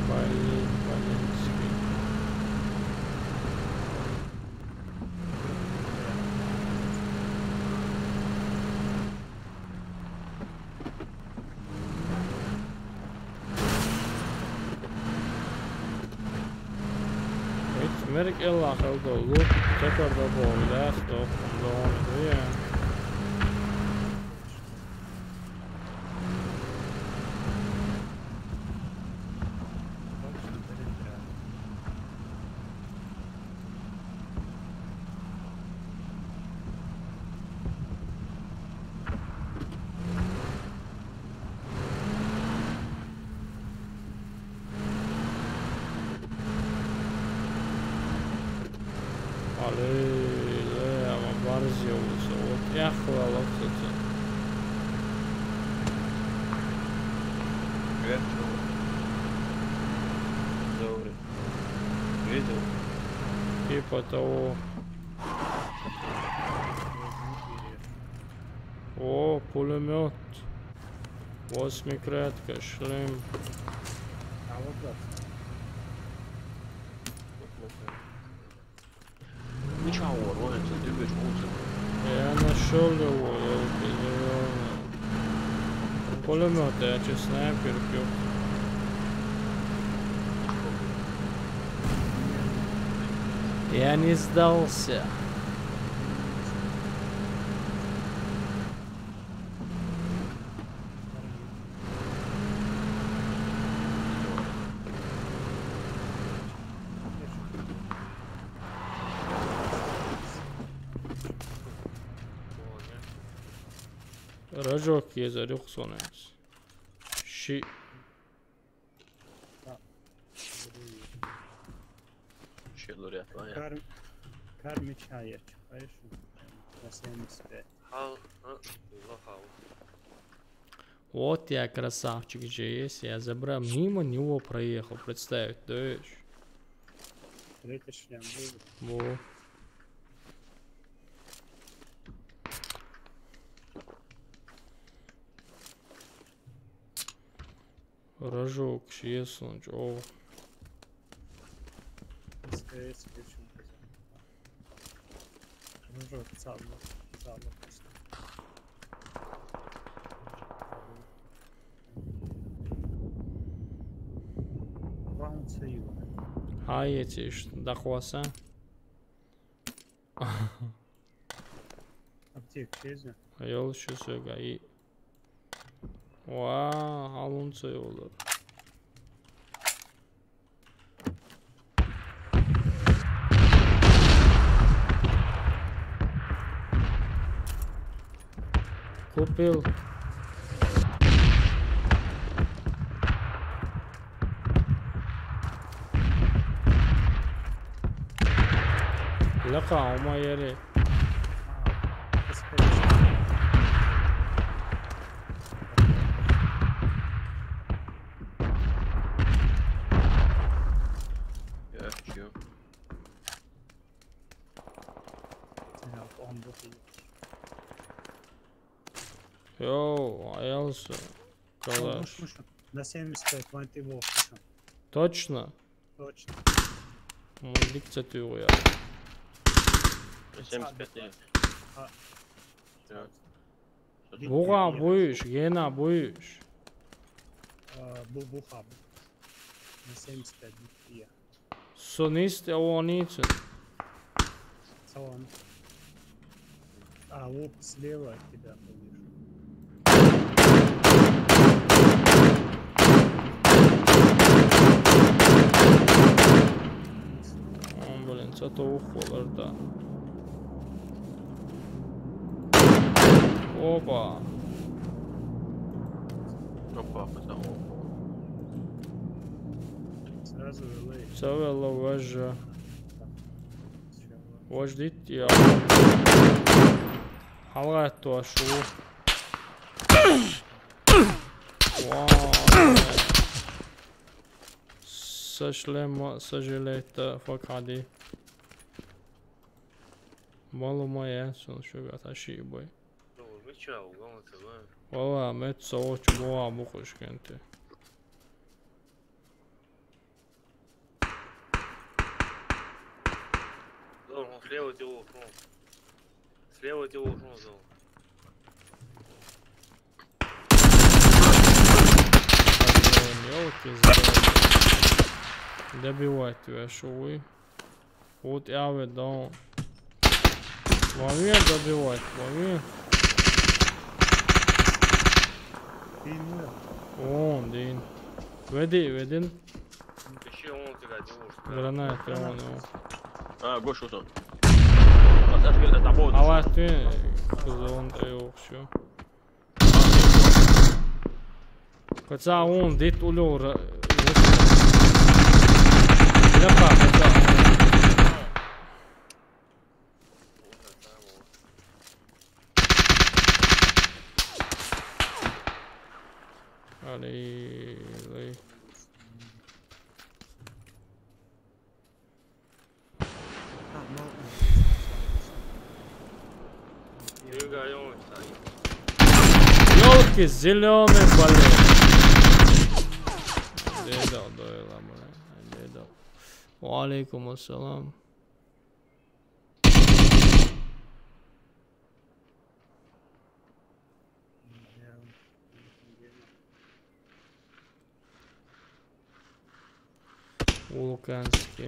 Блин, блин, Эт, мерик элла хелдо лук, текер да бо, да, сто, дон, я. Алло, алло, ама барзиус, Вот, я хвалил, кстати. Привет, чего? Добрый. Видел? Типа того. О, пулемет. Восьмикратка, шлем. А вот так. Ну чё, вот, вот, это ты говоришь, вот это. Я нашел его, я его. Пулемет, я че снайпер пью. Я не сдался. Рожок езарюк сонес. Ши. Чё, дурят, Ваня? Кар, кар меча я чекаешь? На семьдесят пять. Хал, а, лохал. Вот я красавчик же есть, я забрал, мимо него проехал, представить, да видишь? Третий шлем был. Во. Рожок, шиесон, чё? СКС включил. Рожок, сало, сало просто. Ваунца его. Ха, етиш, дахваса. Аптек чезі. Аял еще сёга и. Ва, алунца ёлдар. Купил. Лака, ума яре. Я чё? Я, он был и Йоу, аялсы. Калаш. Слушай, на семьдесят пять вань ты его слышал. Точно? Точно. Музык цатюр я. Семьдесят пять нет. А. Всё. Буга буйш, гена буйш. А, бу-, буха, бу-. На семьдесят пять я. Сонист, а он ицин. Салам. А, вот слева от тебя, повижу. Он, блин, цатух олар да. Опа. Опа, потом. Сразу Л А. Цавела важа. Вождит я. Халгат вашу. Вау. Сашлема, сожалейта, факади. Малума я, сон шугат ашибой. Ну, вы чё, угол ТВ? Вала, мет савоч моа мукушкенте. Должен слева от тебя ушёл. Слева от тебя ушёл, зал. Ёлки-залы. Добивать тебя, шуй. Вот я ведь дал. Лови, добивать, лови. Ты не О, дин. Веди, ведин. Ещё он тебя девушка. Гранат, он его. А, Гоша, вот он. Подожди, это будет. Алла ты, кузон, эй, вообще. Хотя он дит улёра. Ляпа, хотя. Алей-, алей. Ёлки зелёные, блин. Дедал, дойлам, блин. Дедал. Ва алейкум ассалам. Улканский.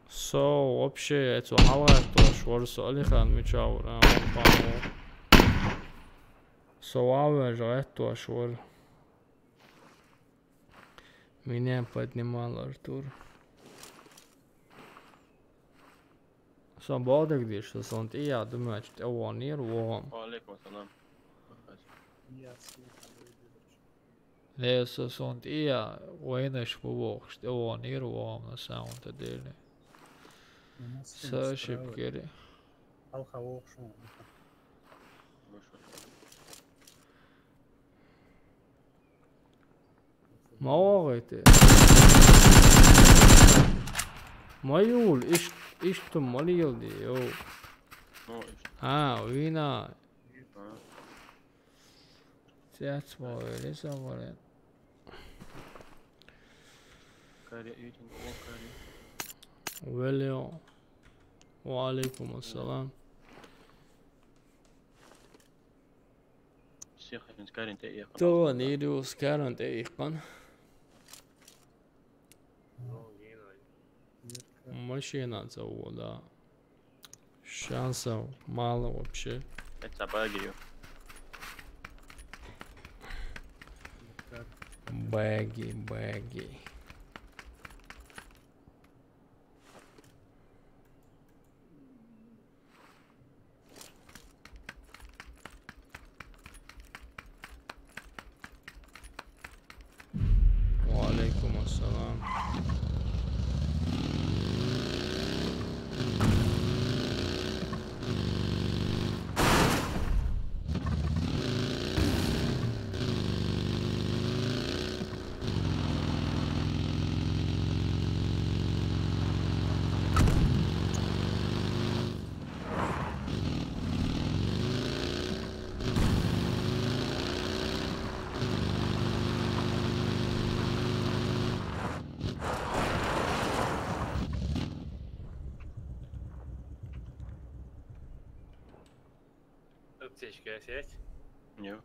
Со вообще, это хавар тош вар, со Алихан мичавра, по-моему. Со вавар жагат тош вар. Меня поднимал Артур. Сон богӀдагадеш, со сон тӀеяхь ду моьтту тӀевогӀанера вогӀам. Ва алейкум ассалам. Э, со сон тӀеяхь вайнаш ма вогӀуш, тӀевогӀанера вогӀам на самом-то деле. Са ошибка яра. Хьалха вогӀуш ву. Ма вогӀийта. Ма юла, иш-, иштта ма леладе, йо. Ну, иштта. А, вина. А. Цец ма вели, самарен. Кари, итин, о, кари. Велио. Ва алейкум ассалам. Сихин карин тӀе ихкан. То, нирус карин тӀе ихкан. Машина завода. Шансов мало вообще. Это баги. Баги, баги. Ва алейкум ассалам. Аптечка есть? Нет.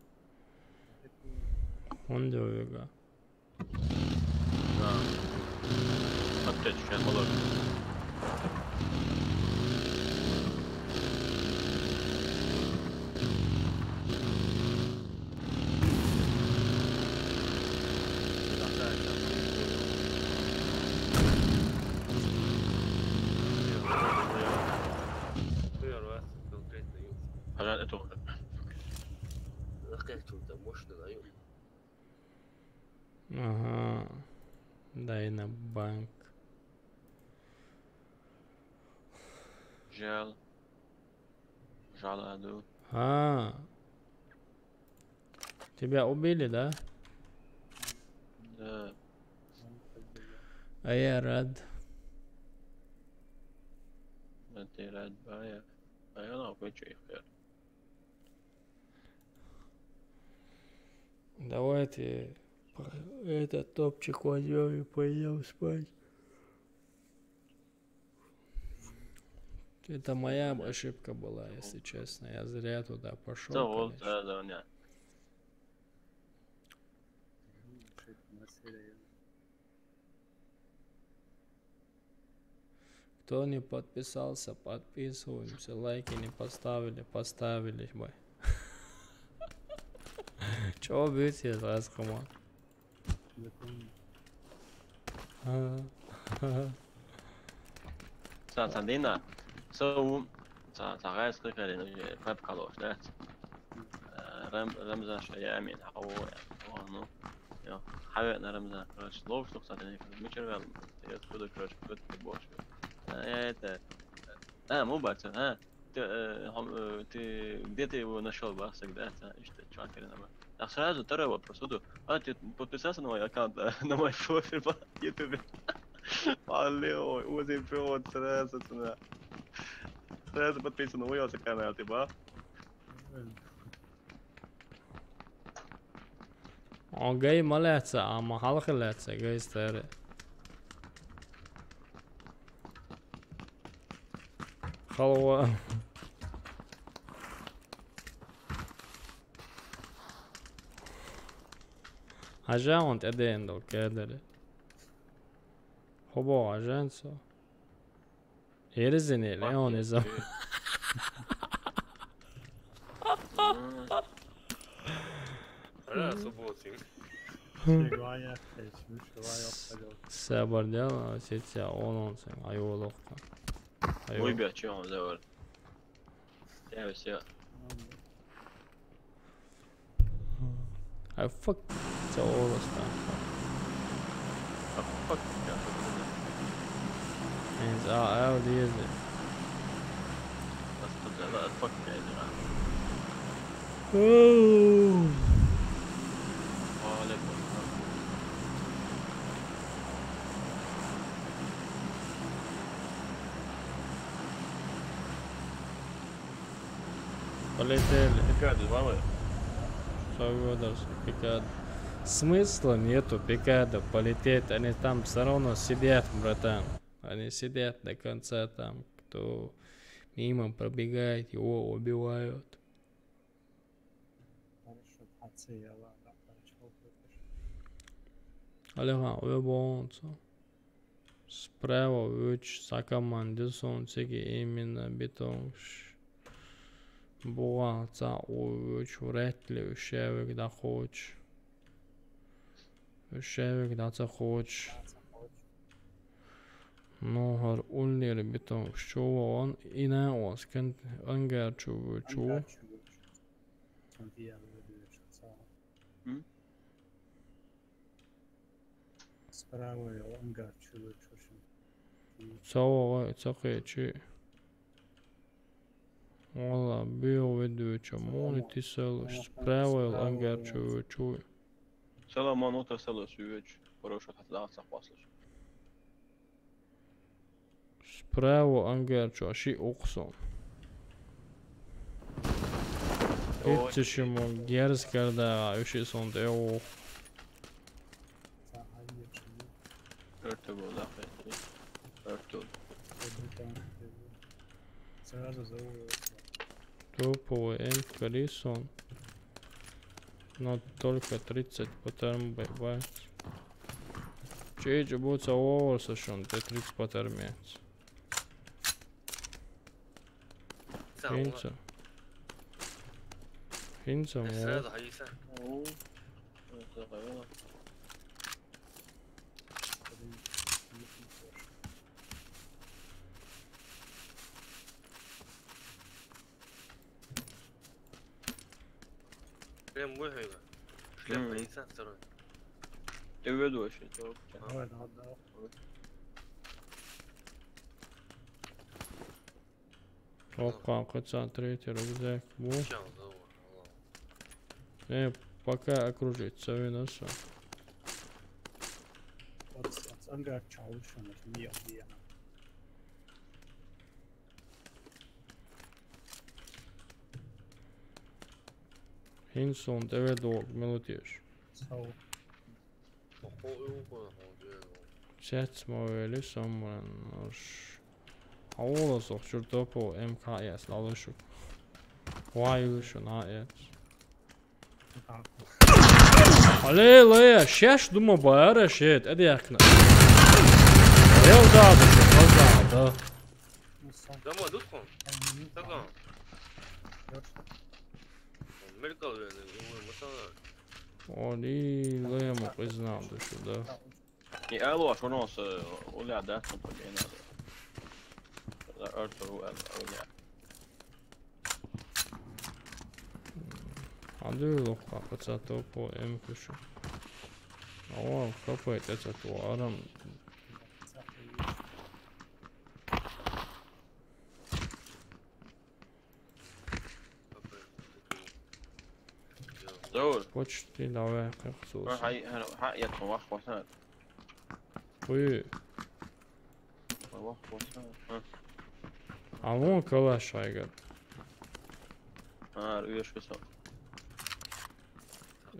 Он дорого. Да. Опять сейчас положим. Пожалуй, это уже. Ага. Дайнабанк. Жал. Жал аду. А. Тебя убили, да? Да. А я рад. А ты рад, а я. А я на кучу их, я. Давайте по-, этот топчик возьмём и пойдём спать. Это моя ошибка была, если честно. Я зря туда пошёл, Да, вот, конечно. Да, да, не. Кто не подписался, подписываемся. Лайки не поставили, поставили бы. Чё бьёте, Раскома? Ца, ца, дина. Со, ца, ца, гайс кхы карин, уже пап калош, да? Э, Рам-, Рамзан, что я имею, а, о, я, о, ну. Йо, хаве на Рамзан, короче, лов, что, кстати, не, короче, мичер вел, я откуда, короче, кто ты больше. А, я это, а, мубарча, а? Ты, э, хом-, э, ты, где ты его нашёл, ба, всегда, это, что, чё, перенова. Так сразу второй вопрос. Вот, а ты подписался на мой аккаунт, э, на мой профиль, ба, в Ютубе? Алло, вот и вот сразу сюда. Сразу подписан на мой канал, ты, ба? О, гай ма лаьца, амма хьалха лаьца, гай старый. Халва. Хьажа вон тӀедеана долу кедара. Хьо боху хьажа цо? Эрзине, Леон иза. Ара, субботин. Сабар дела, сетя, он, он, сэн, айолохка. Айо. Уйбя, чё он завар? Я всё. I fuck. It's all the stuff. I fuck. It's all out, is it? That's the, that fucking guy, man. Oh. Oh, that one. Полетели. Пикады, мамы. Что вы дальше? Пикад. Смысла нету пикада полететь. Они там всё равно сидят, братан. Они сидят до конца там. Кто мимо пробегает, его убивают. Хорошо, пацаны, я ладно, хорошо, выпишу. Алихан, вы бонцо. Справа вуьйчу схьа команда ю суна цига именно бетонкаш. БугӀа цхьаъ ву вуьйчу, вряд ли уьш шаьвиг дӀакхочу. Уьш шаьвиг дӀа ца кхочу. Ну, хӀара уллера бетонкаш чу вогӀун, и накъост кан-, ангар чу вуьйчу ву. Ангар чу вуьйчу. Цунна тӀера вуьйчу цхьаъ. М? Справа йолу ангар чу вуьйчу шуна. Ца вогӀу, ца кхечи. Валла, бегӀу ведь вуьйчу, муни тисалуш, справа йолу ангар чу вуьйчу. Саламон утасалуш вуьйчу, хорошо хатта ца хьослуш. Справа ангар чу шиъ укху суна. Ой. Итт ши мо герз карда, уьш и суна тӀе вуху. Артур был, да, кхетий. Артур. Топовый М карий суна. Но только тридцать патарм байбац. Чечи бу ца вогӀур со шуна тӀе тридцать патармец. ХӀинца. ХӀинца мо. Прям выгребла. Шлем. М. Пояса второй. Ты ведь вообще, то. Давай, давай, давай. Оккха, кхуьцан третий рюкзак бу. Ща, давай, давай. Э, пока окружить, ца вина со. Вот, вот, ангар чу вуьйчу, не, не. ХӀинца суна тӀе ведогӀу мила теша. Сау. Цец ма вели со, маран, аш. Хьан воло со чуьра топовый М К С лалуш ву. Вай вуьйчу шуна а эц. Аллилуйя, шаьш ду ма бара шет, а дехна. Рел да, да, да, да. Домой дут хьуна? Мгм. Саган. Мелкал вен, ой, масала. О, ди, лема, признал, да сюда. И алло, а что у нас, э, Оля, да, там пока не надо. Артур, Оля, Оля. Андрей лох, а пацан топовый М К С. А он копает этот арам. Dur. Почти давай, как Dur, соус. Hay, hay, hay, yatma, bak, baksana. Uy. Bak, bak, baksana. Ha. Ama kalaş aygır. Ha, üyeş bir sağ.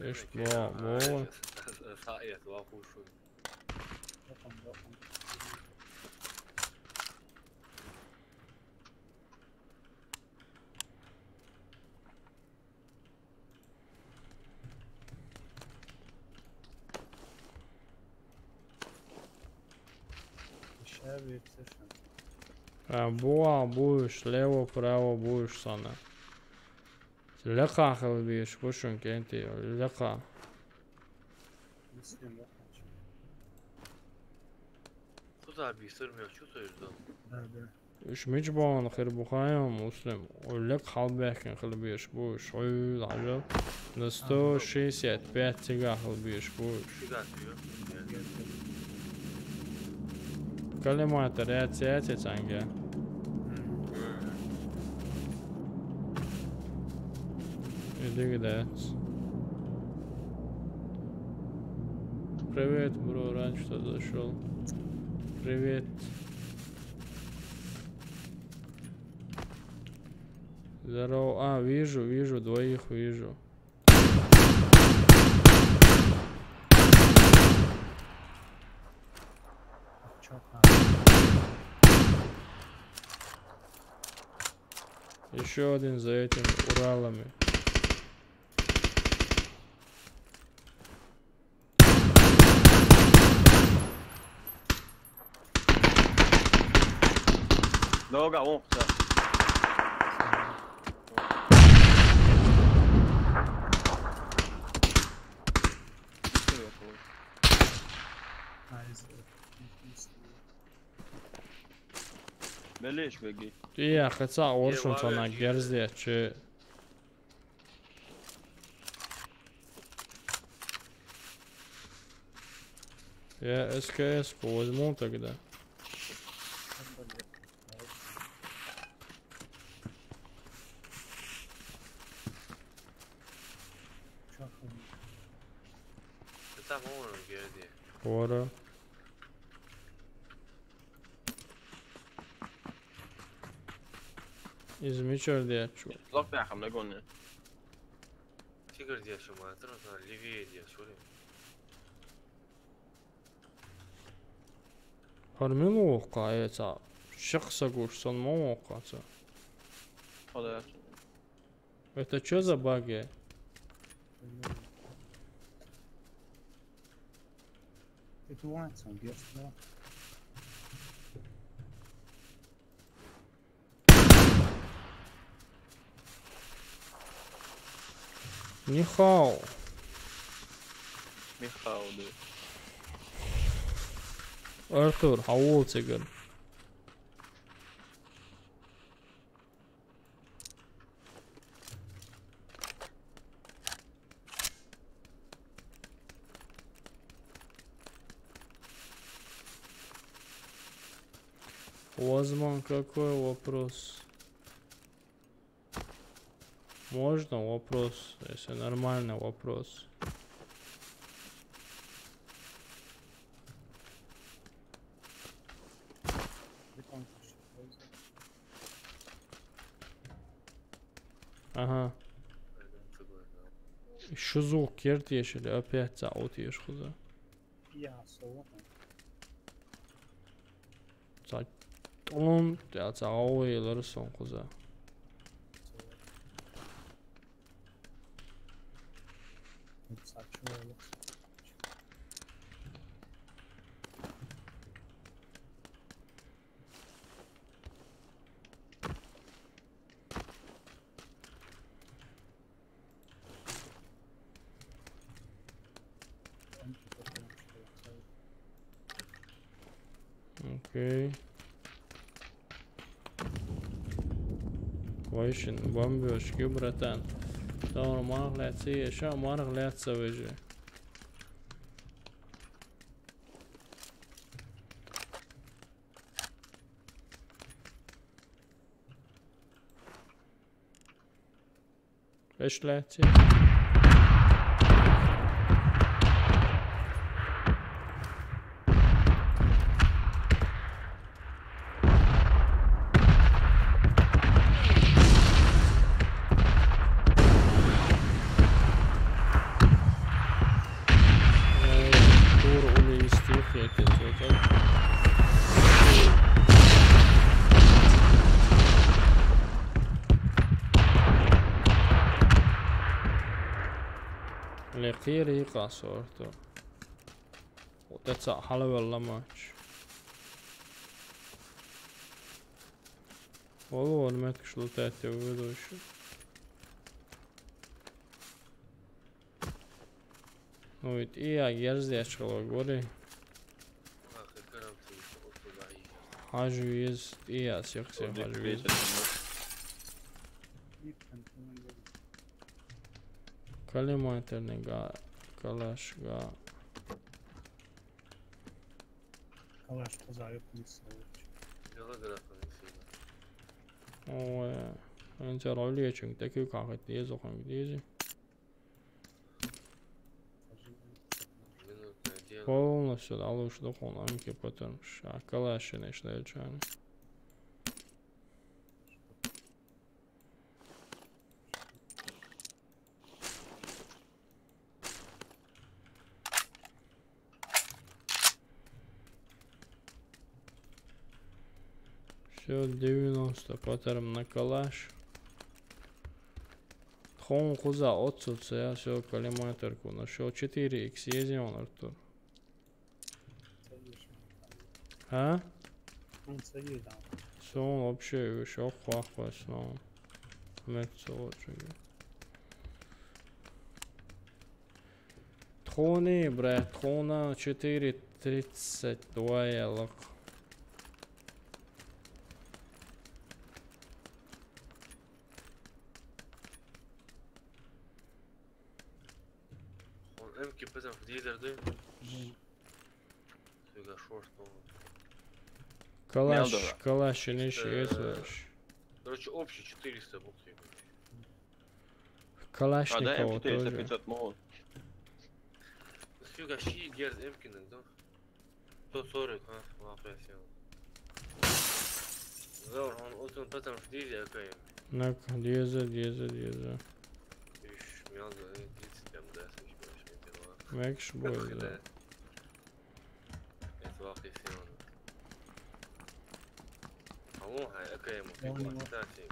Eşit bu, bu. Sağ yat, bak, kuşu. Aşağı bir yüksek. Ha, bu, bu iş, levo, pravo, bu iş sana. Лакха хила безаш бу шун, кӀентий, лакха. Куда бисер мел чувствуешь, да? Да, да. Уж мича бахана хир бу хаам, Муслим. Лакха хьалбаьхкина хила безаш бу, шуй, хьажал. На сто шестьдесят пять цигахь хила безаш бу. Цигахь, ё? Коллиматор, я, я, я, цхьаьнгге. Иди, кидац. Привет, бро, рад, что зашёл. Привет. Здорово. А, вижу, вижу, двоих вижу. Ещё один за этим Уралами. Долго, он, да. Белиш беги. Тия, хеца оршун сана герзде, че. Я СКС-ку возьму тогда. Хеца хьуна герзде. Хора. Иза мичара дечу? Лок бяхам дагоне. Тигр деш ма, тра, тра, левее деш, ури. ХӀара мила воккха, э, цхьа? Шех са гуш сан ма воккха цхьа. Хьо да. Это чё за баг, э? It wants some gifts, no? Нихао. Нихао, да. Артур, хьо ву цигара? У вас, мам, какой вопрос? Можно вопрос, если нормальный вопрос? Ага. Шу звук кертеш или опять цхьа утеш кхуза? Я, сова. Цхьа тӀулун, я цхьа гӀовгӀа елара сон кхуза. Окей. Вайшин бомбёжки, братан. Тамара марх лаьций, ша марх лаьца вежи. Эш лаьций. Ле кхерий къасорто. Вот это хьалавелла матч. Олор меткаш лутаьтта вуьйдуш. Ну, ведь и я герзяч хило гори. Хьажа веза, и я сих-сих хьажа веза. Коллиматорный га, калаш га. Калаш кхуза юкъе нисса. Ой, эн цар олечунг, такой как это, езу ханг дези. Полностью алуш дохун амки потом ша калашин эш дальчан. Всё, девяносто патарм на калаш. Тхон кхуза отсутствие, всё, коллиматорку. Ну что, четыре икс езион, Артур? А? Сон вообще ещё хвахвас, но. Мет солочуги. Тхуни, бре, тхуна четыре тридцать два ялакъ. Он эмки пезан в дизер, да? Мгм. Фига, шо, что он? Калаш, Мелдора. Калаш, и нечего, Э, это ж. Короче, общий четыреста бухты. А, да, Калашникова М четыреста тоже. Пятьсот мол. Фига, ши герз эмкинен, да? Сто сорок, а, ладно, я сел. Заур, он отын потом в дизе, окей. Нак, дизе, дизе, дизе. Иш, мел, да, тридцать, там, да, слышь, больше не было. Мекш будет, да. Да. Это вахи сил. Алло, хай, окей, ему, фигура, кстати.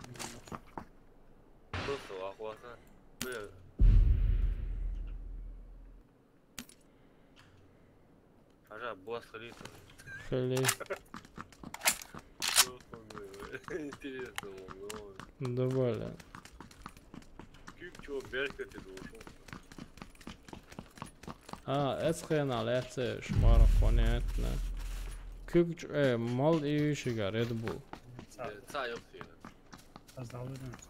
Просто вахуаса. Бля. Хажа, босс хилийтар. Хилий. Интересно, ну. Довольно. Куьг чу беркате дошел. А, эцхена лаьцеш, мара хонетна. Куьг чу, э, мал и вишига Red Bull. Ца. Э, ца ёхтина.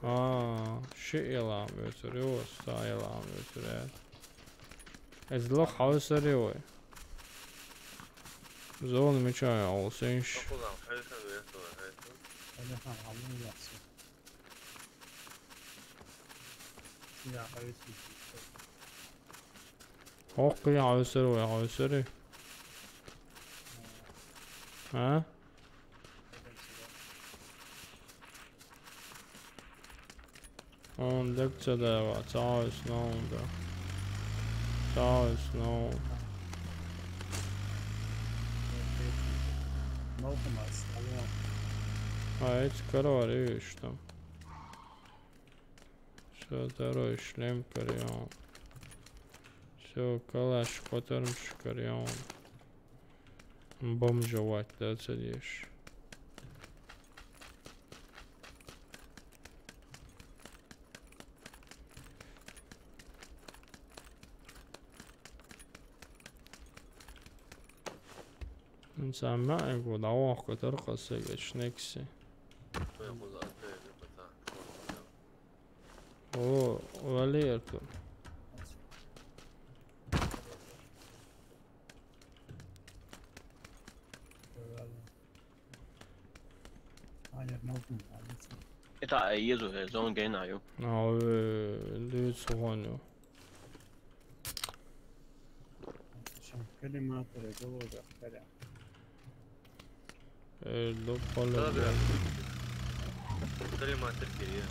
А, ши ялам весур, ё, ца ялам весур, э. Эзло хавсари вай. Зон мича я, олсенш. Покулам, хавсар весур, хавсар. Я, хавсар. Ох, я хавсар вай, хавсари. А? Он дак ца дава, цаус наунда. Цаус наунда. А эти король, видишь, там. Всё, второй шлем карьон. Всё, калаш, потормш карьон. Бомжевать, да, цадишь. Сама я гуд, а ох, который косыгаш, некси. О, Валер тут. Это, э, езу, э, зон гейна ю. А, э, дыц гоню. Коллиматоры, голова, харя. Э, до поля. Добре. Коллиматор, Кирилл.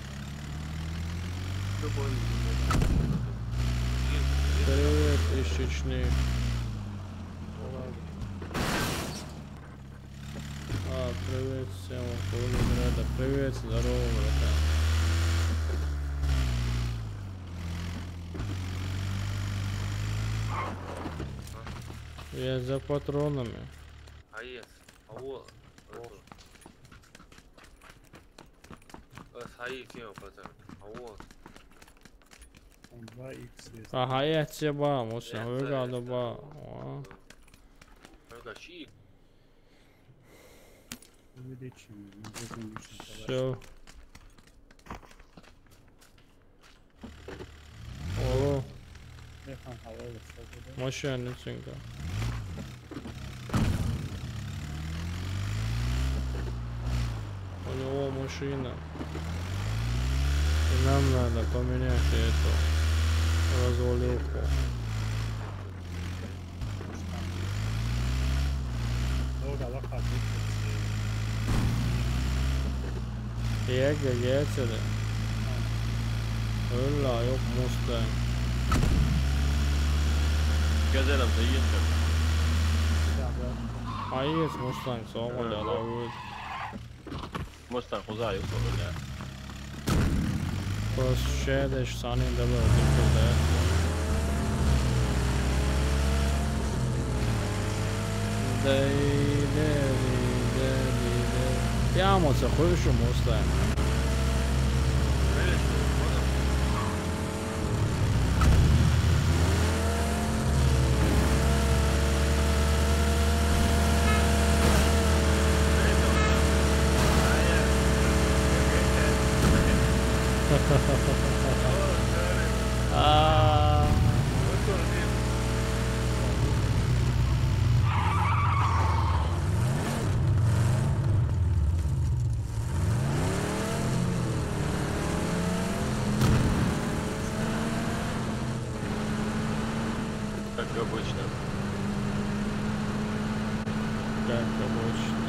Привет из Чечни. А, привет всем, Калининграда. Привет, здорово, братан. Я за патронами. А есть. А вот. Это. Э, схавай, кем пацан. А вот. Там два икс есть. Ага, я тебе ба, Муса, я выгоду ба. О. Ну-ка, щи. Увеличим, мы будем лишний калаш. Всё. О, Механ ҳаволаш шуд. Мошен несинка. У него машина. И нам надо поменять эту развалюху. Ega, geçedi. Öyle yok Mustang. Gözəlim, də yetdim. Hayır, Mustang, soğuk. Mustang uzaq yox, öyle. Bas şeydə saniyədə böyle bir də. Deydə, deydə, deydə. Ya, moça, xoşum, Mustang. А. Как обычно. Как обычно.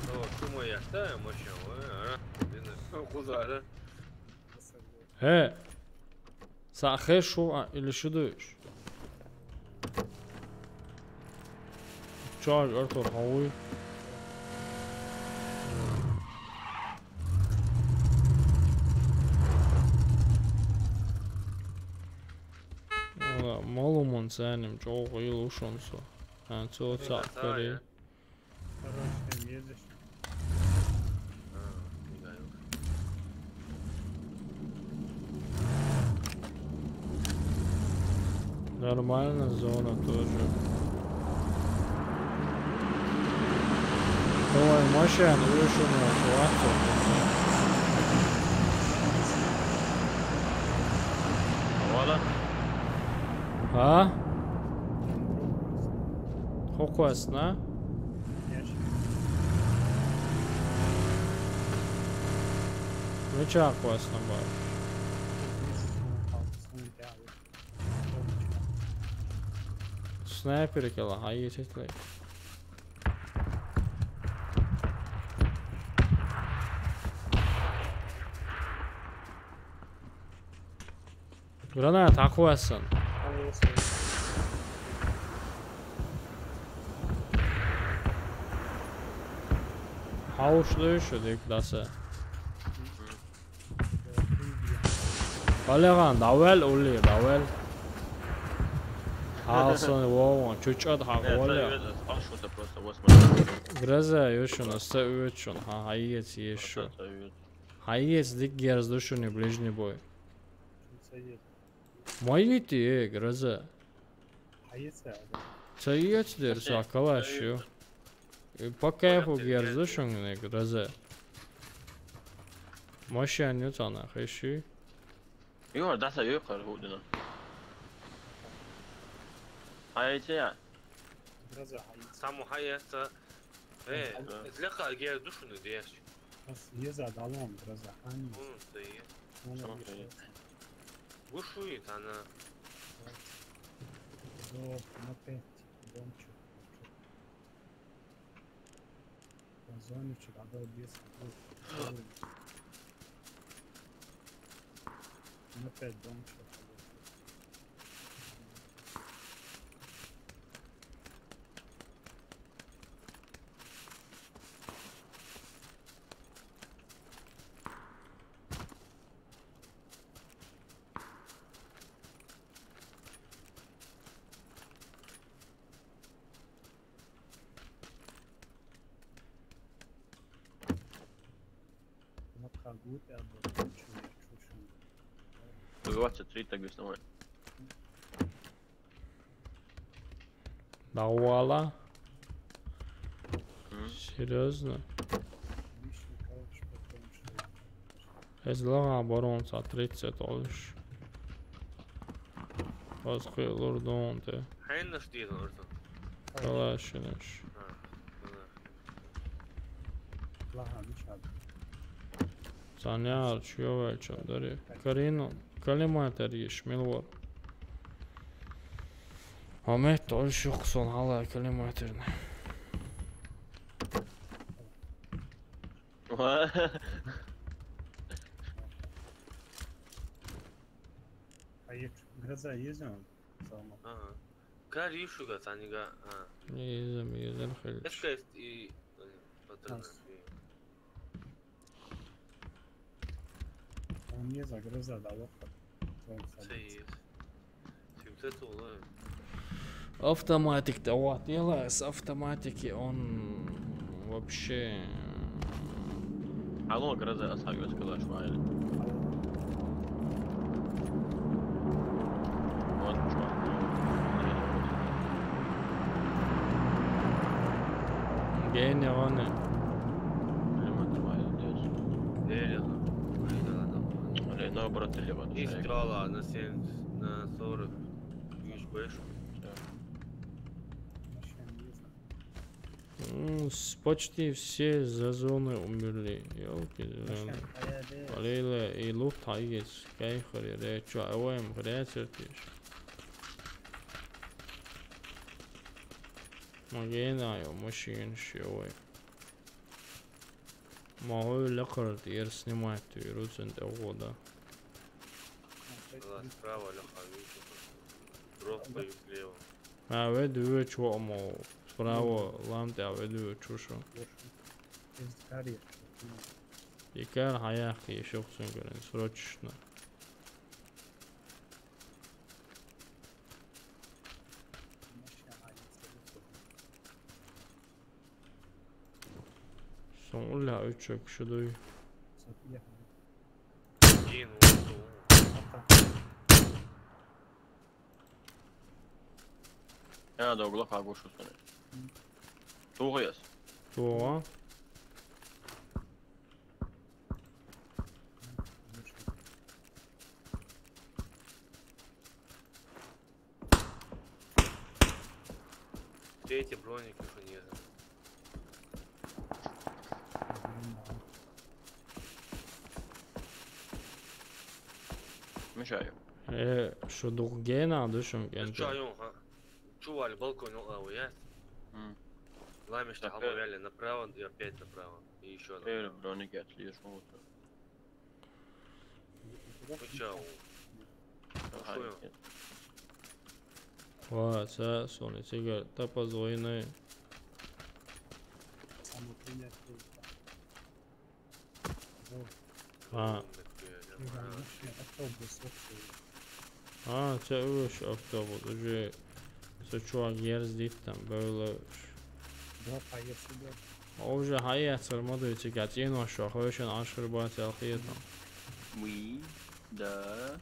О, чё мы, я ставим, вообще, а? Блин, ну, куда, да? Э, сахе шу, а, или шу душ? Чё, Артур, хауи? Вала, малумон сеним, чё, хил ушонсо. А, цо, ца, кори. Хорош, там едешь. А, не знаю. Нормально, зона тоже. Ой, машина, вышел на ситуацию. Вала. А? Хоквасна? Ну чё, классно, бар. Снайпер кела, а есть это. Граната, аквасан. Хауш дойшо дек даса. Балаган, давал, ули, давал. Халсан, вован, чучат хак, вала. Гроза, ёшуна, са, ёшуна, ха, хаец, ешо. Хаец, дик герз душуни, ближний бой. Мои ти, э, Гроза. Цаец дер, са, калаш, ё. Э, по кайфу герз душуни, Гроза. Машина цана, хеши. Ё, даса ё, кар, худина. Хаец, я. Гроза, хаец. Саму хаец, э, злека герз душуни, деш. Аз еза далон, гроза, ани. Вон стоит. Вон Что ещё. стоит? Бушует она. До, на пять. Домчик. Позвоню вчера, да, без. На пять домчик. Напха гут, а вот чё, чё, чё. Двадцать три так снимай. Давала. М. Серьезно? Лишний калаш потом что. Ez laga baron sa тридцать olmuş. Az kıyılır don te. Хэнэш дийдэн орсон. Kalaşınış. А, ну да. Ладно, ну чё. Sanyar çiyo ve çönderi. Karino. Kalimater yeşmil var. Ahmet olmuş yok son hala kalimaterini. А ек, гроза есть он? Салма. Ага. Кар ишуга, санига. А. Ne izlem izlem heliç. Эскест и. Патронов. Он не загруза, да, вот так. Он Сейс. Симсет улы. Автоматик de var. Yalnız автоматики он вообще. Алло, гроза, а сагас калаш вайли. Вот чё. Gene o ne? Лимат вайли здесь. Эли. Ой, да, да. Или наоборот, или вот. И стала на семьдесят, на сорок. Видишь, больше. Машина не знаю. М, с- Почти все за зоны умерли. Ёлки, Машина, а я де. Алила и лут хайгес. Кай хори ре чо аваем хряцертиш. Магена ё машин шевой. Могу лекард ер снимать вирусен года. Была справа, лёха, видишь. Дров поют слева. А ведь вы чё, мол, справа ламте, а ведь вы чё шо? Из карьер. Икар хаяк ещё кусун көрен, срочно. Соңула үчү киши дуй. Один, вот, вот. Я да угла хагушу саны. Тугъяс. Тугъа. Третий броник уже не знаю. Мешаю. Э, шо дугъ гена душум кенте. Чё, ха? Чували, балкон, а, я? М. Ламешта Так, халбавяли направо и опять направо. И еще Первый направо. Броник я слишком вот. Ну чё? Ага, Слушаю. нет. Ва, са, сони, сега, тапа зойны. Самый принятый. А, Автобус вообще. а, це уж автобус, уже, со чувак ерздит там, было. Два поездка. А уже хаяцар модуйте, как ино шо, хойшен ашхрбат алхиетам. Oui, да.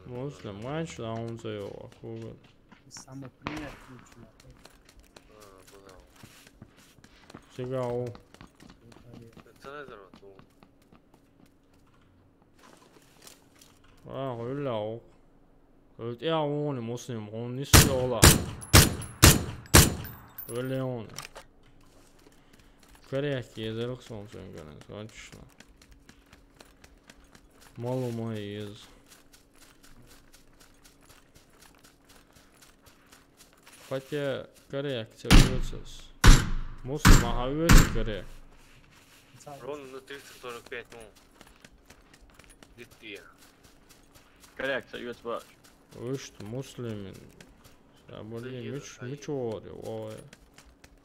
Муслим, мач лаунза йо, ахуга. Самый принятый. А, была. Сега у. Цезарь, вот, Ā, öyle o. Öyle ya, onu Muslim, onu istiyorlar. Öyle onu. Коряк, я зеркал солнце, конечно. Мало мои из. Хотя коряк, тебе придётся. Мусор, ага, это коряк. Ровно на триста сорок пять, ну. Где ты? Коряк, союз ваш. Вы что, муслимин? Я, блин, Союз, мич, Союз. Мич говорю, ой.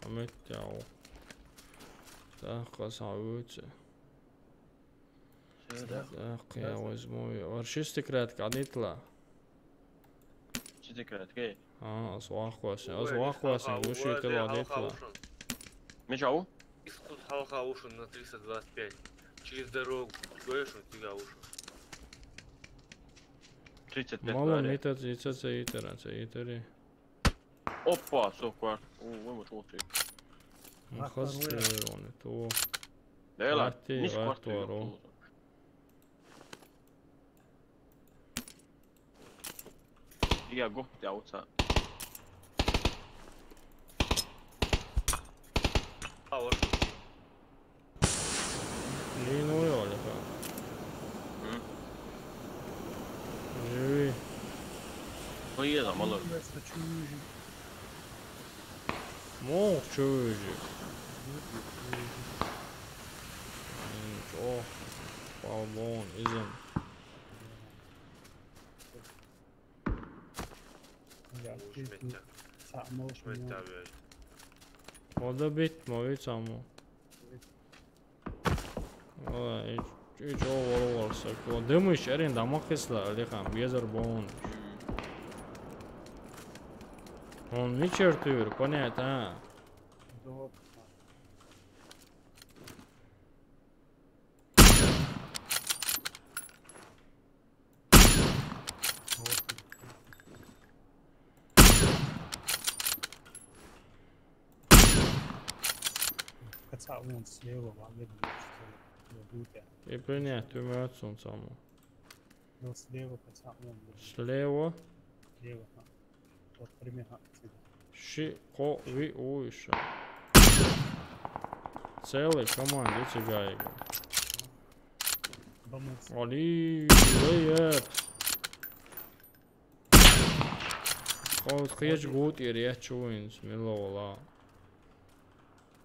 А мы тяу. Так, красавицы. Так, я возьму её. Ор шестый кратка, адитла. Шестый кратка. А, свахвасин, а свахвасин, гуши тела адитла. Мечау? Искус халха ушен на триста двадцать пять. Через дорогу. Говоришь, у тебя ушен. Тридцать пять. Мало говорит. Митац, ица, ца итера, ца итери. Опа, сокуар. О, ой, вот, вот. Ну, хастерон, это о. Да, ладно. Лати, не лати, скварту, варо. Я гоп, я уца. А, вот. Линуй, Олега. М? Живи. Ну, я там, Олег. Мол, чё же? Ничего. Павлон, изен. Я Уж ты метя. Сам можешь. Метя, блядь. Вода бит, мой саму. Ой, и, и чё, вор, вор, сакло. Дымыш, эрин, дамок исла, Алихан, безер бон. Он вечер ты, понятно, а? Каца вон слева, вон слева. И принять, ты мой отцом саму. Ну, слева, каца вон. Слева? Слева, ха. Вот прямее, ха, отсюда. Ши, ко, ви, у, ещё. Целый команде цигайга. Бомб. Али, привет. Хо, хеч гут ири, я чуин, смело вала.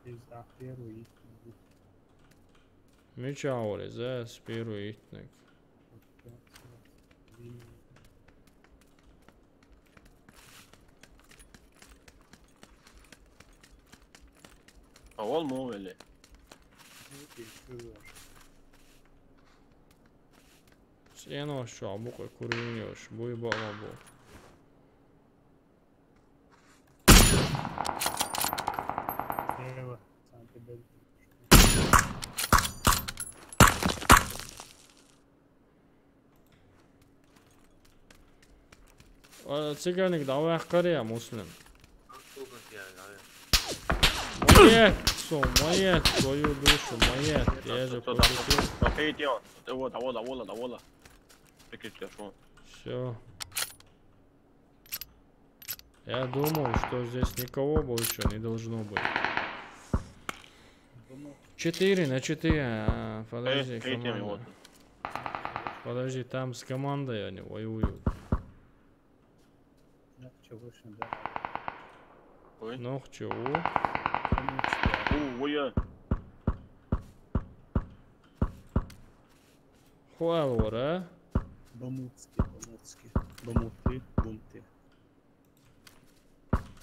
Из ахеру и. Мича вали, за спиру итник. А вон мовили. Сено шо, бука куриньош, буй бала бу. Ева, сам тебе. А, циганик, давай, Кария, муслим. Моет, со, моет, твою душу, моет. Я же пошутил. Окей, идём. Давай, давай, давай, давай. Прикрытие, шо? Всё. Я думал, что здесь никого больше не должно быть. Четыре на четыре. А, подожди, э, команда. Подожди, там с командой они воюют. Нах чего ж, да. Ой. Нах чего? О, ой, я. Хуал вара. Бамутский, Бамутский. Бамуты, Бумты.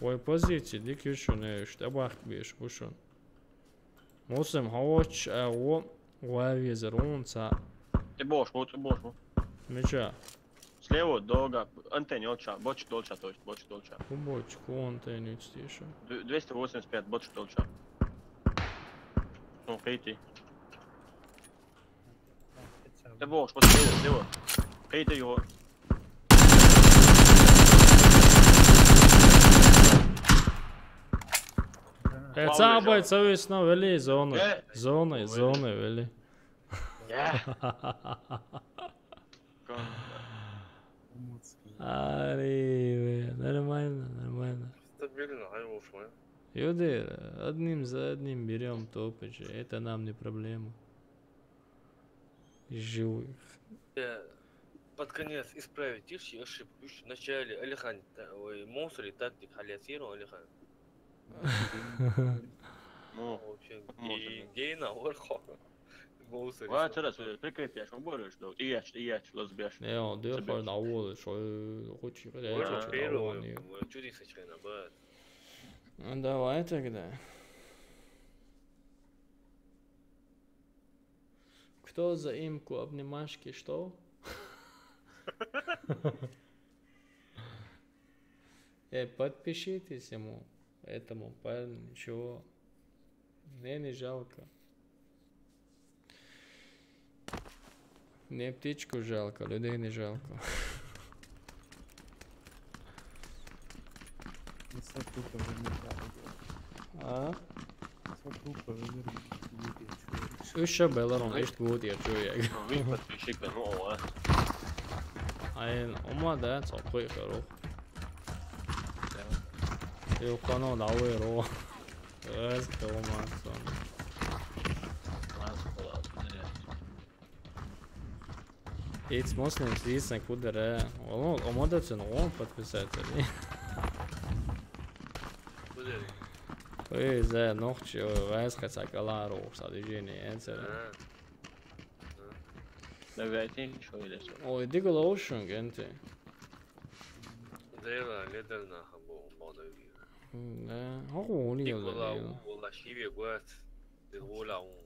Ой, позиции, дик ещё не ещё, табак беш, бушон. Мусим, хавоч, а, о, вавизер, он ца. Ты бош, вот ты бош, вот. Меча. Слева, долго, антенна, олча, боч, долча, то есть, боч, долча. Боч, ку антенна, стиша. Д-, двести восемьдесят пять, боч, долча. Ну, пейте. Ты бош, вот слева, слева. Пейте его. Э, ца бай, ца весна вели зоны. Э. Зоны, зоны вели. Э. Ари, нормально, нормально. Стабильно, ай, в общем. Юды, одним за одним берем топычи. Это нам не проблема. Живых. Э, Под конец исправить иши ошибку. Иши в начале Алихан, та- ой, монстр и тактик халиасиру Алихан. Ну, В общем, Монстр, и да. Гейна Орхо. Монстр. ва, чара, прикрытие, что борешь, да? И я, и я, лазбеш. Не, он дыр Собере. хор на улице, что хочешь, блядь, Орхо что первый. не. Чудо сочинено, бат. Ну, давай тогда. Кто за имку обнимашки, что? Э, подпишитесь ему, этому парню, чего? Мне не жалко. Мне птичку жалко, людей не жалко. Исо тупо вымер. А? Исо тупо вымер. Üç şey belar on, echt gut, ja, Joe, ja. Вы подписчика, ну, о, а. Ein, oma, da, so quick, ro. Yo, kono, da, we, ro. Es, oma, so. Ладно, ладно, не. Jetzt muss nicht wissen, gut, der, oma, oma, das sind Ohren, подписаться, ne? Куда? Ой, за ночь, ой, weiß, хотя, калару, садижение, это. А, Давайте еще или что? Ой, digga, lotion, gente. Dela, Ledel na Hamburg, Moldavia. Да, охуенно. Никола, Ула, Шиве, Гуэц, Дегула, Ун.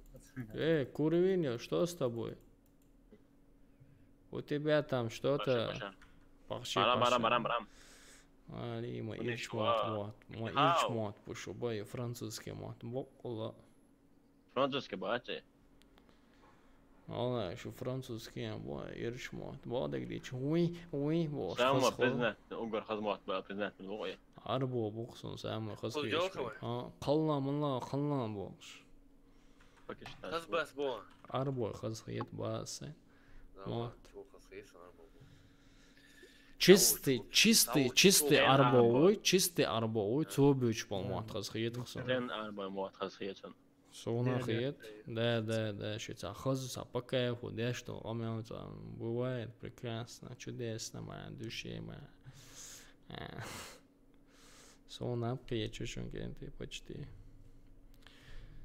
Э, Курвинья, что с тобой? У тебя там Паша, что-то... Паша. Пахчи, Барам, барам, Паша. Барам, барам. Али, ма Коничуа. ирчмат, вот. Ма Хау. Ирчмат, пушу, бай, французский мат. Бо, ола. Французский бати. Ола, шу французский, бо, ирчмат. Бо, да где, уи, уи, бо, Самый хас хол. признательный, угар хазмат, был признательный, ну, ой. Арбо бухсун, самый хас Кул хеш. Джолховый. А, калла, мала, калла бухш. Пакистан. Хазбас, бо. Арбо хас хет басы. Да, Вот. Чё, Хасхейс, Арбо. Чистый, Сау-, чистый, сау-, чистый сау-, арбовой, чистый арбовой, цобюч полмат хас хет хсан. Дэн арба муат хазхетсон. Соуна Дэн, хет, да, да, да, щица хазуса по кайфу, да, что, а у меня там бывает прекрасно, чудесно, моя душе, моя. Э. Соуна хет, чё, чё, почти.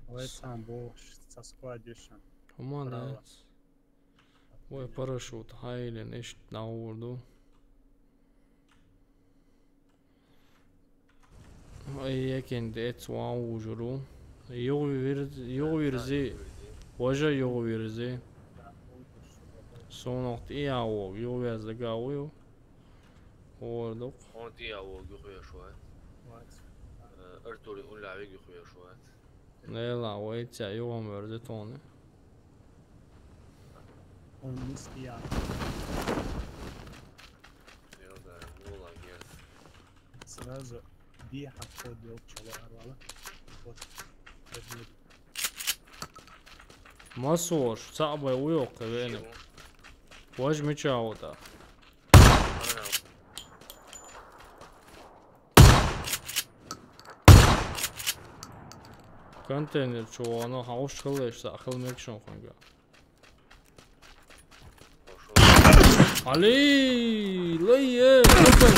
Ой, сам бо, со складиша. Молодец. Браво. Ой, парашют, хайлен, ишт на урду. Ой, якин, эц ва ужуру. Юг вир-, юг вирзи. Ожа юг вирзи. Сонохт и ауг, юг вирзи гауйу. Ордук. Он ти ауг, юг хуя шуа. Э, Артури, он лави, юг хуя шуа. Нела, ой, ця юг вирзи тони. Он миски я. Нела, да, молодец. Сразу би хапходил чала арвала. Вот. Одни. Масош, цабай уйок кавени. Чего? Вож мичаута. Ана, Контейнер чуана хауш хылыш, са хыл мекшон хунга. пошёл. Али, лые, лупен.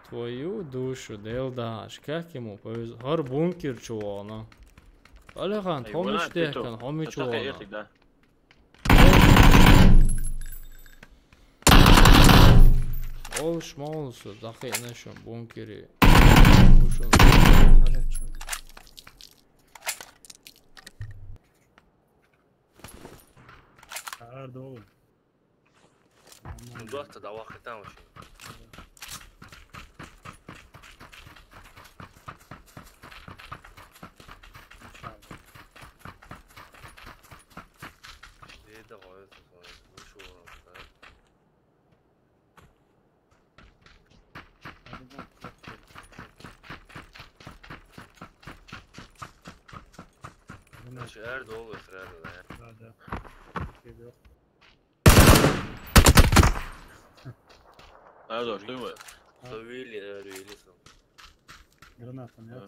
Твою душу, Делдаш, как ему повезло. Хар бункер чуана. Алихан, Ай, хомиш вона, техкан, питу. хомиш Чё, чуана. Эртик, да? Ол шмолсу, дахи нашем бункере. Ушел. Ар долу. Ну, доста, да, вахы там вообще. Şeyde koyuyorsun sonra. Bu şu oranı da. Şu er de olur herhalde ya. Да, да. Тебе. Ай, зо, что вы? Со вилли, э, вилли со. Граната, нет? А.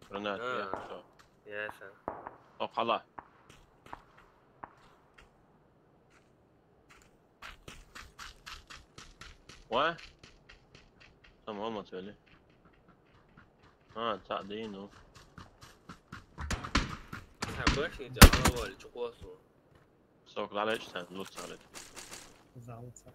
Граната, А. я, всё. Ясно. О, хала. Ва? Там он мотели. А, та, да, ну. Ха, больше не делала, Валя, чё классно. Сок, ладно, что там, лучше, ладно. Залца.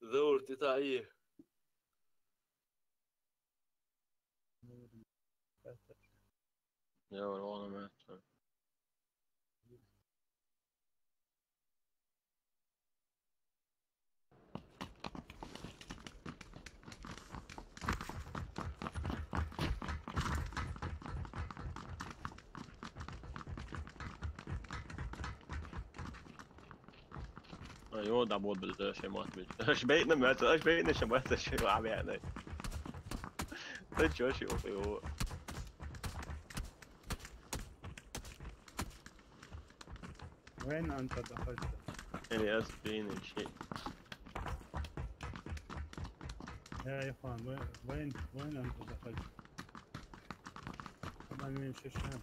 Заур, ты та и. Я вон, он, он, он. Ай, йо, да, вот, блядь, вообще мат, блядь. Аж бейтнем, блядь, аж бейтнем, аж бейтнем, аж бейтнем, аж бейтнем. Ты чё, чё, йо? Вайн антада хажда. Ильяс, блин, вообще. Я, я, хан, вайн, вайн, вайн антада хажда. Ама мен шешем.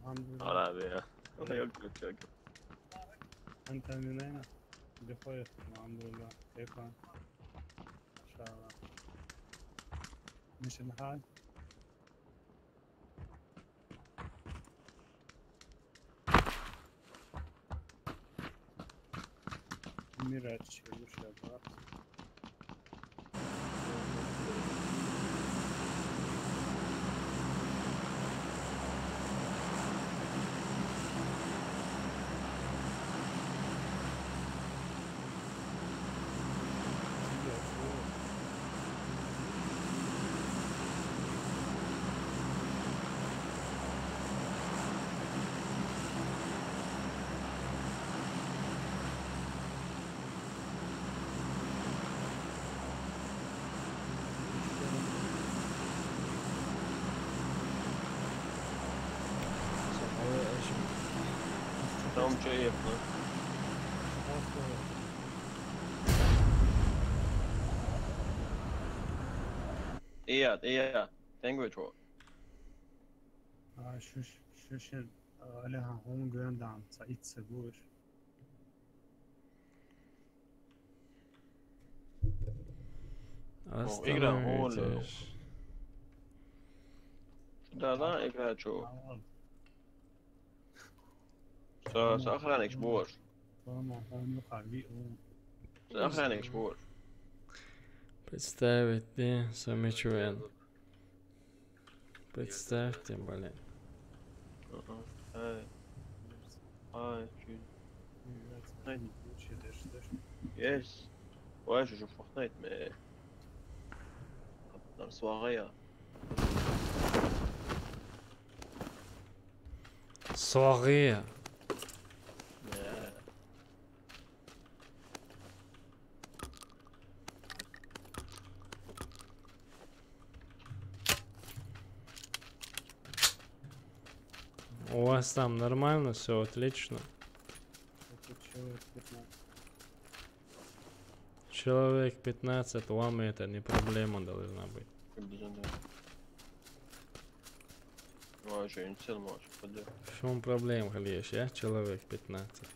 Алхамдулилла. Ара бе. Ой, ёлки, ёлки, ёлки. Антаминена. Дихой, алхамдулилла. Эпа. Машалла. Мишин хай. Мирач, Мишаба. Там чё ехать? Iya, iya. Language war. Aa, şu, şu şey, öyle ha, onu gören dağım, sa itse bu iş. О, игра, о, Остановитесь. Да, да, игра, чё? Со, со охранник сбор. Со охранник сбор. Представить, да, со мечуен. Представьте, блин. Ага. Ай. Ай, чё? Fortnite. Есть. Ой, je joue Fortnite, mais. Dans le soirée, hein. Soirée. Yeah. У вас там нормально, все отлично. Это человек пятнадцать. Человек пятнадцать, вам это не проблема должна быть. Обязательно. Вообще, не целый матч, пойдём. В чём проблема, Хальеш, я человек пятнадцать.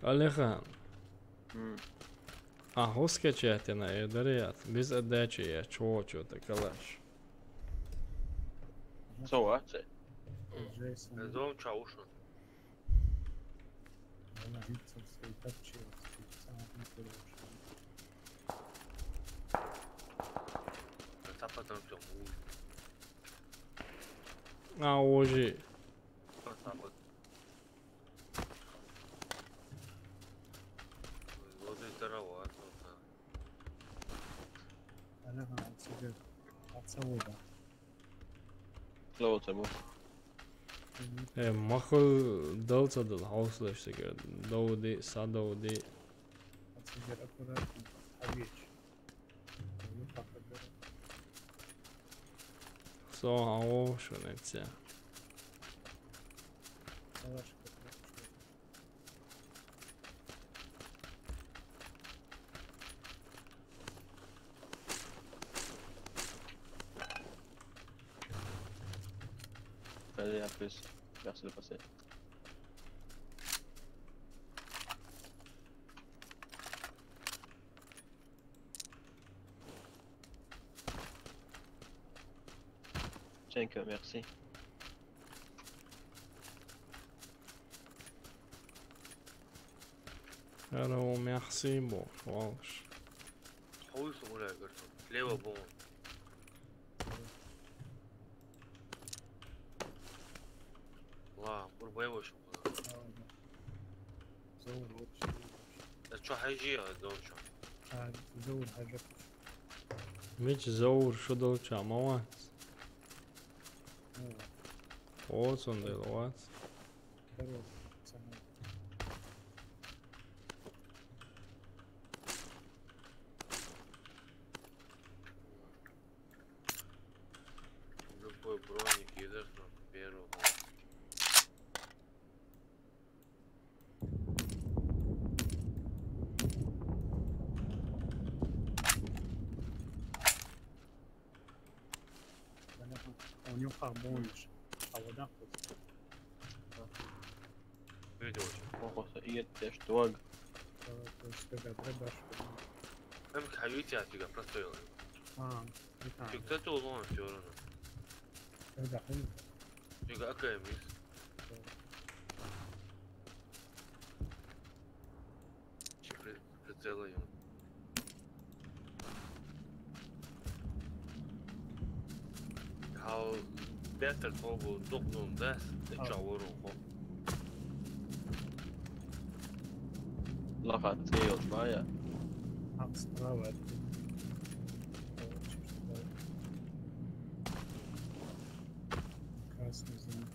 Алихан. М. А, хус качать на эдарят. Без отдачи я, чё, чё ты калаш? Со, а, це? Джейсон. Зом чаушу. Она видится в своей тапче, в своей самой хорошей. Тапа там всё, муж. А, ожи. Тапа. Вот это рава, вот, да. Ана, ана, отсюда. Отсюда. Лоуца бу. Э, махал дал ца дал хьовсалаш цигара. Довди, садовди. А цигара аккуратно. А веч. Ну, папа, да. Со, а о, шо не це. Калаш, как Allez, à plus. Merci de passer. Tiens que, merci. Alors, merci, bon, je pense. Хой сугула гэртэ. Лево бон. Ла, бур бэво шо. Зовр вообще. Да чё, хажи, а, дом чё? А, зовр хажи. Мич зовр шо долча, мама. Ну, вот. Вот он дел, вот. Здорово, пацаны. Любой броник, едешь на первого. У него хабониш. А вода хоть. Видел. Охо, иет те штуаг. Э, то есть, когда дробаш. Там хавити афига, простой. А, не знаю. Ты кто-то улон всё равно. Когда хуй. Ты какая мисс? Да. Чи при-, прицела ему. Хау бетер тобу духнул, да? Ты чё, ворон, хо? Лаха, ты, ё-моё. Там справа от меня. Красный знак.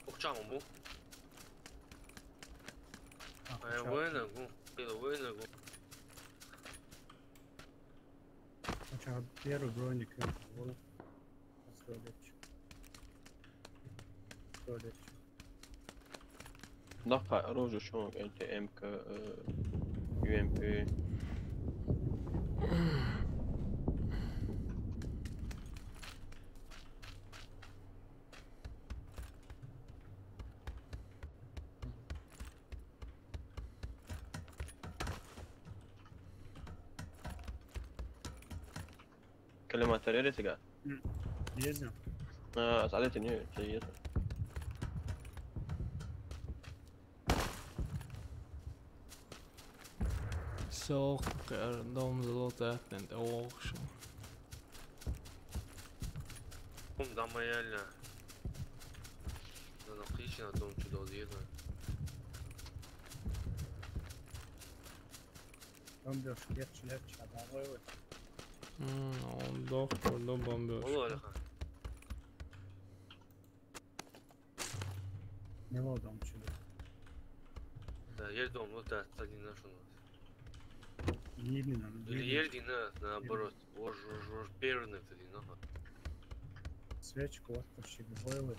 Ухчамын бу. А, ай, война гу. Война гу. Хотя первый броник, э, вот. Сто лет. Сто лет. Нах оружие шо, эти М К, э, U M P. Калиматар эрэ тига. М, езэ. А, садэ тэнэ, тэ езэ. Всё, дом залутать, тэ охшо. Кум дама яля. Надо прийти на дом, чудо, езэ. Бомбёж, легче, легче, а давай вот. М, он дох, он бомбёж. Оло, Алихан. Не лодом чего. Да, ер дом, вот да, один наш у нас. Не именно, ну, или не именно. Ер дина, наоборот. Ож, ож, ож, первый на это дина. Свечку вот почти вывалил.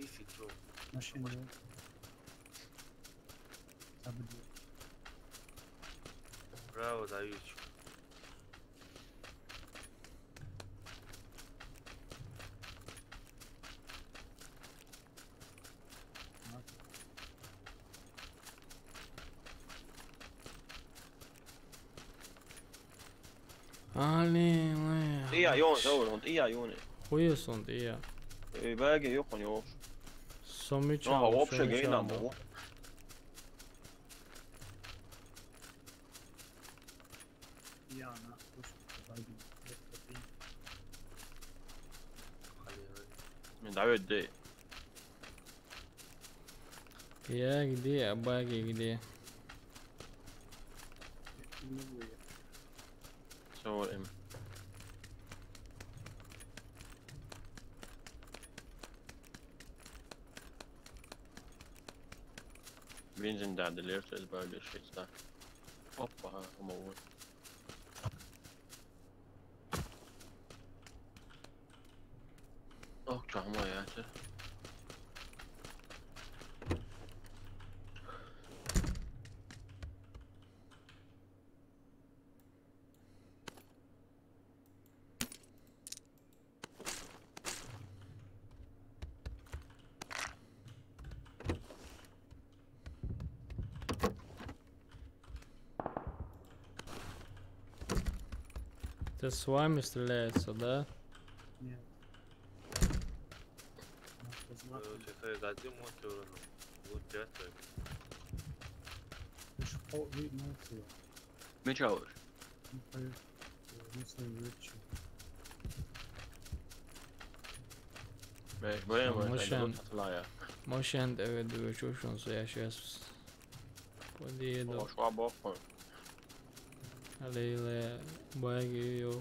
Изи, бро. Машина. Забыл. Браво, Давид. Али, али. Ия, Йон, Йон, Ия, Йон. Хуя сон, я. Ey, belki yok hani yok. Son bir No, çaldı, вообще son bir gayna çaldı. Bu. Я на кусок. Давай, дай. Я где, а баги где? Sorry. Benzin derdi, lirtız böyle şeyler. Hoppa, ama bu. Oh, çahma ya. Это с вами стреляется, да? Нет. Нахуй знак. Э, Тихо, дадим вот урну. Лучше это. Ты ж пол видно всего. Мечалыш. Ну, поехали. Если лучше. Beş, böyle mi? Ama Sen sen- de hatırla ya. Motion, evet, diyor, çok şanslı yaşıyoruz. Hadi yedim. O şu an bok koy. Aleyhine bayağı geliyor.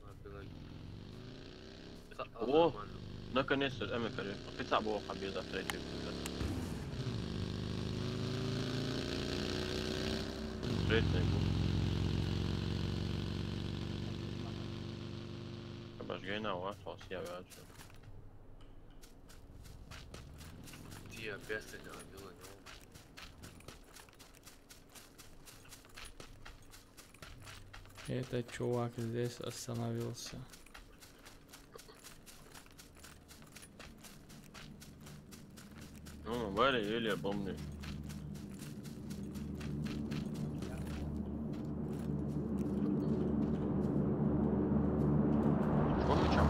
Ладно, ладно. О! Наконец-то, Эмикари. Опять было победа в третьей круге. Третий круг. Обожгли на вас, вас я вижу. Ты опять стрелял, дело не Этот чувак здесь остановился. Ну, Валя или помню. Помню, чем?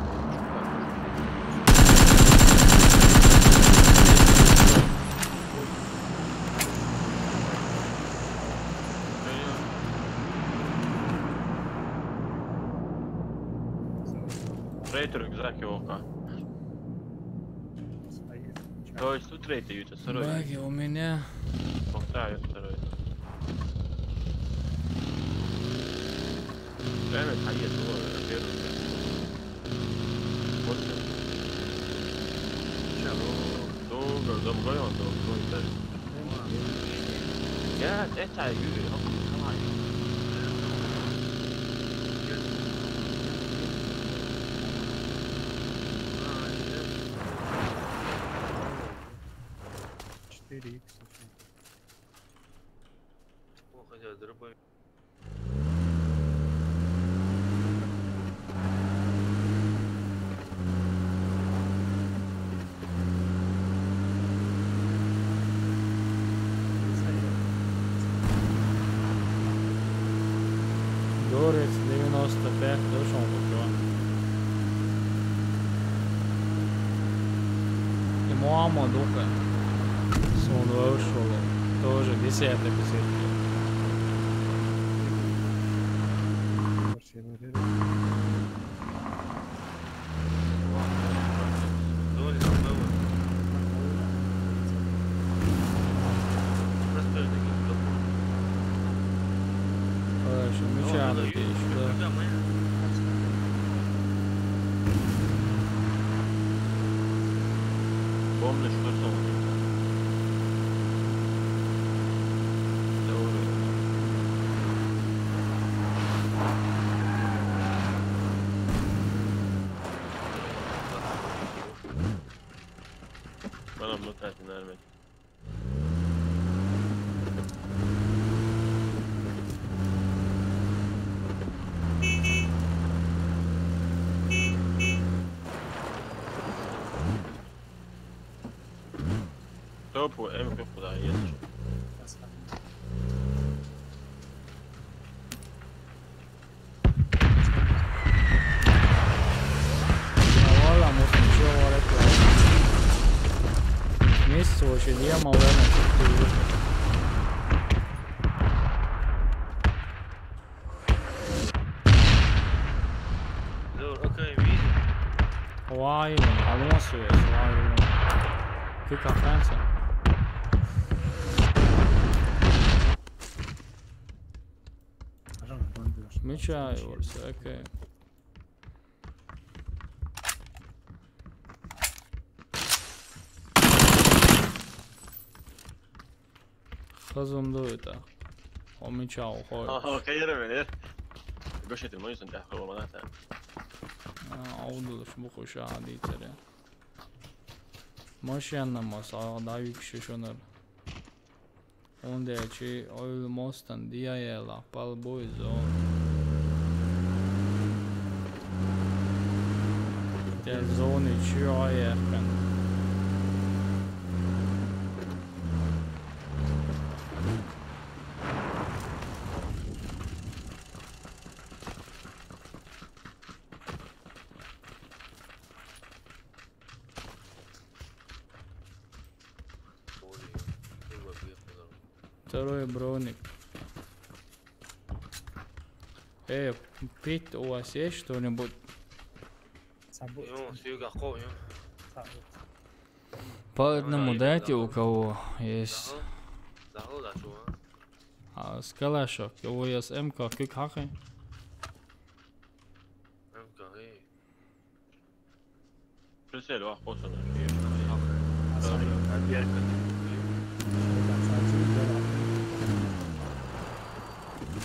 Трейд рюкзак его ка. То есть тут трейд дают, а второй. Баги у меня. Повторяю второй. Реально, а есть, было, первый. Вот. Сейчас, ну, долго, долго, долго, долго. Я, это, Юрий, он не знает. Четыре икс. О, хотя дробовик. Горец девяносто пять, тоже он купил. И Муаммад Ука. Сон вышел. Тоже десятый, по сути. Вообще, наверное. Дори, снова. Просто таких капот. Короче, меча надо печь, да. Помнишь, что там? Bana bunu terk ederim. Topu, en çok bu da yetişir. Geliyor ama vermez. Dur, okay, wie? Why? Alonso is why? Kick off answer. Michel was okay. Хазумдуйта. Хомичау хой. Ага, кайра менер. Гошетин мойсон да хроманата. А, аудулуш бухуша адитаре. Машианна маса да юкши шонар. Онде чи ойл мостан диаела пал буй зон. Те зони чи ояхкан. Второй броник. Э, Пит, у вас есть что-нибудь? Забудь. Ё, сюга, ко, ё. По одному дайте, у кого есть. Загал, загал, да, чё, а? А, с калаша, у вас М К, как хахи? М К, э. Прицел, вах, вот он.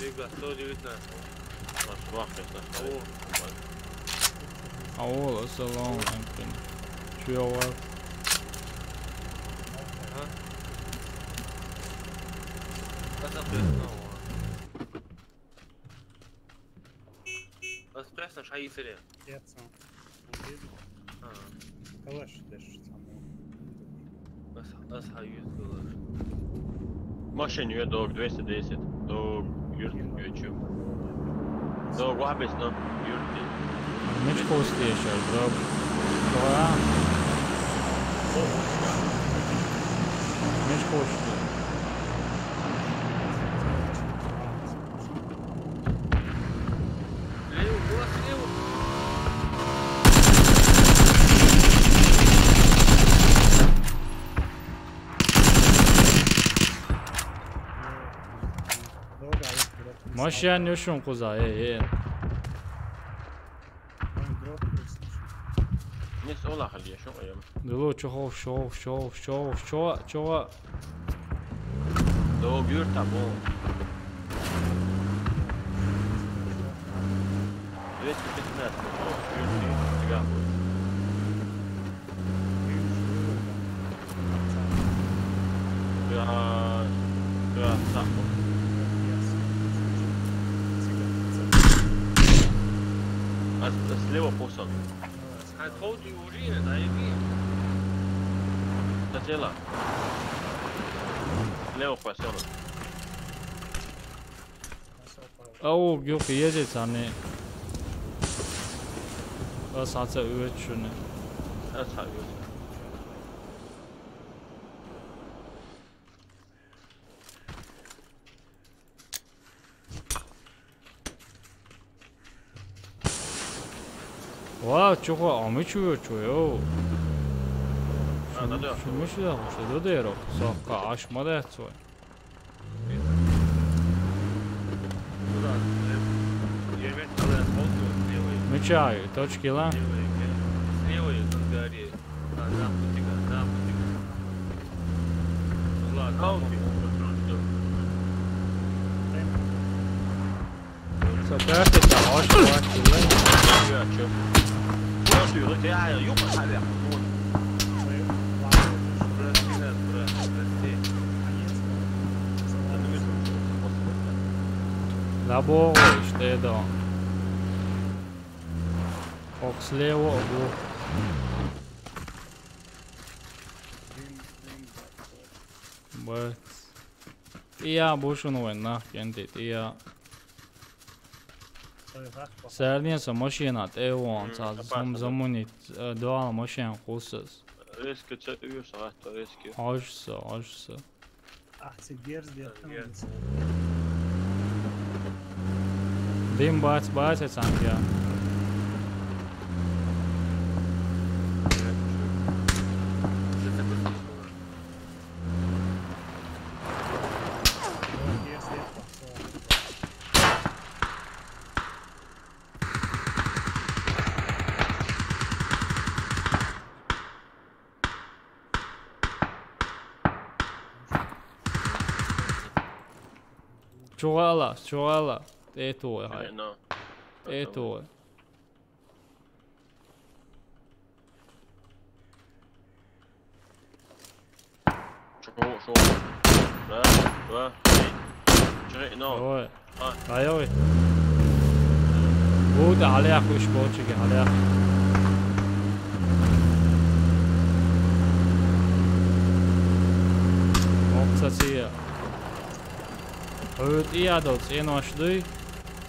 Бега, сто девятнадцать. Вах, вах, вах. Ау. Ау, ассаламу алейкум. Чё, вах? Ага. Воскресна шайсере. Яца. А. Калаш деш само. Аз, аз хаюз калаш. Машин ю дог двести десять. Дог юрт ючу. Дог вабес но юрти. Меч кости ещё, бро. Бро. Меч кости. Слева, слева. Машина не шум куза, э, э. Не сола хали, я шум, я. Дулу, чё, чё, чё, чё, чё, чё? Дог юрта бу. Двести пятнадцать. О, юрти, тебя будет. Да, да, так. А с-, слева посох. Ай, ходи, ури, заеби. Сначала. Слева посох. Ау, гюх, езец ани. Ас хаца уьвечуни. Ас ха уьвеч. Ва, чуха, ами чуё, чуё. А, да, да. Шумиш да, что додеро. Сока, аш мадет свой. Куда? Э, я имею в виду, левый. Ну чё, точки ла? Левый, э, слева, э, там горе. А, да, путика, да, путика. Ладно, окей. Со карты там, аж хватит, да? Я чё? Вот, я, я, ё-моё, вот. Забыл, что это. Ох, слева, ох. Бэц. Иа бушун вай нах кенти, иа. Сэрнин со машина, тэ вон, са зам-, замуни, э, дуал машина хусас. Резко ца уьйса гӀатта резко. Хьожса, хьожса. Ахьа цига герз деттам. Герз. Дим бац, бац, цанга. Герз деттам. Чугала, чугала. ТӀетугӀе хьай. Жена. ТӀетугӀе. Шо, шо. Раз, два, три. Жена. Ой. А. Ай, ой. Гуда, хьалех, уьш болчиге, хьалех. Оксасия. ХӀуьтӀи ядал цӀенош дуй,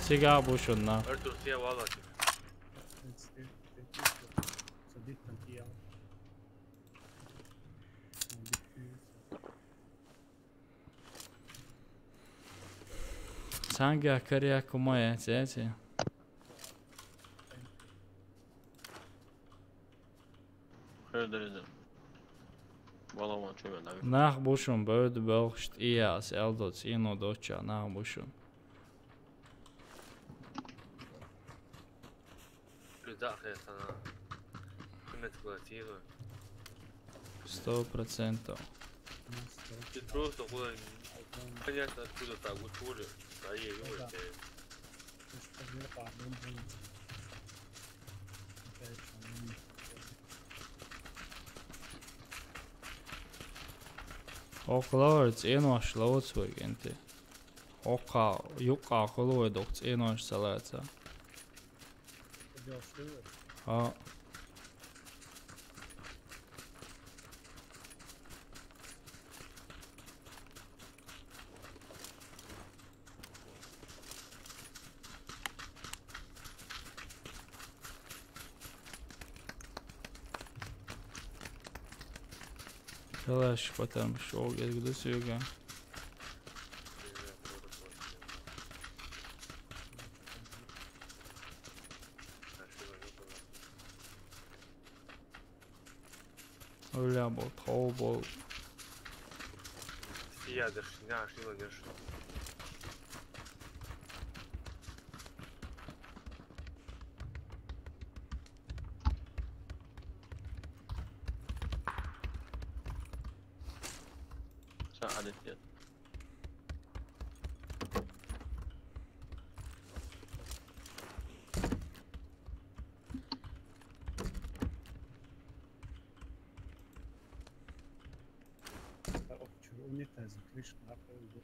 цига бушунна. Артур, се валати. Цанга каря кумая, цеце. Хер дереза. Вала ван чумен, наверное. Нах бушун бавд балхш тӀияс, элдо цӀено доча, нах бушун. Плюс да хер сана. Кумет квартира. Сто процентов. Ты просто хуй. Понятно, откуда так, вот хули. Да, я его. Около цӀенош лоуц вай генте. Окха, юкъа холой дох цӀенош салаца. А. Калаш, потому что он говорит, куда сюга. Оля бол, тхол бол. Я дерш, я шила дерш. Саадет. Унитаз крыша нахуй идут.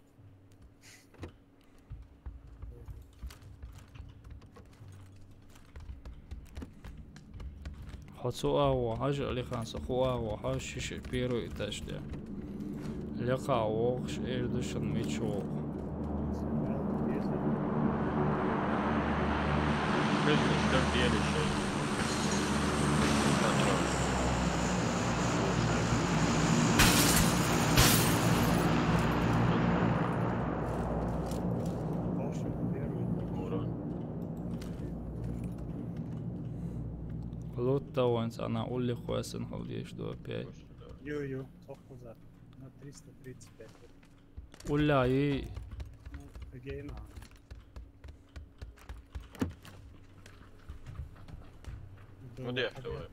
Хо цу агъо, хьажа Алихан, со ху агъо, хьажа шиша первый этаж де. Лекха вогӀуш, эр душан мича вогӀу. Лутта ванц ана улли хвасан халдеш до опять. Ё-ё, тохуза. На триста тридцать пять. Улла и Ну, эгейна. Ну, де, давай.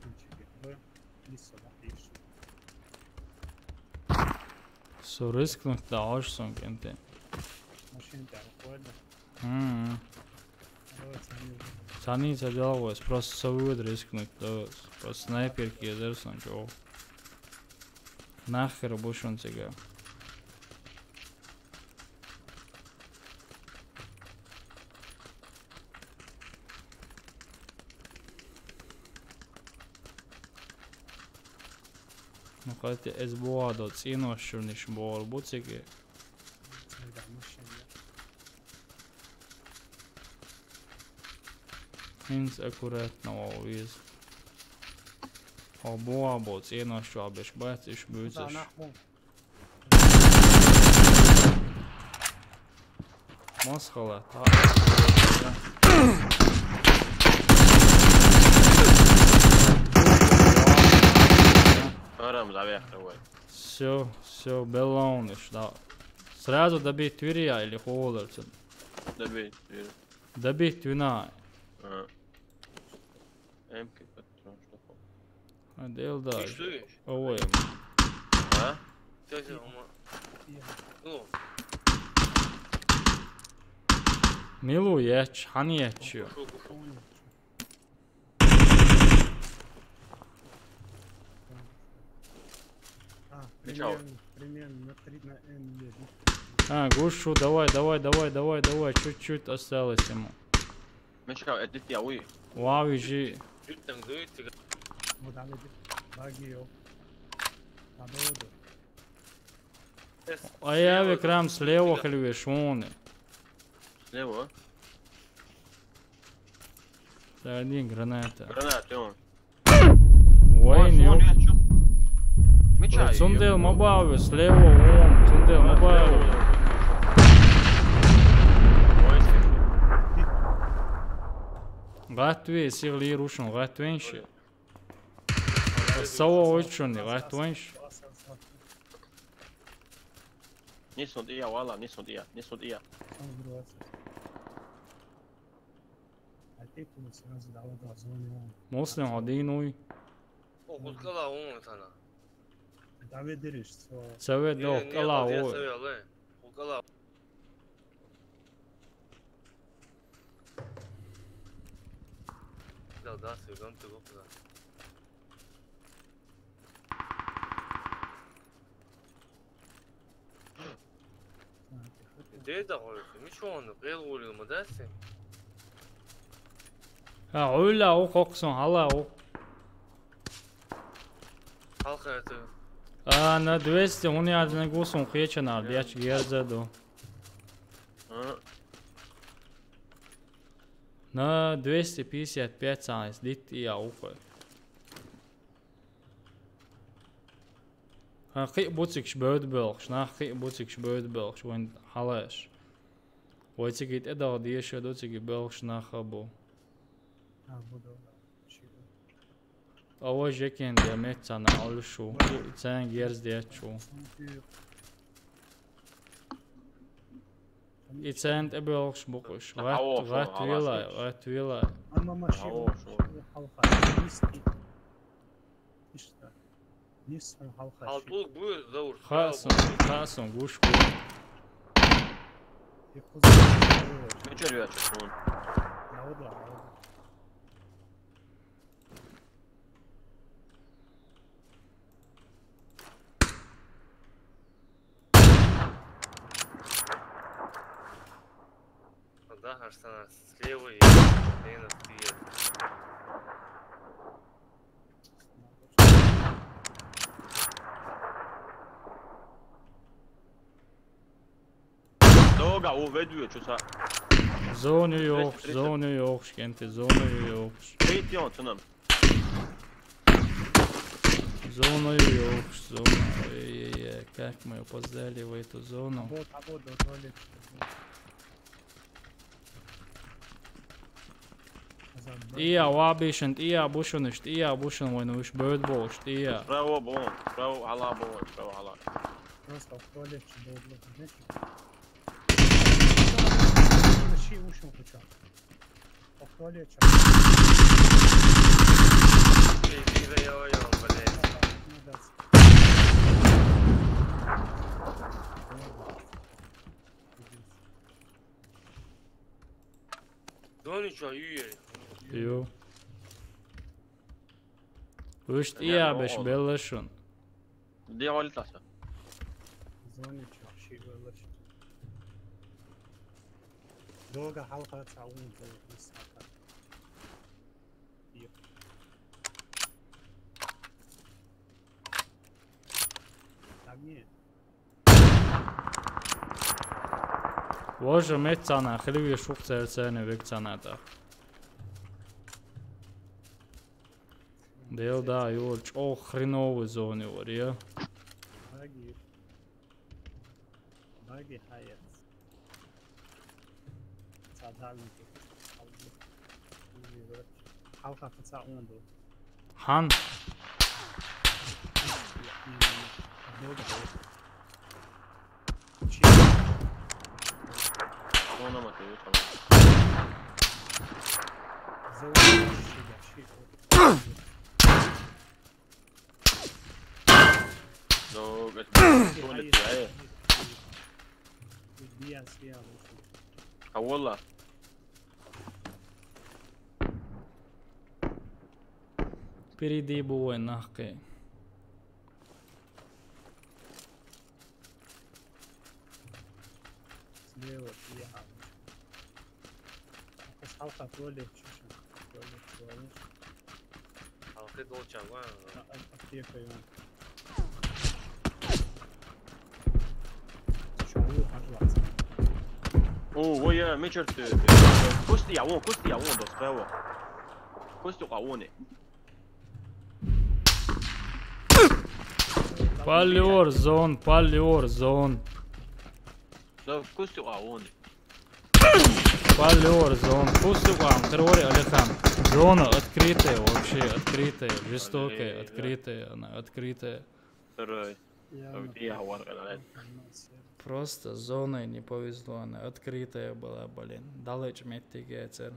Лиса, да, ишь. Со рискнуть да аж сон кенте. Машина там уходит. Мм. Давай, сами уже. Цани ца делалось, просто со вывод рискнуть, да, просто снайперки езер сон чё. Нахер бушун цига. Ну, кстати, эз буадо цӀинош шуниш бор буциги. Да, машина. Хинс аккуратно вал виз. О, бо, бо, цӀенош чу беш бац, иш буьйцаш. Масхала. Арам завехтовой. Всё, всё, беллауниш, да. Сразу добить Твирия или холодца? Добить Твирия. Добить Твина. А. М К патрон, что хо. А, дел да. Ты что ешь? Ой. А? Ты же, мама. Ну. Милу яч, хани яч. Кушал, кушал. А, Мичал. Примерно, примерно на три, на М едет. А, Гушу, давай, давай, давай, давай, давай, чуть-чуть осталось ему. Мичал, это ты, а вы? Вау, ижи. Чуть там дует, ты. Вот, а, видишь, баги, ё. Надо вот. А я слева, Викрам, слева хлеве, шуны. Слева? Да, один граната. Граната, он. Вай, он, не. Он, я чё? Меча. Цундел её. Мабавы, слева, он, цундел мабавы. Ой, слева. Гатве, сир ли рушен, гатвенши. Сава ойчун, гатвенши. Не сунд я, вала, не сунд я, не сунд я. Муслим один уй. О, хускала он тана. Давидириш, со. Саве док, кала уй. Хускала. Да, да, саве док, кала. Деда гой, мичону, гел гулю мадасы. А, ойла, о, коксон, ала, о. Халка это. А, на двести, он я не гусун хечена, бяч герзаду. А. На двести пятьдесят пять санс, дит и ауха. Ха, кхы буцикш бёд бёлхш, нах кхы буцикш бёд бёлхш, вайн халаш. Вай циги тӀедал деша ду, циги бёлхш наха бу. А, буду, да. Ава жекен де мет сана алышу, цен герз де чу. И цент эбелш букуш. Гат, гат вила, гат вила. Ама машин. Халха. Ниски. Ишта. Нис халха. Алтул бу заур. Хасон, хасон, гуш гуш. Мечер я чун. Навода, навода. Да, Арсана, слева и Лена вперед. Дога, уведує, чё са. Зону ёхш, зону ёхш, кенте, зону ёхш. Видите, он, цунам. Зону ёхш, зону. Ой-ой-ой, как мы опоздали в эту зону. Або, або, до туалет. Ия, вабишен, ия, бушуниш, ия, бушун, войну, уж бёд болш, ия. Справа бон, справа ала бон, справа ала. Просто в туалет чё было, блядь, знаешь? Ши ушел хочу. В туалет чё? Эй, ты заёбал, блядь. Ну да. Зону чё, юй? Ю. Уж ия беш беллашун. Дия валитаса. Зону чё, ши беллашун. Дога халха цаун бел исака. Ю. Так не. Боже, мет цана, хливи шук церцене век цана та. Дел да, ё, чё хреновый зоны вар, я. Баги. Баги хаец. Цадалники. Халка ца онду. Хан. Зона ма ты, зона. Ну, это, зона, э. А, валла. Впереди бывай нахуй. Слева, слева. Халка туалет, чё-чё, туалет, туалет. Халкы долча ва. А, а, аптека, я. Чё, пожалуйста. О, во, я, мечер ты. Кусти я, вон, кусти я, вон, дос, право. Кусти я, вон. Палёр зон, палёр зон. Да, кусти я, вон. Палёр зон, кусти я, вон, короче, Алихан. Зона открытая вообще, открытая, жестокая, открытая, она открытая. Второй. Просто зоной не повезло, она открытая была, блин. Далеч меттиге цер.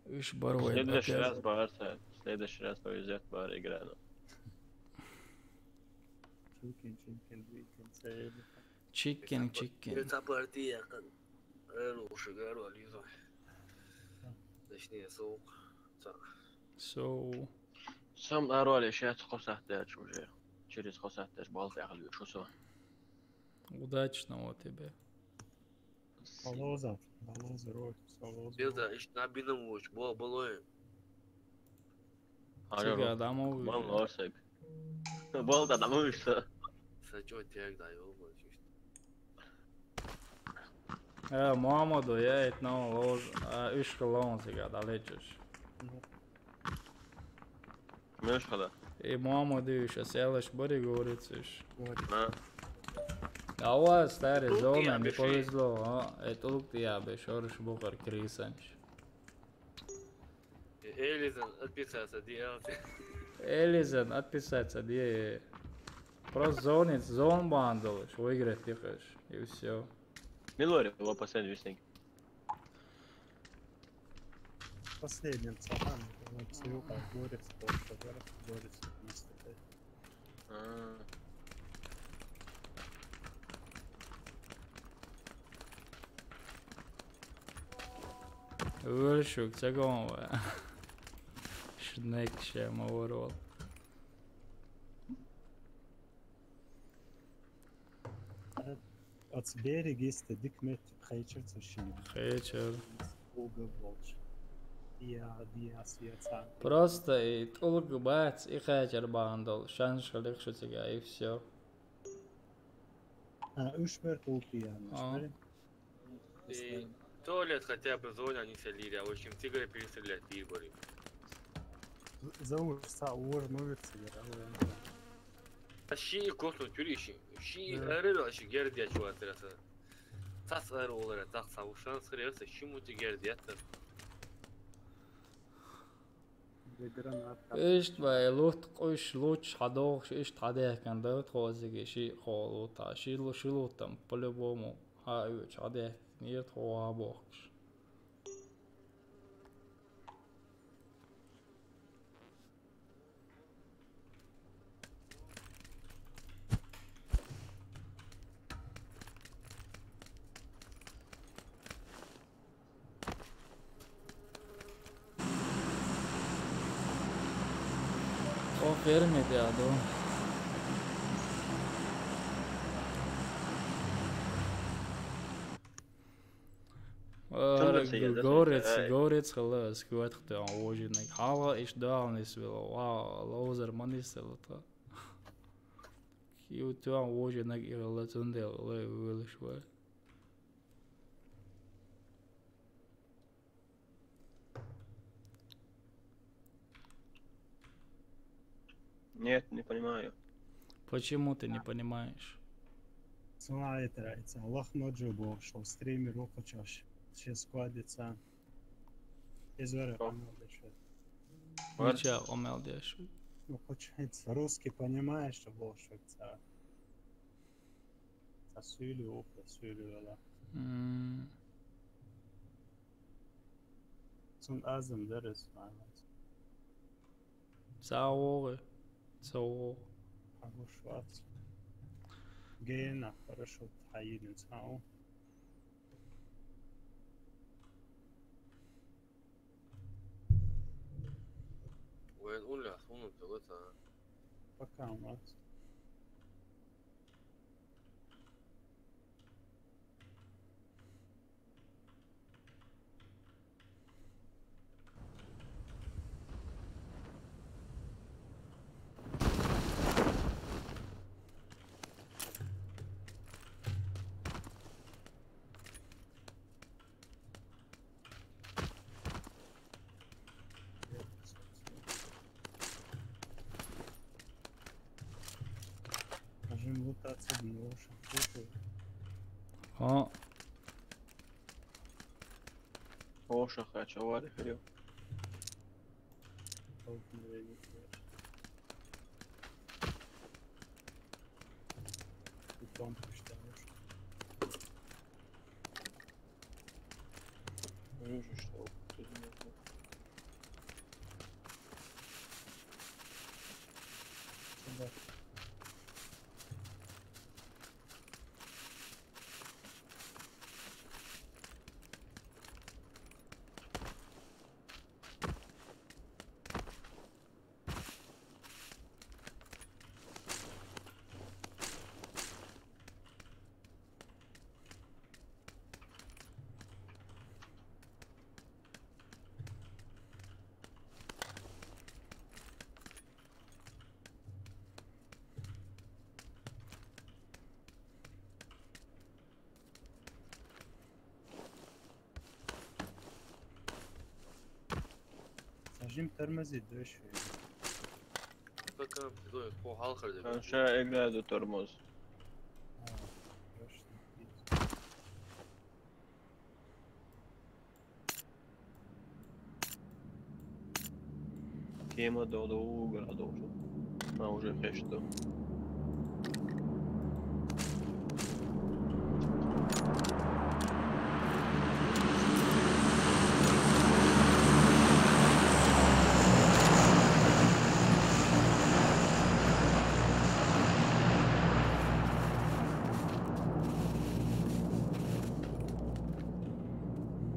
Уж бар вай. Следующий раз бар, следующий раз повезет бар игра, ну. Чикен, чикен, чикен. Чикен, чикен. Эта партия якын. Эр ушыгар вализо. Точнее, соук. Соу. Сам арвали сейчас хосахтач уже. Через хосахтач балты ахли шусо. Удачного тебе. Балоза, балоза, рот, балоза. Билда, иш набиным уч, бо, болой. Алло, Тига адамович. Ман лорсек. Бол да адамович, что? Сачо тег да, ёлма, чушт. Э, Муаммаду, я этно лоз, а, уж колон сега далечеш. Мешхала. И Муаммаду уж, а селаш бори горицеш. А. Давай, старый, зона, не повезло, а? Это лук ты я бы, шорыш бухар крисанч. Элизан отписаться, D L C. Элизан отписаться, D L C. Просто звонит, звон бандалыш, выиграть ты хочешь, и все. Милори, его последний вестник. Последним цапан, он всего как борется, просто борется, борется, есть такой. Ölşük, çagon ve. Şnek şey, ma var ol. От берега есть дикмет, хейчер, суши. Хейчер. Уга волч. Я, я, свет. Просто и тулг бац, и хейчер бандал. Шанш халих шутига, и все. А, уж мер кулпия, а. И туалет хотя бы зоне, они селили, а в общем, тигры перестрелять, бир бори. За уж, са уж, мы ведь тигр, а вы. А щи и косну тюриши, щи и арыла, щи герди ачуатраса. Тас ар олара, тас савушан сырыса, щи мути герди ятта. Ишт бай лут, къуш луч хадох, ишт хадехкан да, тхозиги ши холута, ши лу-, ши лутам, по-любому. Ха, уч хадехкан, ирт хо бохш. О, ферме дядо. Чё за сия, да, горец, сия, э? Горец, халас, кват хтан ожинек. Хала иш далнис вела, ва, лозер манис вела та. Ю тюан вожа наг ирала, цундела вылыш ва. Нет, не понимаю. Почему ты не понимаешь? Цуна это нравится. Аллах ноджу бо, что стример окочаш. Сейчас складится. Из вера Что? Помнил дальше. Вар? Ничего, умел дальше. Ну, получается, русский понимаешь, что было, что это. Сасуили, опа, суили, да. М. Цун азым дерес, мама. Цаогы. Цао. Агу швац. Гена, хорошо, хайидин цао. Вен уля, хуну, тёгота. Пока у нас. Нажим лутаться, не лучше. Слушай. О. О, шахач, авария, хрен. Столкновение, короче. И там почти лучше. Вижу, что тут нету. Сюда. Сажим тормозит, да, ещё? Пока, ой, по халхар. Ещё играет тормоз. А, точно. Кема долго, долго, долго. А, уже хешто.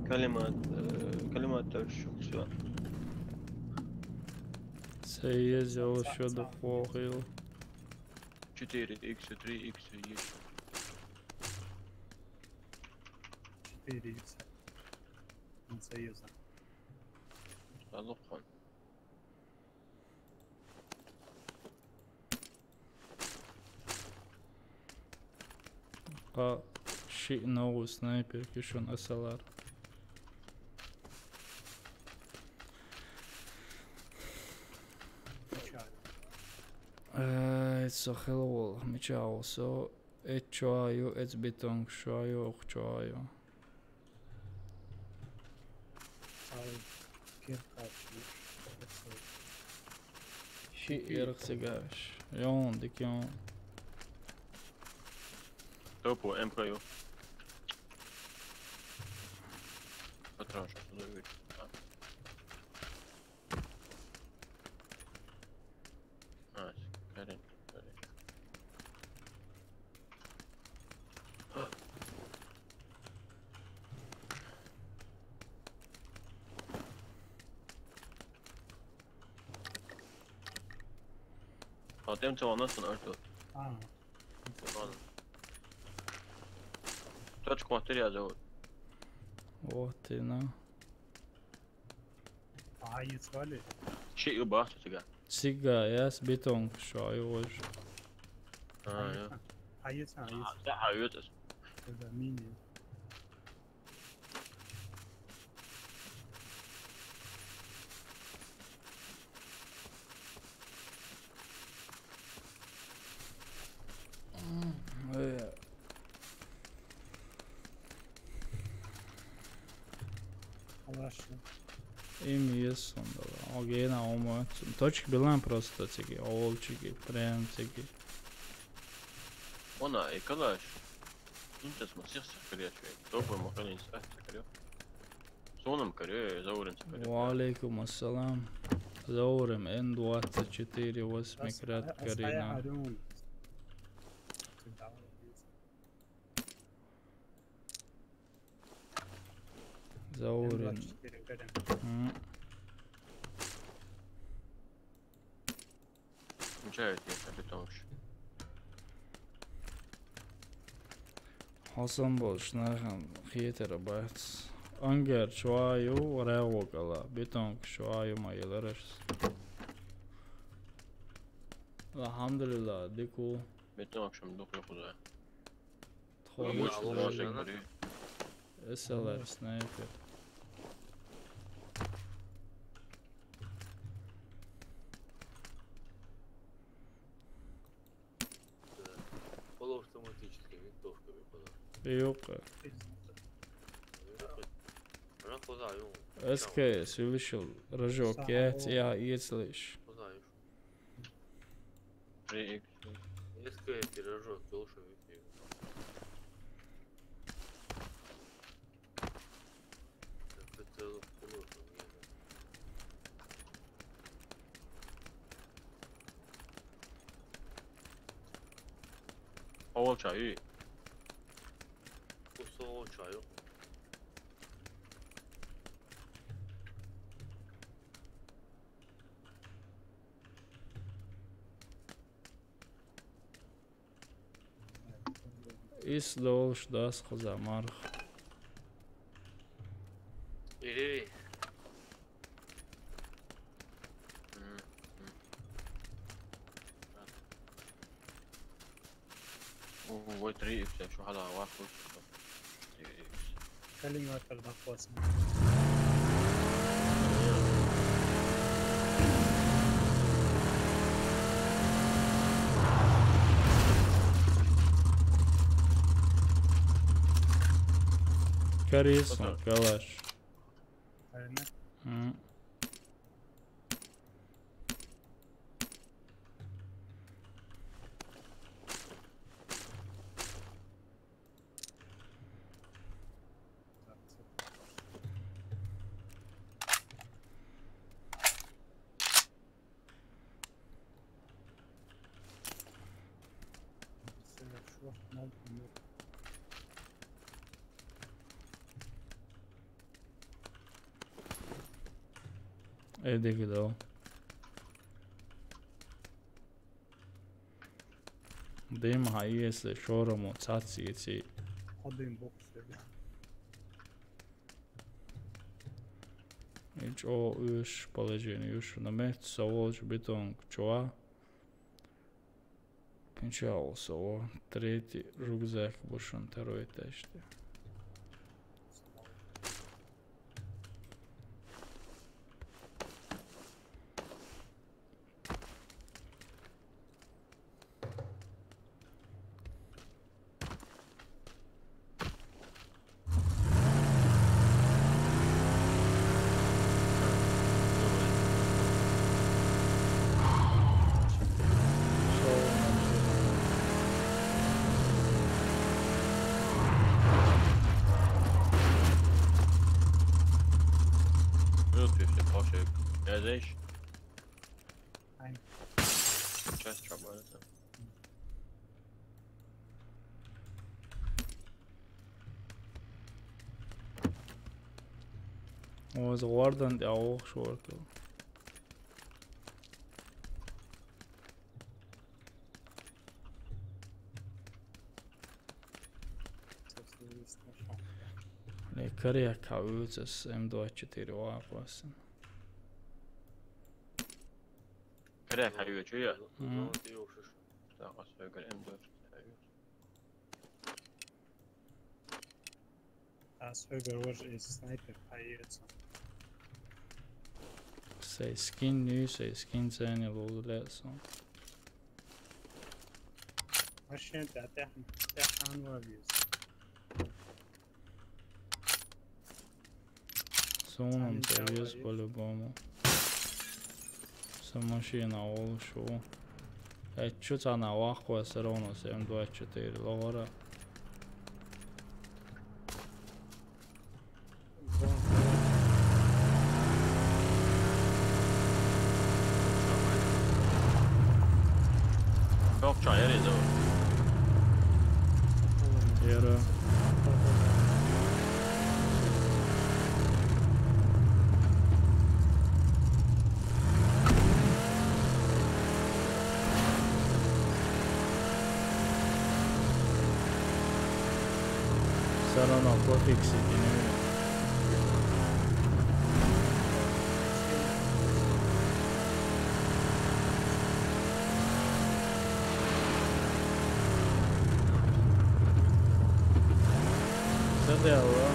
Калимат, э, калимат товарищ, всё. Се ездил ещё до хохил. Четыре икс, три икс есть. Четыре икс. Инсоюза. Алло, хан. Ка ши новый снайпер, кишон эс эл ар. Э, это хеллоуол, мичао, со, э, чуаю, э, бетон, чуаю, ох, чуаю. Ай, киркач, ши эрх сегаш. Ён, дик ён. Топу, М К Ю. Патрон, что тут? А. А, корень, корень. А тем целом нас на что? А. Ладно. Точку матери я зовут. Вот и на. А, и свали. Чи и бах, что тебя? Сига, я с бетон шо, и вот. Ah, jā. Aiet, aiet. Jā, aiet. Tas ir mini. Mm, jā. Хорошо. Им есть он, да. Окей, на умоцу. Точки билан просто цики, олчики, прям цики. Она, и калаш. Интес масих сакария чуй. Добрый маханин сакария. Сонам каре, заурен сакария. Ва алейкум ассалам. Заурем Н двадцать четыре восемь крат Карина. Заурен. М. Ничего, это бетонщик. Хасан бол, шнайхан хетера бац. Ангар чуаю, рагу гала. Бетонг чуаю ма елараш. Алхамдулилла, дику. Бетонг шам дух лохуда. Тхо. Ой, мощный ножик, блин. С Л Р снайпер. Да. Полуавтоматическая винтовка, бе, куда? Юка. Она куда, ё? С К С, увеличил рожок, я, я, если ж. Куда, ё? Три икс. Если я пирожок, то лучше выпью. Так это лучше не надо. Овол чаю. Кусок овол чаю. Ис долш дас хаза марх. Ири. Ой, три икс, я ещё хала, ваху. Калининград, да, классно. Карис, калаш. Правильно. М. Эдиги да. Дим ха иесле шорамо цаци еци. Один бокс, да. Ич о уш положение уш на мет, саволч бетон чуа. Пинчао саво, третий рюкзак бушун, второй этаж. Минут пятьдесят, вообще. Я здесь. Ай. Сейчас чё будет? Оз гвардан де аух шорты. Ле, коряк, а вы с М двадцать четыре вопросы. Коряк, а вы чё я? Мгм. Так, а свой говорим, дочь. А свой говоришь, из снайпер появится. Сай скин ню, сай скин цени лулу лесон. Машин та тяхан, тяхан вавиз. Сунам цени та вез по-любому. Са машина олуш ва. Эччу цана вахва всё равно семь двадцать четыре логора. Yok, çay yeri de o. Yere. Всё равно пофиг сидим. Задела.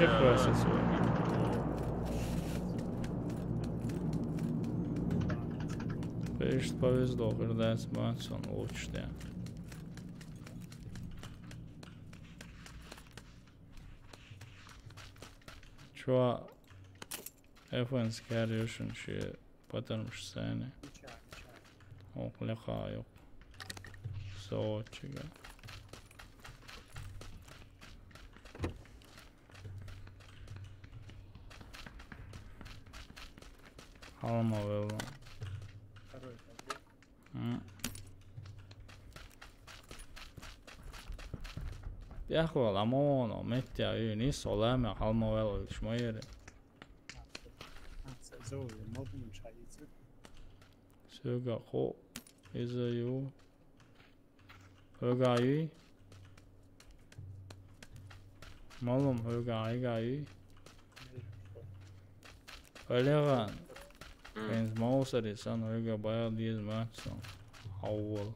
Ничего себе. Конечно, повезло, когда я с Мэнсоном лучше. Чё, F N скарюшен ши патармш сцене. Окъ, леха ёкъ. Соочига. Халма велла. М. Яхвал, амоно, меття, и нис оламе, халма велла, шмайери. Сёга хо изаю. Хёгаюй. Малум хёгаюй. Олеган. М. Энз маусари сан хёга баял диз матсон. Аувал.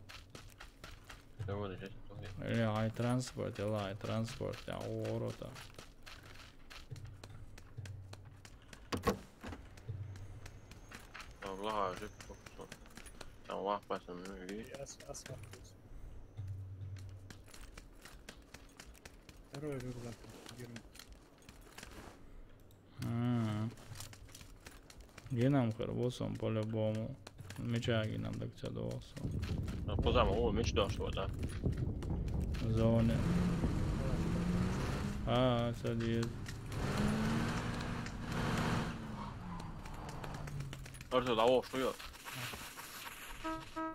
Довольно жесть. Или ай транспорт, или ай транспорт, я ворота. Аллах, жить. Там вах пасам, ну, и Ас, ас, ас. Второй рюкзак. Беру. М. Гинам хер босом по-любому. Меча гинам так ця доосо. А, позама, о, меч дошло, да. Зоне. А, садись. Арто, да, о, что я?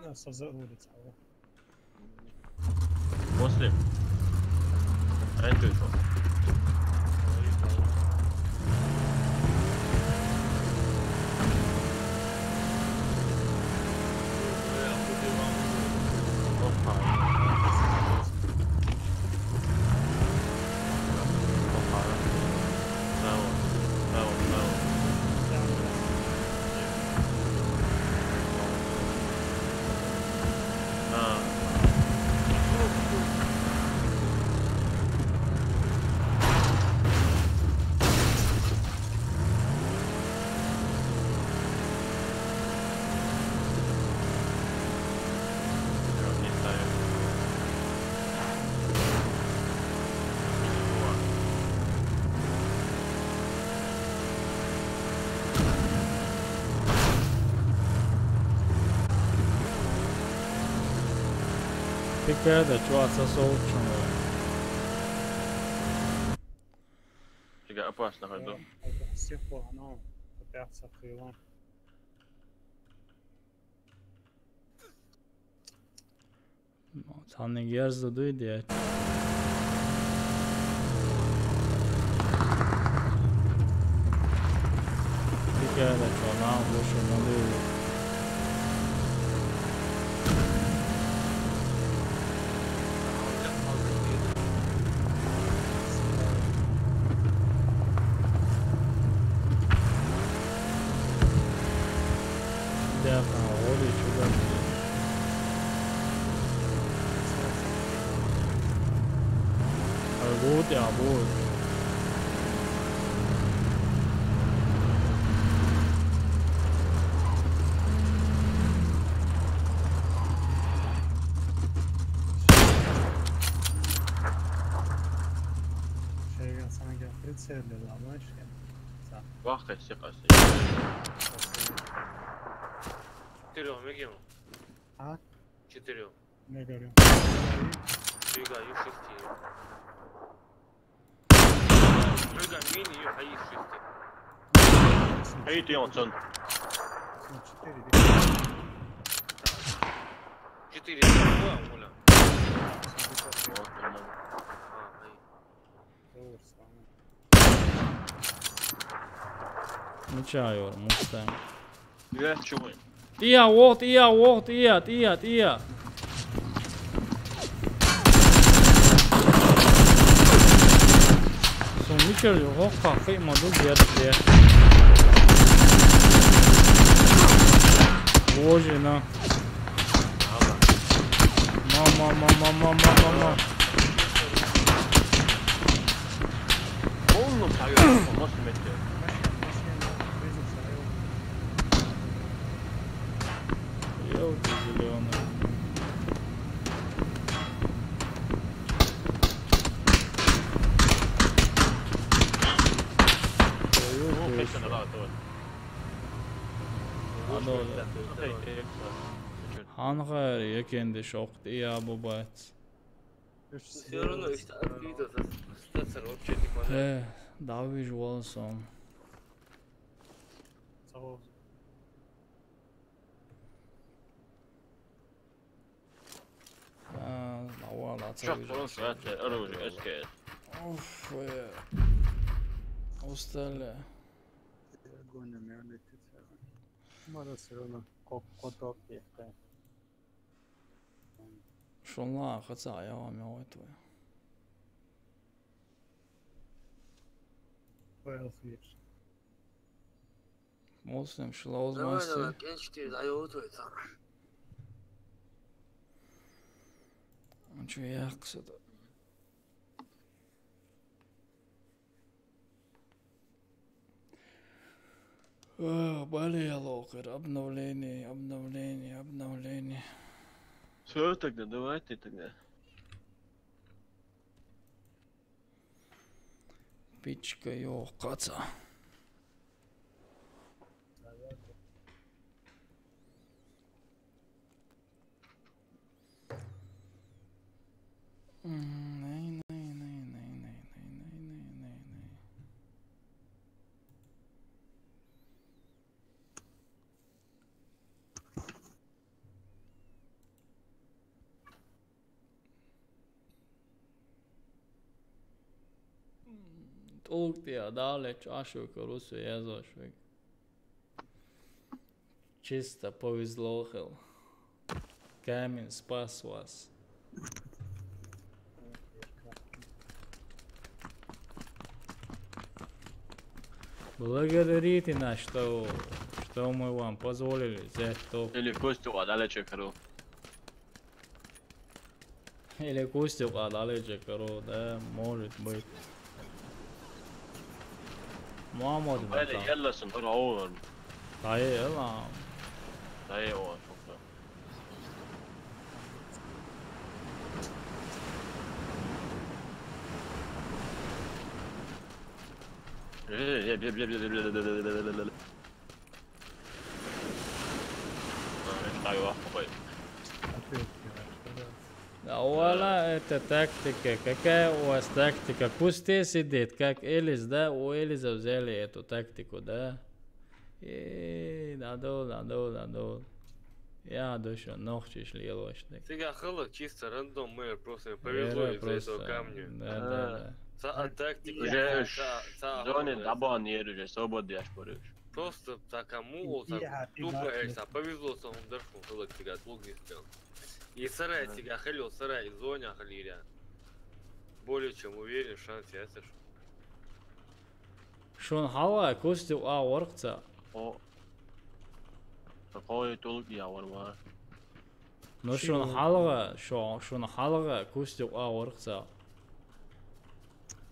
Ну, со за улица, о. После. А это что? Опа. Опа. Браво. Браво, браво. А. Фикада, чё, отца соучён. Чего опасно, ходил? Всех плохо, но опять открыла. Цаныг ерза дуй, дед. Фикада, чё, нам лучше молы. Дяка, оли чуган. Ай, вот я, вот. Шайган, сана гел, прицел, ламаш. Вах, кайсы, кайсы. Четырёх мегем. А? Четырёх. Не горю. Двигаю шести. Прыгай, мини, и хаи шести. Эй, ты, он сон. Четыре. Четыре. Два, Оля. Вот, нормально. А, ай. Мича йор, мустам. Я чё? Тия, вот, тия, вот, тия, тия, тия. Сон мича йор, хох, хох, хей, ма, дуг, я, я. Боже, на. Мама, мама, мама, мама. Полном саёк, может, вместе. Ёлки зелёные. Ну, конечно, да, то. Оно, да. Ханхар, я кенде шок, я бубац. Всё равно, если открыто, то ситуация вообще не понятна. Э, дави жвал сон. А, давай, да, Чё, целый же он всё. Оружие, эскейт. Уф, э, устали. Огонь у меня летит. Надо всё равно ко-, коток есть, конечно. Шунла, хотя я вам его твой. Файл хлеб. Муслим, шла узмаси. Давай, давай, эн четыре, дай его твой там. Ну чё, я, кстати. Э, болело, кыр, обновление, обновление, обновление. Всё тогда, давайте тогда. Пичка, ё, каца. Тӏулг тӏе далеча ашука русу язошвиг. Чисто повезло хел. Камень спас вас. Благодарите нас, что, что мы вам позволили взять топ. Или Костю отдали чекару. Или Костю отдали чекару, да, может быть. Мамод. Бали, мата. Елла сон, ора овар. Тае, елла. Тае, о, шокра. Э, э, бля, бля, бля. Ай, вах, какой. Опять, да, да. Да, Вала, это тактика. Какая у вас тактика? В кусте сидит, как Элис, да? У Элиса взяли эту тактику, да? Э, надо, надо, надо. Я душу ногчиш лилочник. Цигахала чисто рандом, мы просто повезло из-за этого камня. Да, да, да. Ца-, а тактика, уже ца-, ца-, ца-, зоне дабан ер уже, свобода яш борюш. Просто ца кому, ца-, тупо, э, ца-, повезло, ца-, он дошёл, хала цига долго искал. И сарай цига хелё, сарай, и зоня халиря. Более чем уверен, шанс есть, что. Шун хала кусти а воркца. О. Какой тулк я ворма. Ну шун халга, шо-, шун халга кусти а воркца.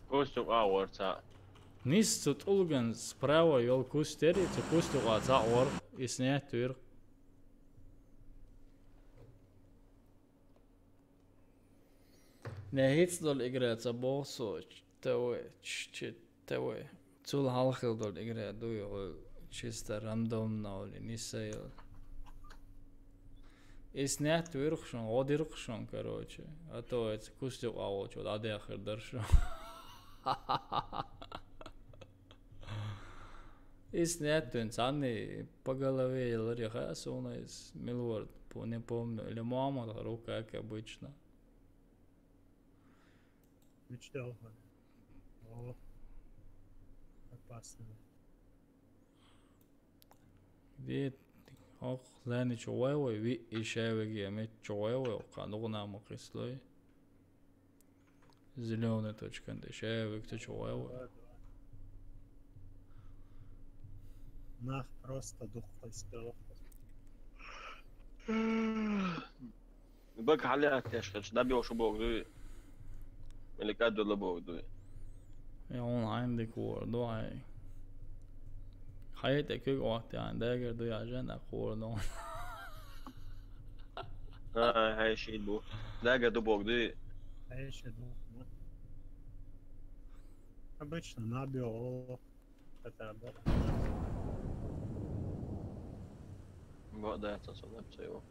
Кусти а ворца. Нис цу тулган справа йол кустери, цу кусти а ца ворк, и снять вир. Не хиц дол игра ца бохсо, ч-, ТВ, ч-, ч-, ТВ. Цул халхил дол игра дуй, гъу, чисто рандомно ли, не сейл. И снять вирхшон, одирхшон, короче. А то эти кусти а волчо, да, де ахир даршо. И снять тун цани по голове, или рехасуна из Милворд, по-, не помню, или Муаммад рука, как обычно. Мечтал. О, опасно. Где ох, зани чугъай вай, ви ишай веги, ами чугъай вай, ка дугъна ма къислой. Зелёный точка, нде ишай веги, ты чугъай вай. Нах просто дух поискал. Бак халят яшкач, да бёшу богду. Или кадула богду. Я он айндик ворду ай. Хайта кюк вакти ай, дагер ду я жена корду. А, а, хай шит бу. Дагер ду богду. Хай шит бу. Обычно набил. Хотя бы. Вот, да, это всё, да, всё его.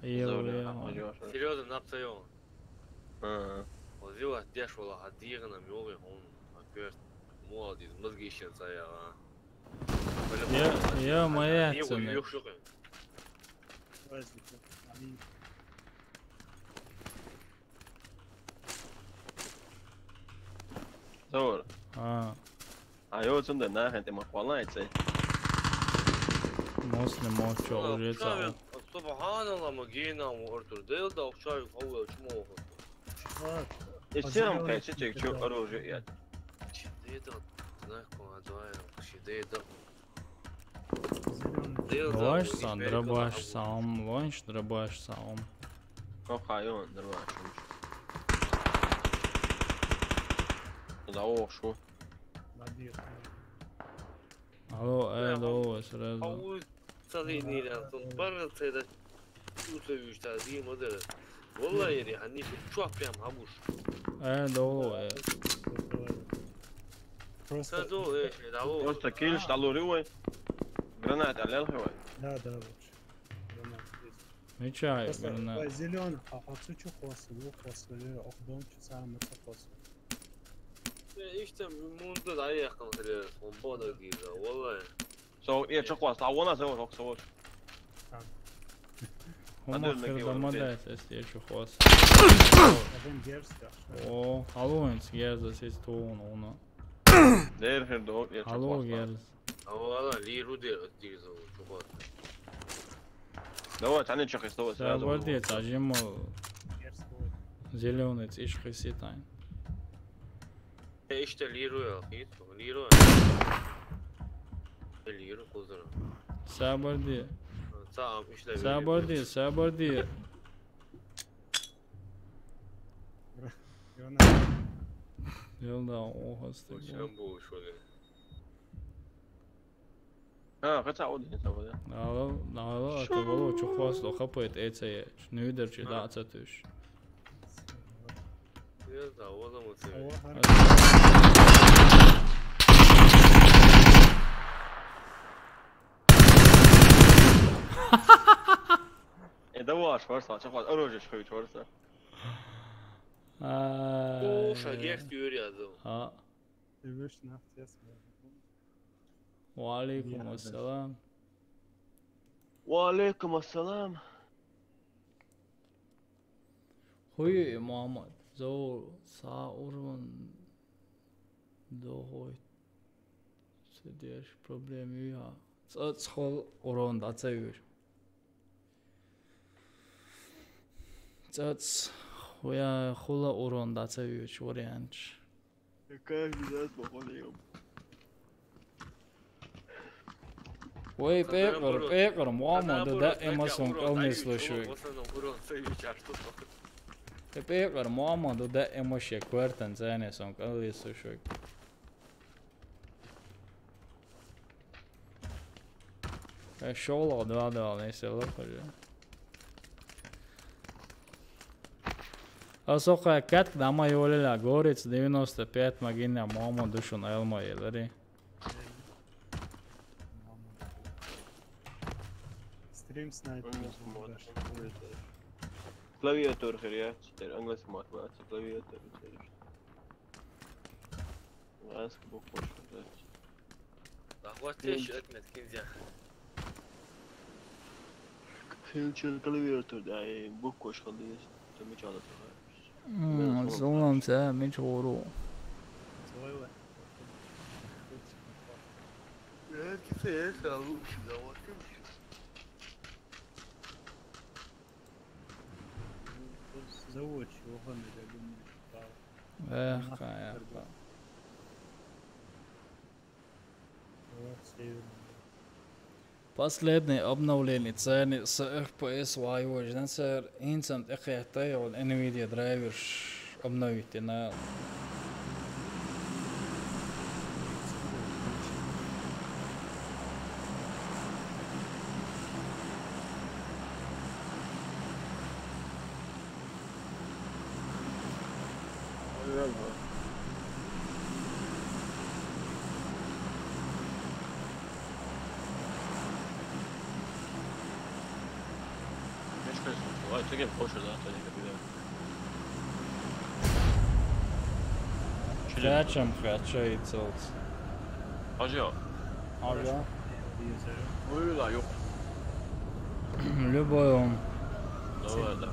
Йо, йо. Серьёзно, нап цайо. Ага. Озила деш вала хадирна мёлы хон. Акёрт. Молодец, мозги ищен цая, а. Йо, йо, моя цена. Зор. А. А ё цунда нахен те махвалай цей. Мос не мос чё уже цао. Субханалла, магина, Артур, дел да, ухшай, хавла, чмо. И всем кай, чё, чё, чё оружие я. Чё, да, знаешь, кого, давай, чё, да. Лонш сан, дробаш сам, лонш, дробаш сам. Кохайон, дробаш. Да, о, шо? Алло, э, алло, сразу. Садини рян, тон пара цеда. Усовиш та ди модера. Валла ери, хани чё прям хабуш. Э, алло, э. Просто, просто килш, алло, ривой. Гранат, алел хивой. Да, да, вот. Гранат есть. Мечай, просто гранат. Зелёный, а отсюда чё хвастал, вот хвастал, ох, дом чё самый, это хвастал. Э, иште мунда да яхын хире, он бода гиза, валла. Со, э, чё хвастал, а вон а зовут, ох, зовут. Хумах хирдама дайс, эсти, э, чё хвастал. О, халуинс герзас эс туун, уна. Дер хирдо, э, чё хвастал. Халу герз. А вала лиру дер, дер зовут, чё хвастал. Давай, тани чё хвастал, сразу. Сабарди, тажимал. Зелёный, циш хвастал. Э, иште лиру я, хит, лиру я. Э, лиру кузра. Сабарди. Сам, иште лиру. Сабарди, сабарди. Ёна. Ёна, охо, сте. Очень бу, что ли? А, хотя вот не того, да. Нала, нала, это было, чё хвастал, хапает, эцея. Нюдер чи да, цатуш. Я да, вот он вот. Это вот. Аш варса, ча хват оружие шхуй чорса. А. Слушай, герт Юрий Азов. А. Ты вышь нахуй. Ва алейкум ассалам. Ва алейкум ассалам. Хуй, Мухаммад, зо са урон дохой. Сидеш проблем юя. Цац хол урон дацаюш. Цац хуя хула урон дацаюш вариант. Какая вина с походом? Ой, пекъар, пекъар, мама, да, да, эмосон калмисло шуй. Пекъар, мама, да, да, эмоше квартан цене сон калмисло шуй. Э, шола, да, да, не се лопали. А соха катк дама йолила горец девяносто пять магина мама душун элмо елари. Стрим снайпер. Клавиатура херя, теперь английский мат, клавиатура. Аз букваш. Ахватеш отмет кинзя. Хилчер клавиатура, да, и букваш халдис. Там мечала. М, зулам са, меч хору. Завод чего мы, я думаю, Эх, конечно. Последнее обновление цены с F P S вайвождан сэр инцент эхеттай он Nvidia драйвер обновить на. Зачем хочу и целс? Ажа. Ажа. Ой, да, ёп. Любой он. Давай, да.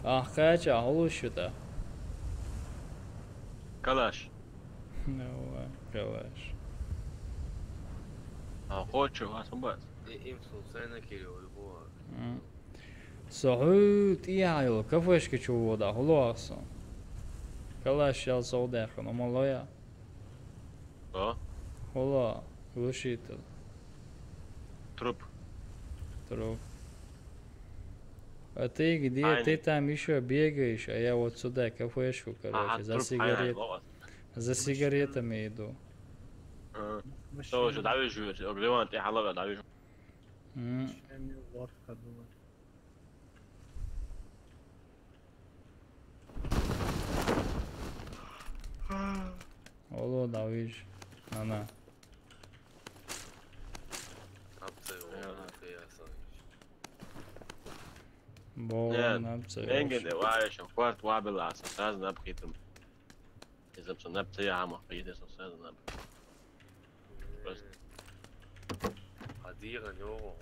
Ахкача алушута. Калаш. Ну, калаш. А хочу вас убас. Им сусена кирио его. Соху тияйо кафешка чувода хулуаса. Калаш ял содехно малоя. А? Хула, глушитель. Труп. Труп. А ты где? Ты там ещё бегаешь, а я вот сюда, кафешку, короче, за сигарет-, за сигаретами иду. Тоже давишь, где он, ты халага давишь. М. Оло, давиш. Ана. Бо, напсо. Энген де вайшо, кварт вабиласа, сразу напхитум. Изам со напцеяма, идеса сразу напхитум. Просто. Адира нёро, он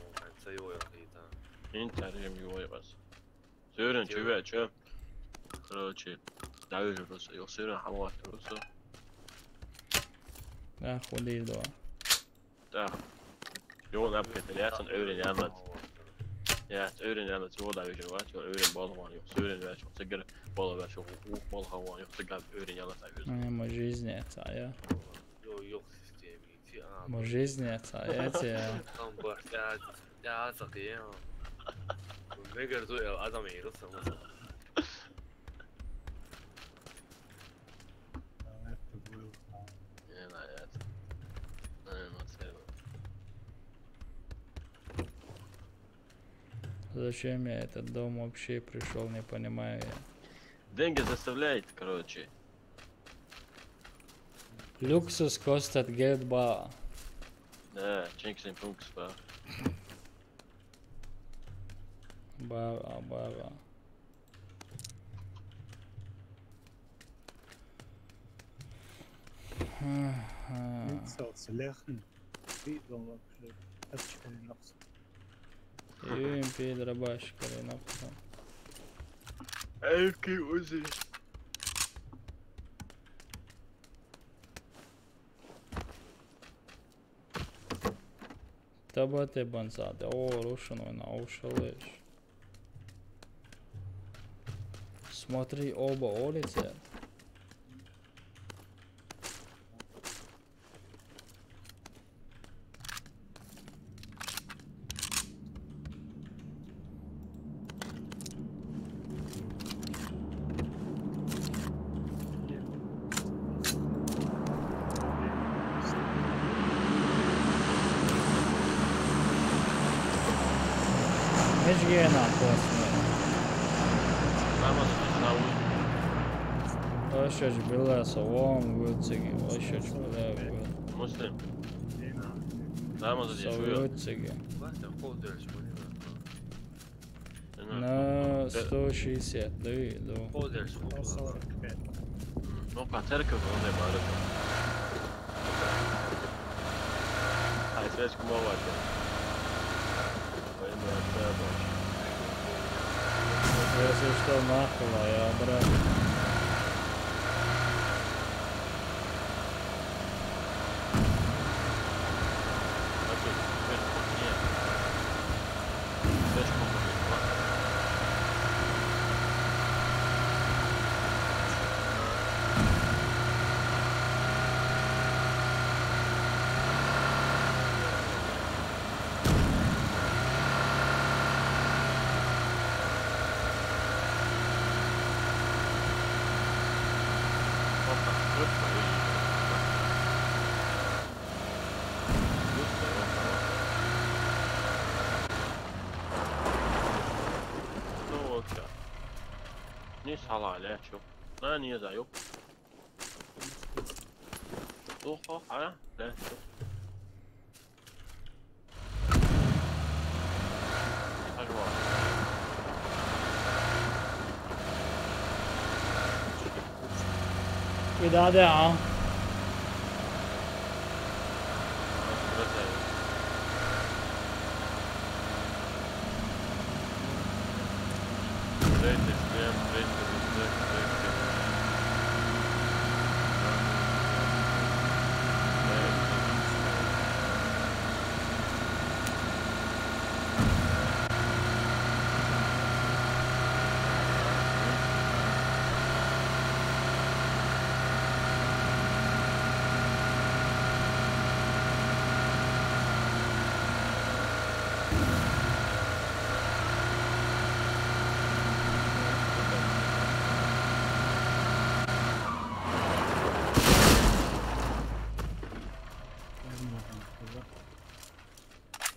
цаёя хита. Ин царем юой вас. Сёрэн чуве, чё? Короче, давижу просто. Ё, сёрэн хамаат просто. Да, хули два. Да. Ё, например, я сан өврен ямат. Я өврен ямат, всего давижу, ва, чё, өврен болгон, ё, сёрэн ва, чё, сэгэр боло ва, чё, ух, болгон, ё, сэгэр өврен ямат, давижу. Ай, мы жизни это, а я. Ё, ё, системи. Мо жизни это, эти. Там бар, я, я, я. Мегер зу, я, адам ерил сама. Не знаю, это. Зачем я этот дом вообще пришел, не понимаю я. Деньги заставляет, короче. Luxus kostet Geld bar. Да, Jenkins Brooks, да. Bar, а, bar. Insults, Lechen. Wie soll man für Herzchen noch so? Ey, Pedro başkanı yaptı. Ey, ki Uzi. Tabate banzade, o rušano je na ušaleš. Смотри оба улицы. Hiç gene kosmıyor. Vamos, vamos. Ošač bila sa ovom vucigi, ošač bila vucigi. Muslim. Vamos, Sa Jesuio. Vucigi. What the hell, there's money left. Na sto šezdeset, da, da. Oh, there's food left. Forty-five. No, pa terka, onda je barem. Aj, sve ćemo ovako. Pa ima treba. Ja se što mahla, ja, brate. Znači, sve ćemo nije. Sve ćemo ovako. Opa, opa, i- Opa, opa, opa. No, otka. Nis halal, ja, çok. Na, nije da, yok. Oha, ha, da, yok. Hadi bakalım. Cuidado, é, ó. Biraz daha iyi. Zeytin, zeytin, zeytin, zeytin.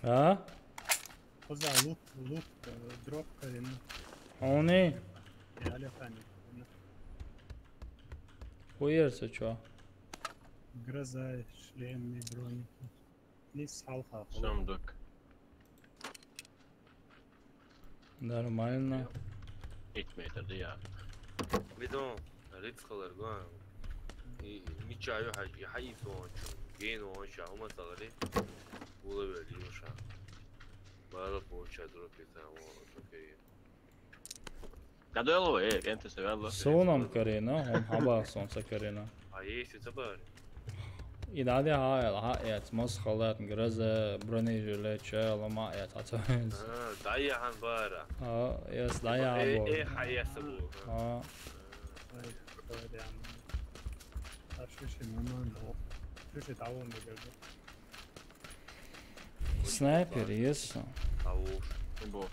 А? Коза, лут, лут, э, дроп, калина. Они? Я летание. Хуерся, чё? Гроза, шлем и броники. Не салха. Sandık. Нормально. Etmedi ya. Bidon, ritskalar gwan. Miçayo haji, hayi son, geno, şahuma sagari. Bula verdi şah. Bara poğaça drop yeter ama okey. Kadelo, e, gente se velo. Sonam karina, on haba son sa karina. Aye, se tabar. I dalje ha, ha, ec, mos halat, graze, bronezile, čelo, ma, ec, a co? Ha, daje han bara. A, jes, dalje E, abo. E, haje se bu. A, Ajde, to je realno. A što će normalno? Što će tamo ne gleda? Snajper, jesu. Avuš. Bo.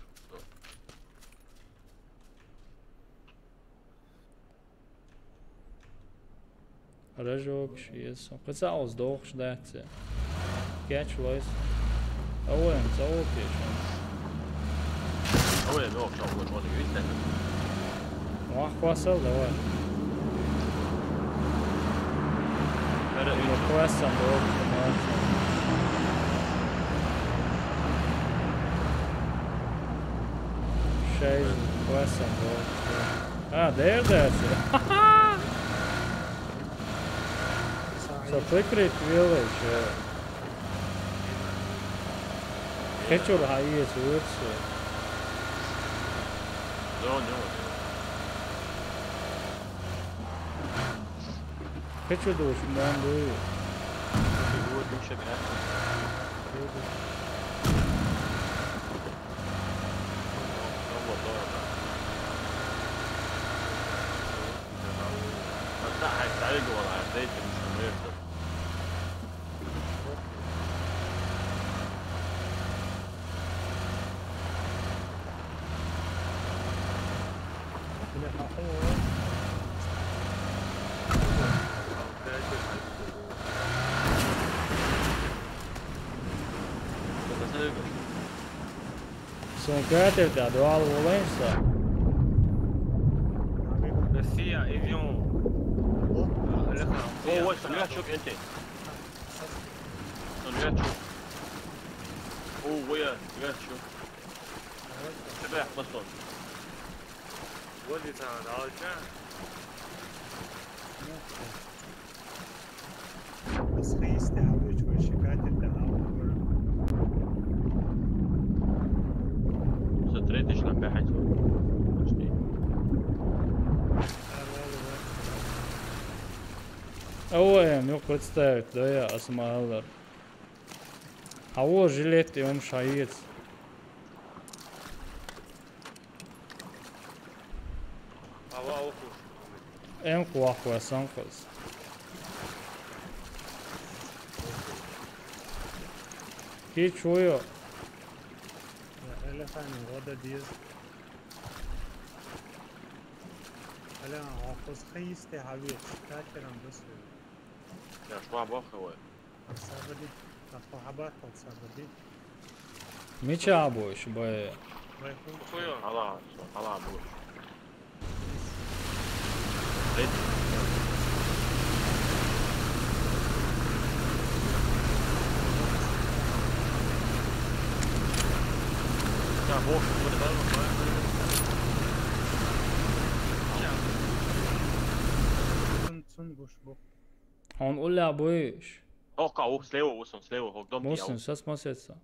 Ražokš, jesu. Kad sa aus dohš dace. Catch lois. Awen, sa opiešan. Ой, ну, вообще, вот, вот, видите? Вахвасал, давай. Бери, ну, үш. Хвасан, вот, вот. Шесть, хвасан, вот. А, дердерси. Со прикрыть велиш, э. Хечур хаес вырсу. Да, не, не. Хечур душ, мон дуй. Хечур душ, да. Son kētertā duāli volēnsa. Россия, avion. Oh, ouais, ça vient de choquer. Ça vient de choquer. Oh, ouais, ça vient de choquer. C'est bien, moi, je pense. What is that? Алжа. Схийсте авич выши катер да авра. Со третий шлам бяхай со. Почти. Ой, ну представить, да я осмалар. А вот жилет и он шаец. Ава алхуш. Эн куахва санкъыз. Ки чуё? Элефан года диз. Элефан алхуш хисте хави, катерам бусу. Я шва боховой. Сабади. Ахо хабар кол сабади. Мича абуш, бай. Бай ху. Хуё. Ала, ала абуш. Рейд. Я боху, вот это. Цун, цун буш боху. Он уля буш. Охка, ух, слева, усон, слева, хок, дом. Мусин, сейчас масеца.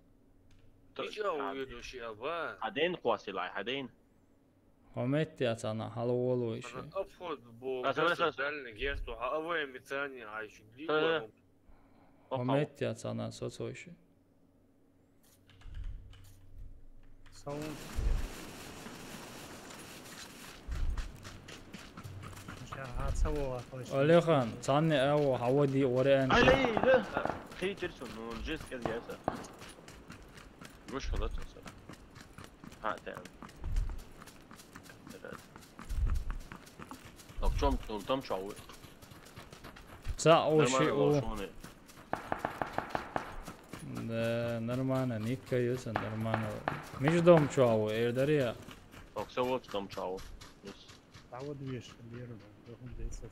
Ича уйду ши аба. Хаден квасилай, хаден. Хометти ацана, хало волу иши. Ана обход бо. А, давай, герсо, давай. Дальний герсо, а авай мицани айши. Давай, давай. Хометти ацана, соцо иши. Саун. Олехан, цанни эво, хавади оре эн. Ай, ай, да. Хей, терсу, ну, жест кез яса. Гуш хала тунса. Ха, тем. Так, чом, чом, там чё, а вы? Ца, о, ши, нормально, о. Шо не? Да, нормально, никка ёса, нормально. Миш дом чё, а вы, эрдария? Так, всё, вот дом чё, а вы. Плюс. А вот две шалеры, да, должен десять.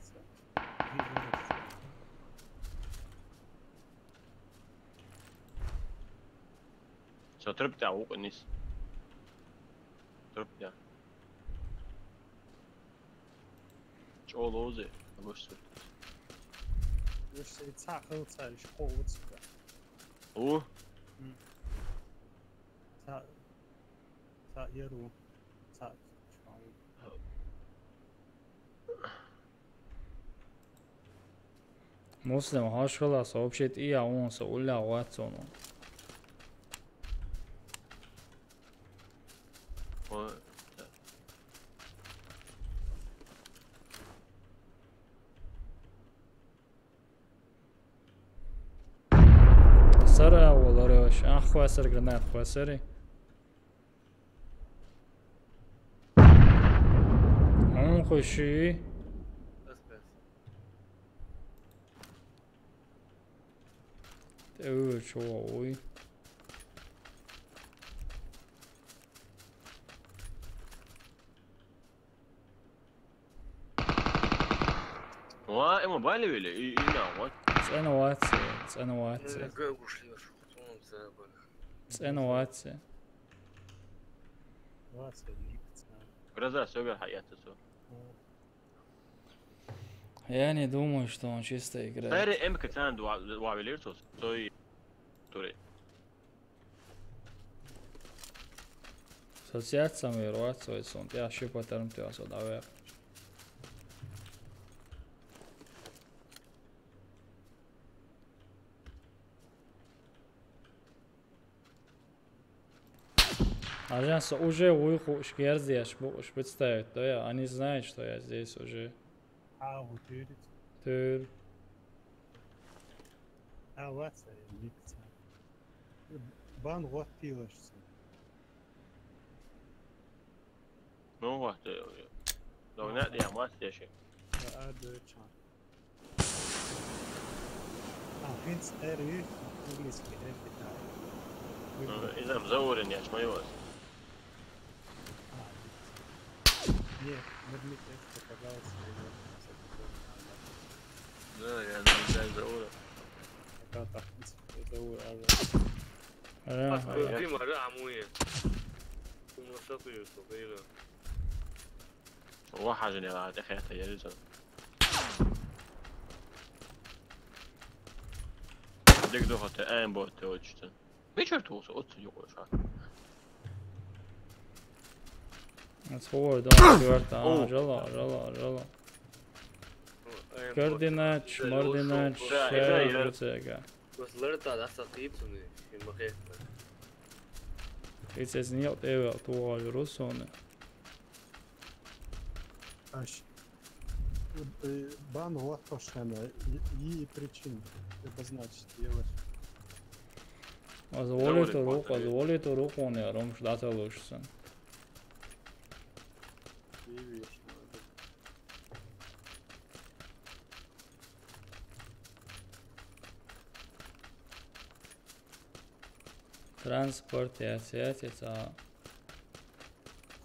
Всё, трёп тебя, у, вниз. Трёп тебя. Чё, лозы? А вы что? Вы что, и ца, хыл ца, ещё кого ца? У? М. Ца, ца, еру. Ца, чё? Муслим, хашхала сообщить и я он со уля ватсону. О, да. Сара, Валерьевич, а, хвасар гранат, хвасари. Он хуши. Теве чего, ой. А, ма балли вели, и, и на, вот. ЦӀена вац, цӀена вац. Э, г-, гуш леш, хутун забыл. ЦӀена вац. Вац, э, ник цӀена. Гроза, всё, говорит, хаяц, всё. М. Я не думаю, что он чисто играет. Сайри М К цан два, два велир цус, то и туре. Со сердцем и рвать свой сон. Я ошиб паттерн, ты особо, давай. Аржан, со уже уйху шкерзияш бу-, уж представить, да, я, они знают, что я здесь уже. А, вот верит. Тыр. А, вот, смотри, ник цан. Бан вот пилашся. Ну, вот, э, да, у меня, я, мать, я щи. А, а, да, чё? А, принц Р И, английский, Р И, да. Э, изам заурен, я ж моего. А, нет, Мирмит, это, пожалуйста, его. Да, я не знаю, заурен. Это так, принц, это ура, ура. Ара, Ас ара. Курдим, ара, амуе. Кумласа куюсу, куюсу. Ва хажин я, я хета, я не знаю. Дик дохоте, эн боте очто. Ми чёрт уса, отсюда уйшо. Отсюда, да, чёрт, а, О. Жало, жало, жало. Эн боте. Кардинач, мардинач, Да, да, шер, да. Руцега. Просто лырта, да, сатыпсуны, и махетта. Ицес не от эвел, туа русуны. Аш. Э, бан вот то, что она, и, и причин обозначить делать. Позволит Давай, руку, Баталей. Позволит руку, не, ром ждать лучше. И вещь надо. Транспорт, я, я, я, я.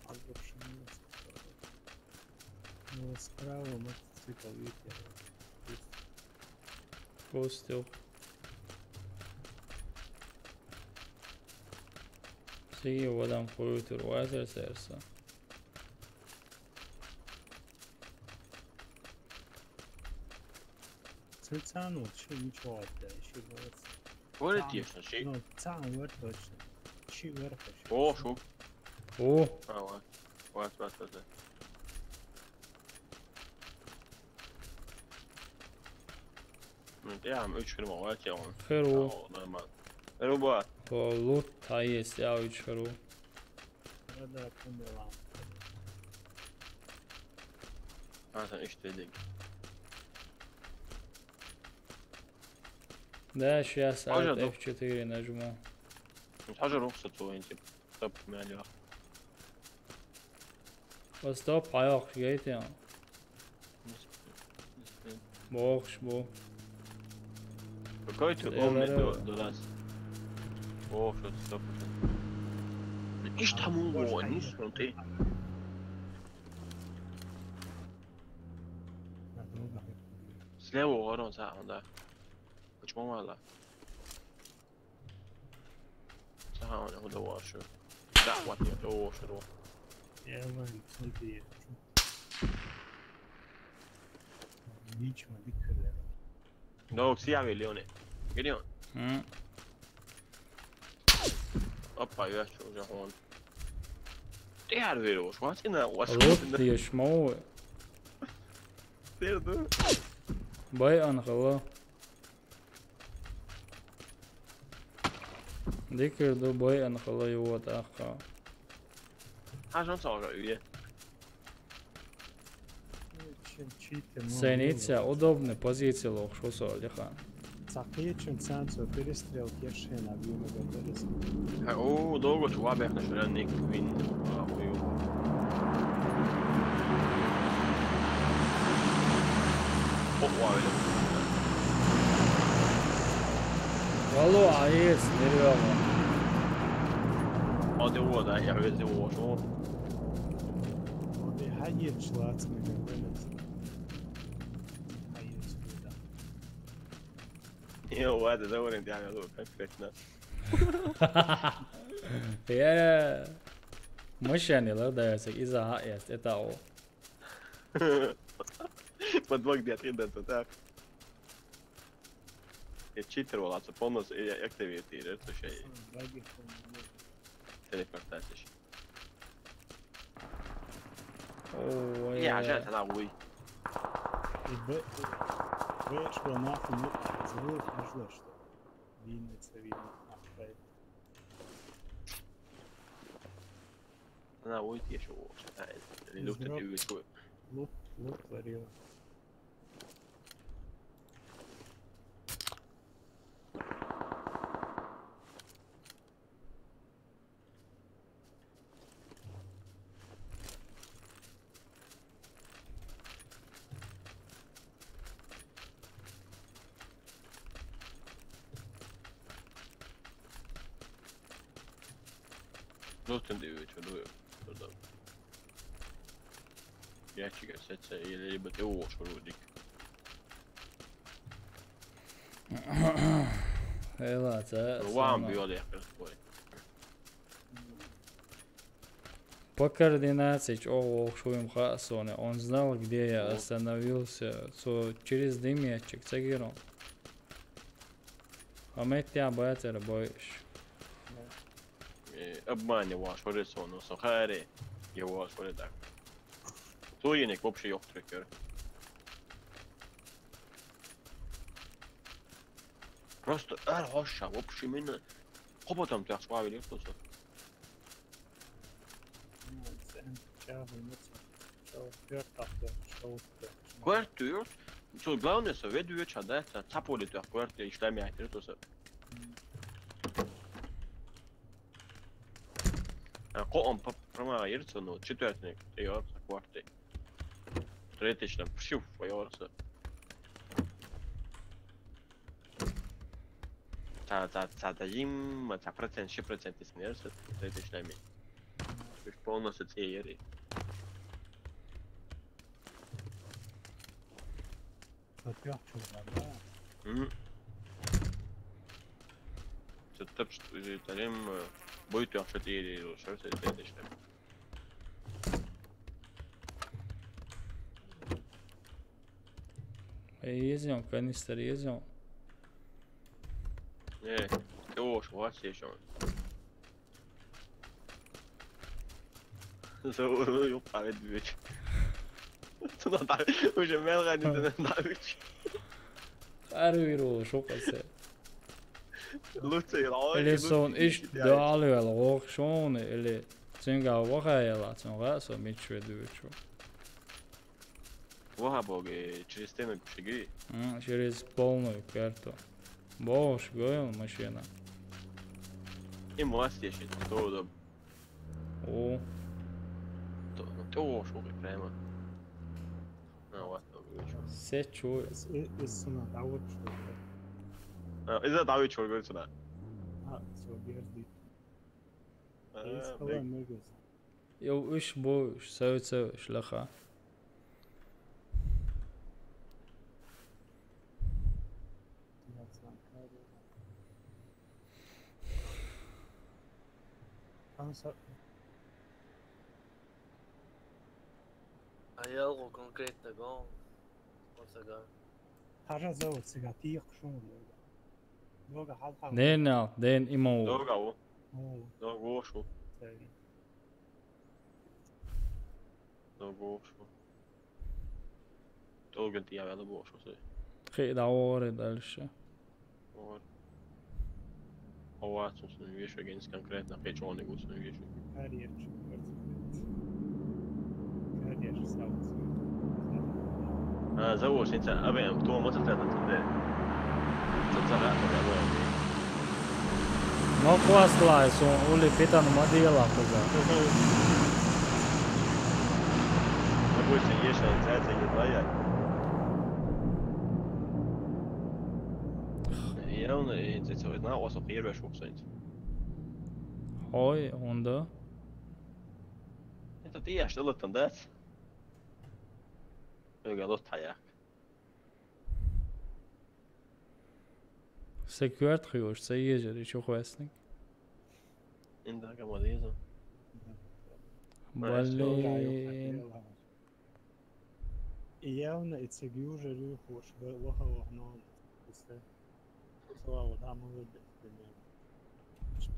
А вообще не знаю. Ну, справа мотоцикл, видите, пусть. Пустил. Сиги, вот там хуй, ты, вазер, сердце. Цецану, чи ничего отдай, чи вот. Говорит, Цан-, ешна, чи? Ну, цан вер точно. Чи вер точно. О, шу. О. А, вот. Вот, вот, вот, вот. Ну, я вам очень хреново, я тебе вон. Херу. О, нормально. Руба. О, лут, а есть, я очень херу. Да, да, поняла. А, там ещё деньги. Да, сейчас Можно Alt ду- F четыре нажму. Хажа рухса твой, типа. Стоп, меня не О, стоп, а я охуеть, я. Бог, бо. Какой ты Э, умный да, да. Ду-, дурак. О, что ты стоп. Ишь там А, умный, боже, не смотри. Слева ворон, да, да. Почему мало? Саха, он худо вашу. Да, вот, нет, о, что. Я вон, смотри. Ничего, не крылья. Да, вот я вели, он. Где он? М. Опа, я что, уже он. Ты арверу, вот и на, вот. Лут, ты ещё мой. Ты, да? Бай анхала. Дикир ду бой анхала юват ахха. Хажан сага уе. Чин чите, ну, Сен иця удобный позиция лох, шо со лиха. Сакъи чин цан со перестрелки ешен объёмы готовится. Ха, о, долго чула бехна шрен ник вин. А, ой, ой. О, ой. Вало, а есть, нервёво. А ты вот, а я везде вошёл. Вот и ходит шлац, мне говорится. А есть. Jó, hát ez a Orientálja ló konkrétan. Ja, машина лондайсаг иза хаяст, это о. Под блок где-то, да, то так. Я читер валаца полностью, я активитир, это шей. Телепортация. О, Я, я. Же это на уй. И б-, б-, что нахуй, ну, звук, можно, что? Винница, винница, нахуй. На уй, я шо, а, это, Из лёгкий дроб-, ты вышел. Лук, лук варил. Ну, ты дивись, чудую. Туда. Ящик, это, или либо ты ушел, Рудик. Ела, це Ну, вам основне. Бьёт, я говорю. По координации, чё, ох, шуем хасоне. Он знал, где я Вот. Остановился. Со через дымячик, цагирон. А мы тебя байтер боишь. Э, обманываешь, вот это, ну, сухари, его, вот это так. То я не вообще ёх трекер. Просто ар хоша, вообще именно. Хоботом ты ах швабили, просто. Ну, sen çağırmasın. Çok dört tatlı, çok dört. Kuertür. So, главное, со ведуюча, да, это цапули ты куерты, и штами, это, то, со. А, ко он по-, прямо, ирцу, ну, четвёртый, и он, куерты. Третий, там, пшив, и он, со. Та, та, та, та, им, та процент, ши процент из мерса, третий, штами. Уж полностью цеери. Отвёртывал, да? Мгм. Це тепш, е, тарим, е, бой тёрчат ири, шо се тетешне. Е, езем, канистер езем. Е, ти ош, вас езем. Заур, ёп, а ведь. Туда да, уже мелга не Хм. Надо давить. Арвиро, шо касе. Лучше, Или сон иш дали вел, ох, шон, или цинга вахаяла, цинга со мич ведучу. Ваха боги, через стену пиши. М, через полную карту. Бош, гойл машина. И мастер, то удобно. О. То, то шо прямо. А, вот, то выключу. Се чу. Из, из, из сына, да, вот что ли? А, из-за того, что говорит сюда. А, всё, подожди. А, Из блин. Колонны. Йо, уж бо, уж савица, уж лаха. Ан са- А я алгу конкретно гон. Ан са гон. Хара зовут сега тих шун. Дога хал хал. Ден ал, ден имау. Дога у. О. Дога у шу. Саги. Дога у шу. Долго ты я вела бошо сой. Хей, да, ори дальше. Ори. Ова, цун сун вешо генис конкретно, хей, чони гу сун вешо. Карьер четвёртый. Карьер саут. А, за ошин ца, а бен, кто мотоцикл это тебе? Цацара, я говорю. Но класс лайс, он ули питан модела куза. Обычно ешан цаца не твоя. Я он, и цаца, на, осо первый шук сойти. Ой, он да. Это ты, я что ли, там, да? Öyle lot hayak. Security хьош, ца езар, иш ухвестник. Инда гама деза. Балли. Явно и цигюжа рюхуш, вахава гнон. Слава, да, молодец, примерно.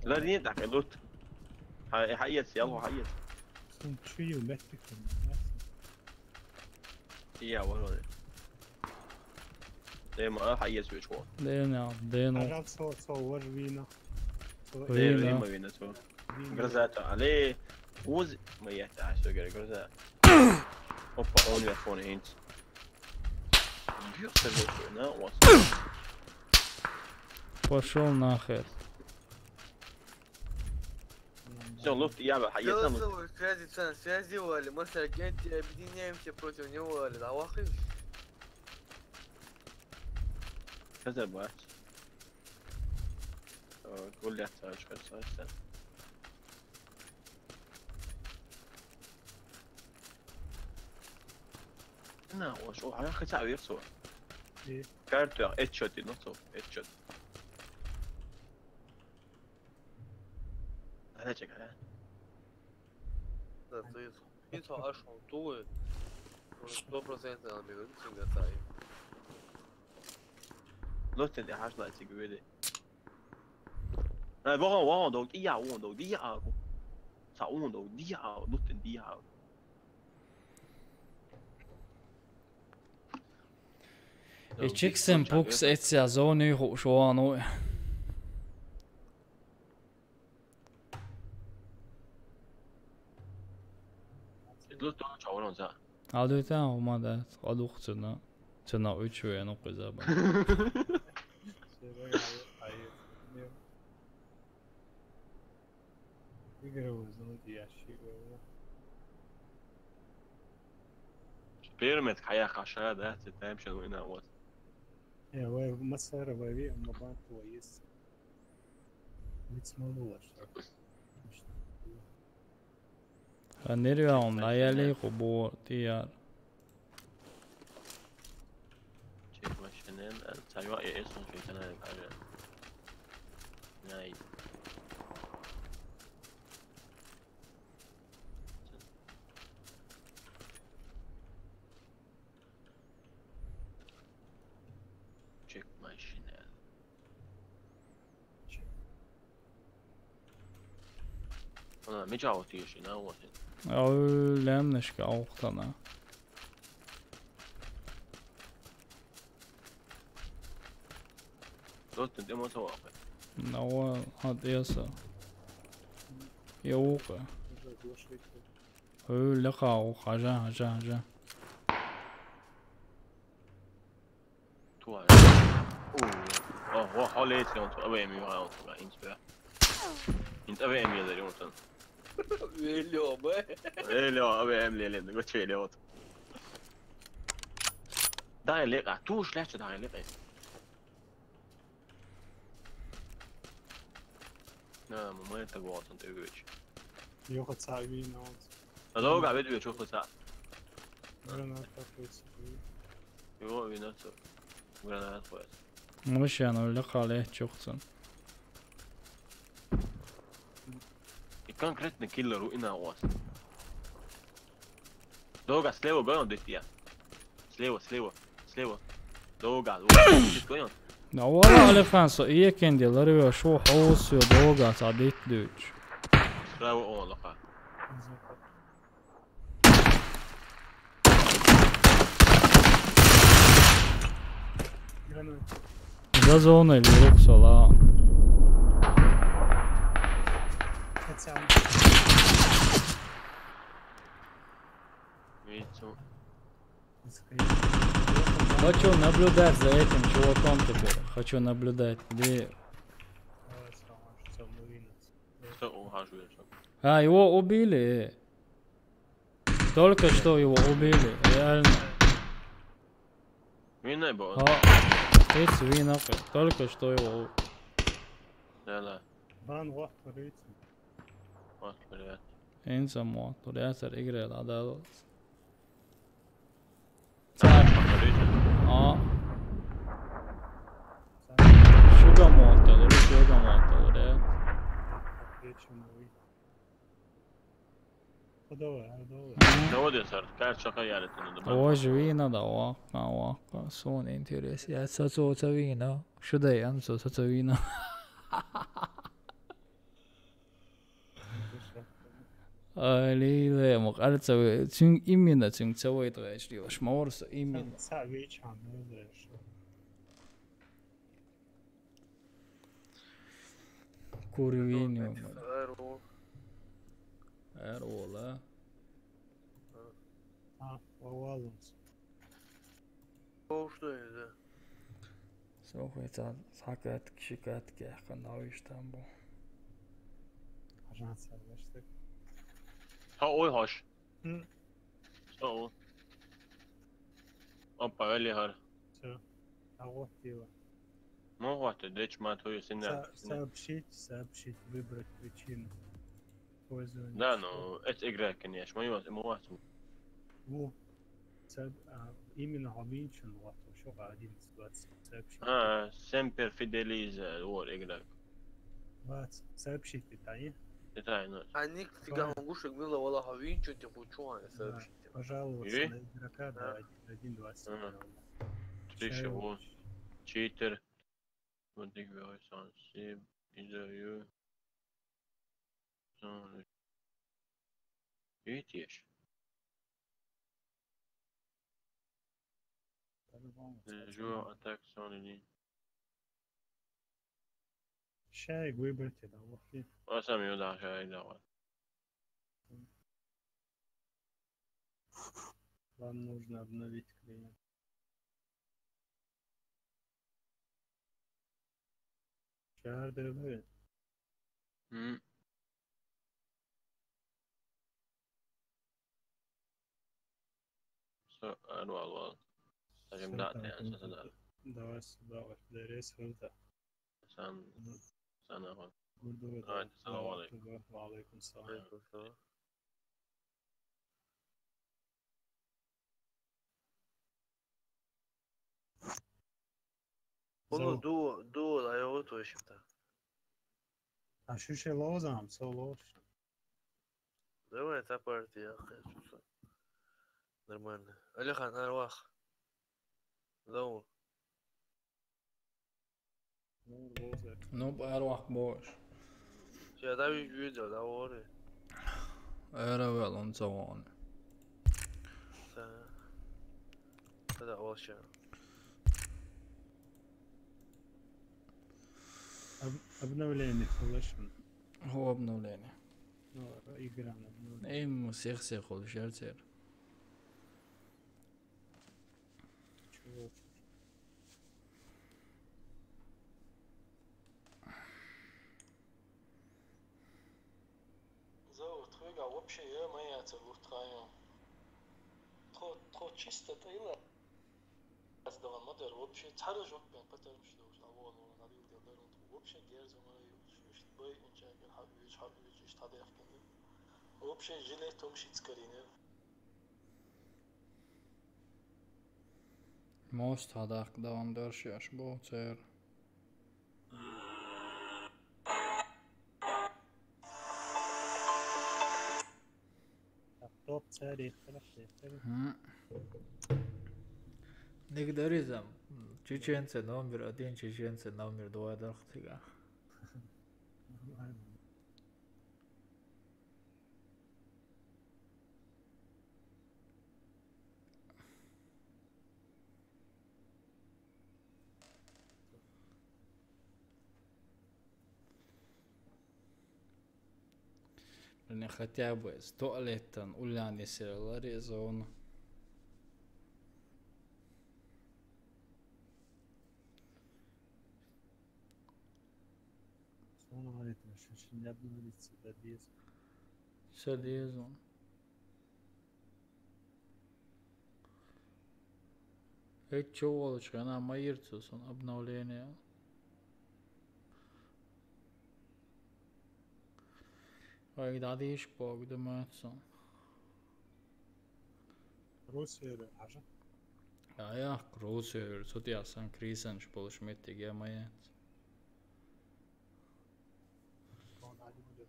لا، دي انت حق لوت. حقيقة، يلا، حقيقة. Сун чую метрикум. يا ولد. دايما، اه، حقيقة سويتش وان. دينا، دينا. Араб со, со, вож вина. Со, Вина. Дайма вина, со. Вина. Грозата, але. Уз, моя, да, всё, говорю, гроза. Опа, он я фон инц. Бьёт, на, у вас. Пошёл нахер. Всё, лофт, я бы, а я сам. Голосовой связи, центр связи, Валя. Мы с агентами объединяемся против него, Валя. Да, вахы. Что за бач? Э, гулять, а, что, что, что? На, о, что, а я хотя бы всё. И? Карту, отчёты, ну что, отчёт. Давайте, а? Да, ты, ты то аж он туе. Сто процентов он берёт, цингатай. Лофт, ты аж на тебе. Э, вон, вон, дог, и я, вон, дог, и я, а, ку. Са, вон, дог, и я, а, лофт, и я, а. Э, чиксен пукс эця зоны ху шуану. Лофт, он чаурон за. Адуйтан умадат, адух цуна. Цуна уч вену кызаба. Игры узнал ящик. Пермет кая хаша, да, цветаем щас война, вот. Э, вы массера вави, мабан твоис. Ведь смолу, что? Нервиаун, наяли, хубо, тияр. Чек машинен, цайва, э, эс, он чек, цена, каже. Най. Чек машинен. Ана, мича отиши, на, вот. Ау, лемнешка, ауктана. Дотын демо тавапы. На, о, от эса. Я ука. Ау, лекау, хажа, хажа, хажа. Туа. О, о, холе, сион, туа, ве, ми, ве, туа, инспе. Инспе, ве, ми, ле, он. Велё, бе. Велё, ве, ми, ле, ле, го че, ле, вот. Да, ле, а, туш, ле, че, да, ле, ле. На, момент, так, вот, он, ты, говоришь. Йохо, ца, вина, вот. А долго, а ведь, что, хоть, а? Граната, то есть. Его вина, то. Граната, то есть. Мышьян, улли хале, чухцун. И конкретно киллер у ина у вас. Долго, слева, гон, дитя. Слева, слева, слева. Долго, долго, дитя, гон. На, вала, Алефан, со, иекенди, ларве, шо, хаос, ё, долго, са, дит, дюч. Справа, о, лоха. За зоной вирус сала. Хочу наблюдать за этим чуваком теперь. Хочу наблюдать. Где? Кто ухаживает? А, его убили. Только что его убили, реально. Винный был. А, здесь винок. Только что его у- Да, да. Ван, вот, говорите. Вот, привет. Инсам, вот, привет, игры, да, да. А. Шуга Чё новый? Ну, давай, а, давай. Давай, сэр, кар чака яли тунда. Тоже вина да, вака, вака, сон интерес. Я сацо ца вина. Шуда я сацо ца вина. Алиле, мо, аль ца, цин именно цин ца вай трэш, лиш морса именно. Ца вечан, ну, да, шо. Курвиню. Эрвол. Эрвол, а? А, валунс. О, что это? Слухай, ца, сакат, шикат, кехан, навиш там был. Ажан сагаш так. Ха, ой, хаш. М. Что? Опа, вели хар. Всё. А вот его. Ну, вот, и дечь мат, хуй, синда. Со-, сообщить, сообщить, выбрать причину пользования. Да, ну, это игра, конечно, мы его, ему вас. Ну, со-, а, именно Хабинчин, вот, ещё одиннадцать двадцать сообщить. А, Semper Fidelis, э, вот, игра. Вот, сообщить питание. Питание, ну. А ник тига Ва- хонгуш игмила вала Хабинчин, ты хучу, а, Да, сообщить. Пожаловаться И? На игрока, да, А. Один, один двадцать. А. Пожалуйста. Ты чего? Читер. Вот так говорит, он всем. Изаю. Сон. Видишь? По-любому. Э, жо, а так сон или? Ща и выбрать это, вот и. А сам её, да, ща и давай. Вам нужно обновить клиент. Чардырды. М. Всё, алло, алло. Скажем, да, да, да, да. Давай сюда, вот, дверь сюда. Сан, Мгм. Сан, ага. Давайте, салам алейкум. Ва алейкум салам. Алейкум салам. Ону дуо, дуо, ай, вот, в общем-то. А шуше лозам, со лоз. Давай, та партия, нормально. Алихан, Арвах. Зау. Ну, Арвах бош. Я да видео, да, ори. Эра вел он зауны. Да. Да, вообще. Об-, обновление, слышим. О, обновление. Ну, игра обновление. Им всех-всех улучшается. Чего? Зо, тхуга вообще е маяца лутхайо. Тхо, тхо чисто тайла. Аз дала мадер вообще цара жоппен патарм шдо, а вон, вон, надил дел дарун, тхо вообще герзо мара ю, шуш бай, инча гер хаб юч, хаб юч, иш тадер кенде. Вообще жилетом шицкаринер. Мост хадак даван дорши аш боцер. Топ царь, Мгм. Нигдаризм. Чеченцы номер один, чеченцы номер два, да, хтига. Нормально. Блин, хотя бы с туалетом уляни села резон. Сон говорит, что не обновится до без. Всё резон. Э, чё, Волочка, она моирцу сон обновление. Ой, да, дишь, Бог, думается. Русия, а же? А я, Русия, что ты, я сан Крисен, что полушметик, я моец. Он один будет.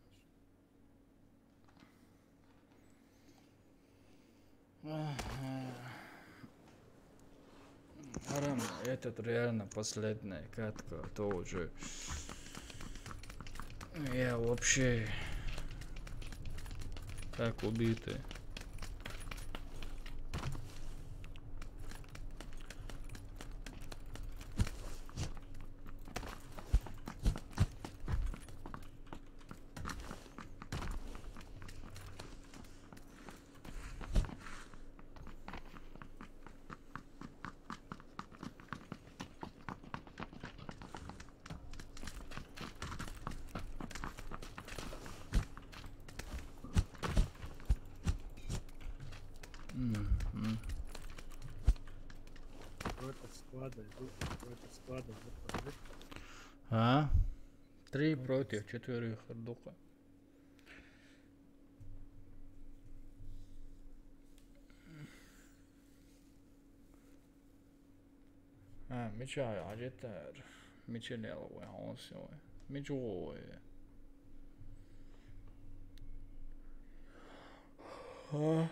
Ага. Арам, этот реально последняя катка, то уже я вообще как убитый. Мгм. Против склада идут, против склада идут, подожди. А? Три против четверых, Ардука. А, мича, а жетер. Мича лела вай, он сё вай. Мича вай. А?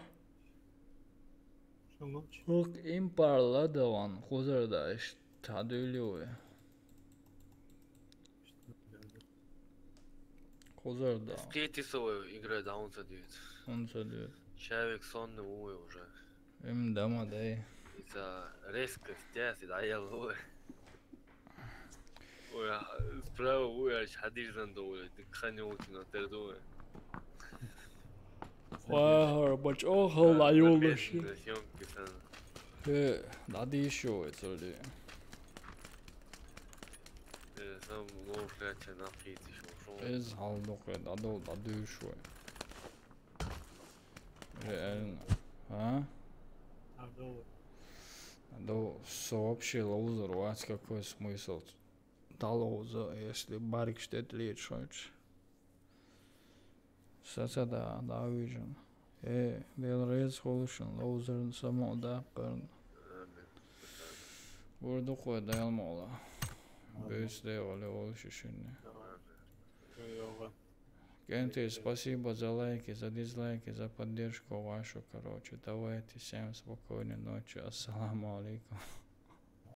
Шо молчи. Ук им парла да ван, хузар да иш тадули вай. Хузар да. Скейтисовая игра, да, он садит. Он садит. Человек сонный увы уже. Им дама дай. Из-за резкости, да, я ловы. Ой, а, справа, ой, аж хадир зандо, ой, дык хани ултина тердо, ой. Вау, бач, о, хал Да, аюлыш. Нормально, съёмки сан. Э, надо ещё это ли. Э, сам лоу шляться на пить ещё ушёл. Эз халдук, э, дадо, дадо ещё. Реально. А? Надо. Надо, всё вообще лоузер, у вас какой смысл? Талоуза, если барик штет лечь хочешь. Саса да, да, вижен. Э, дел рез холушен, лоузерн само да, перн. Бурдук ой, да, елмола. Ладно. Бес да, оле, оле, шишине. Давай. Йога. Кенты, спасибо за лайки, за дизлайки, за поддержку вашу, короче. Давайте, всем спокойной ночи. Ассаламу алейкум.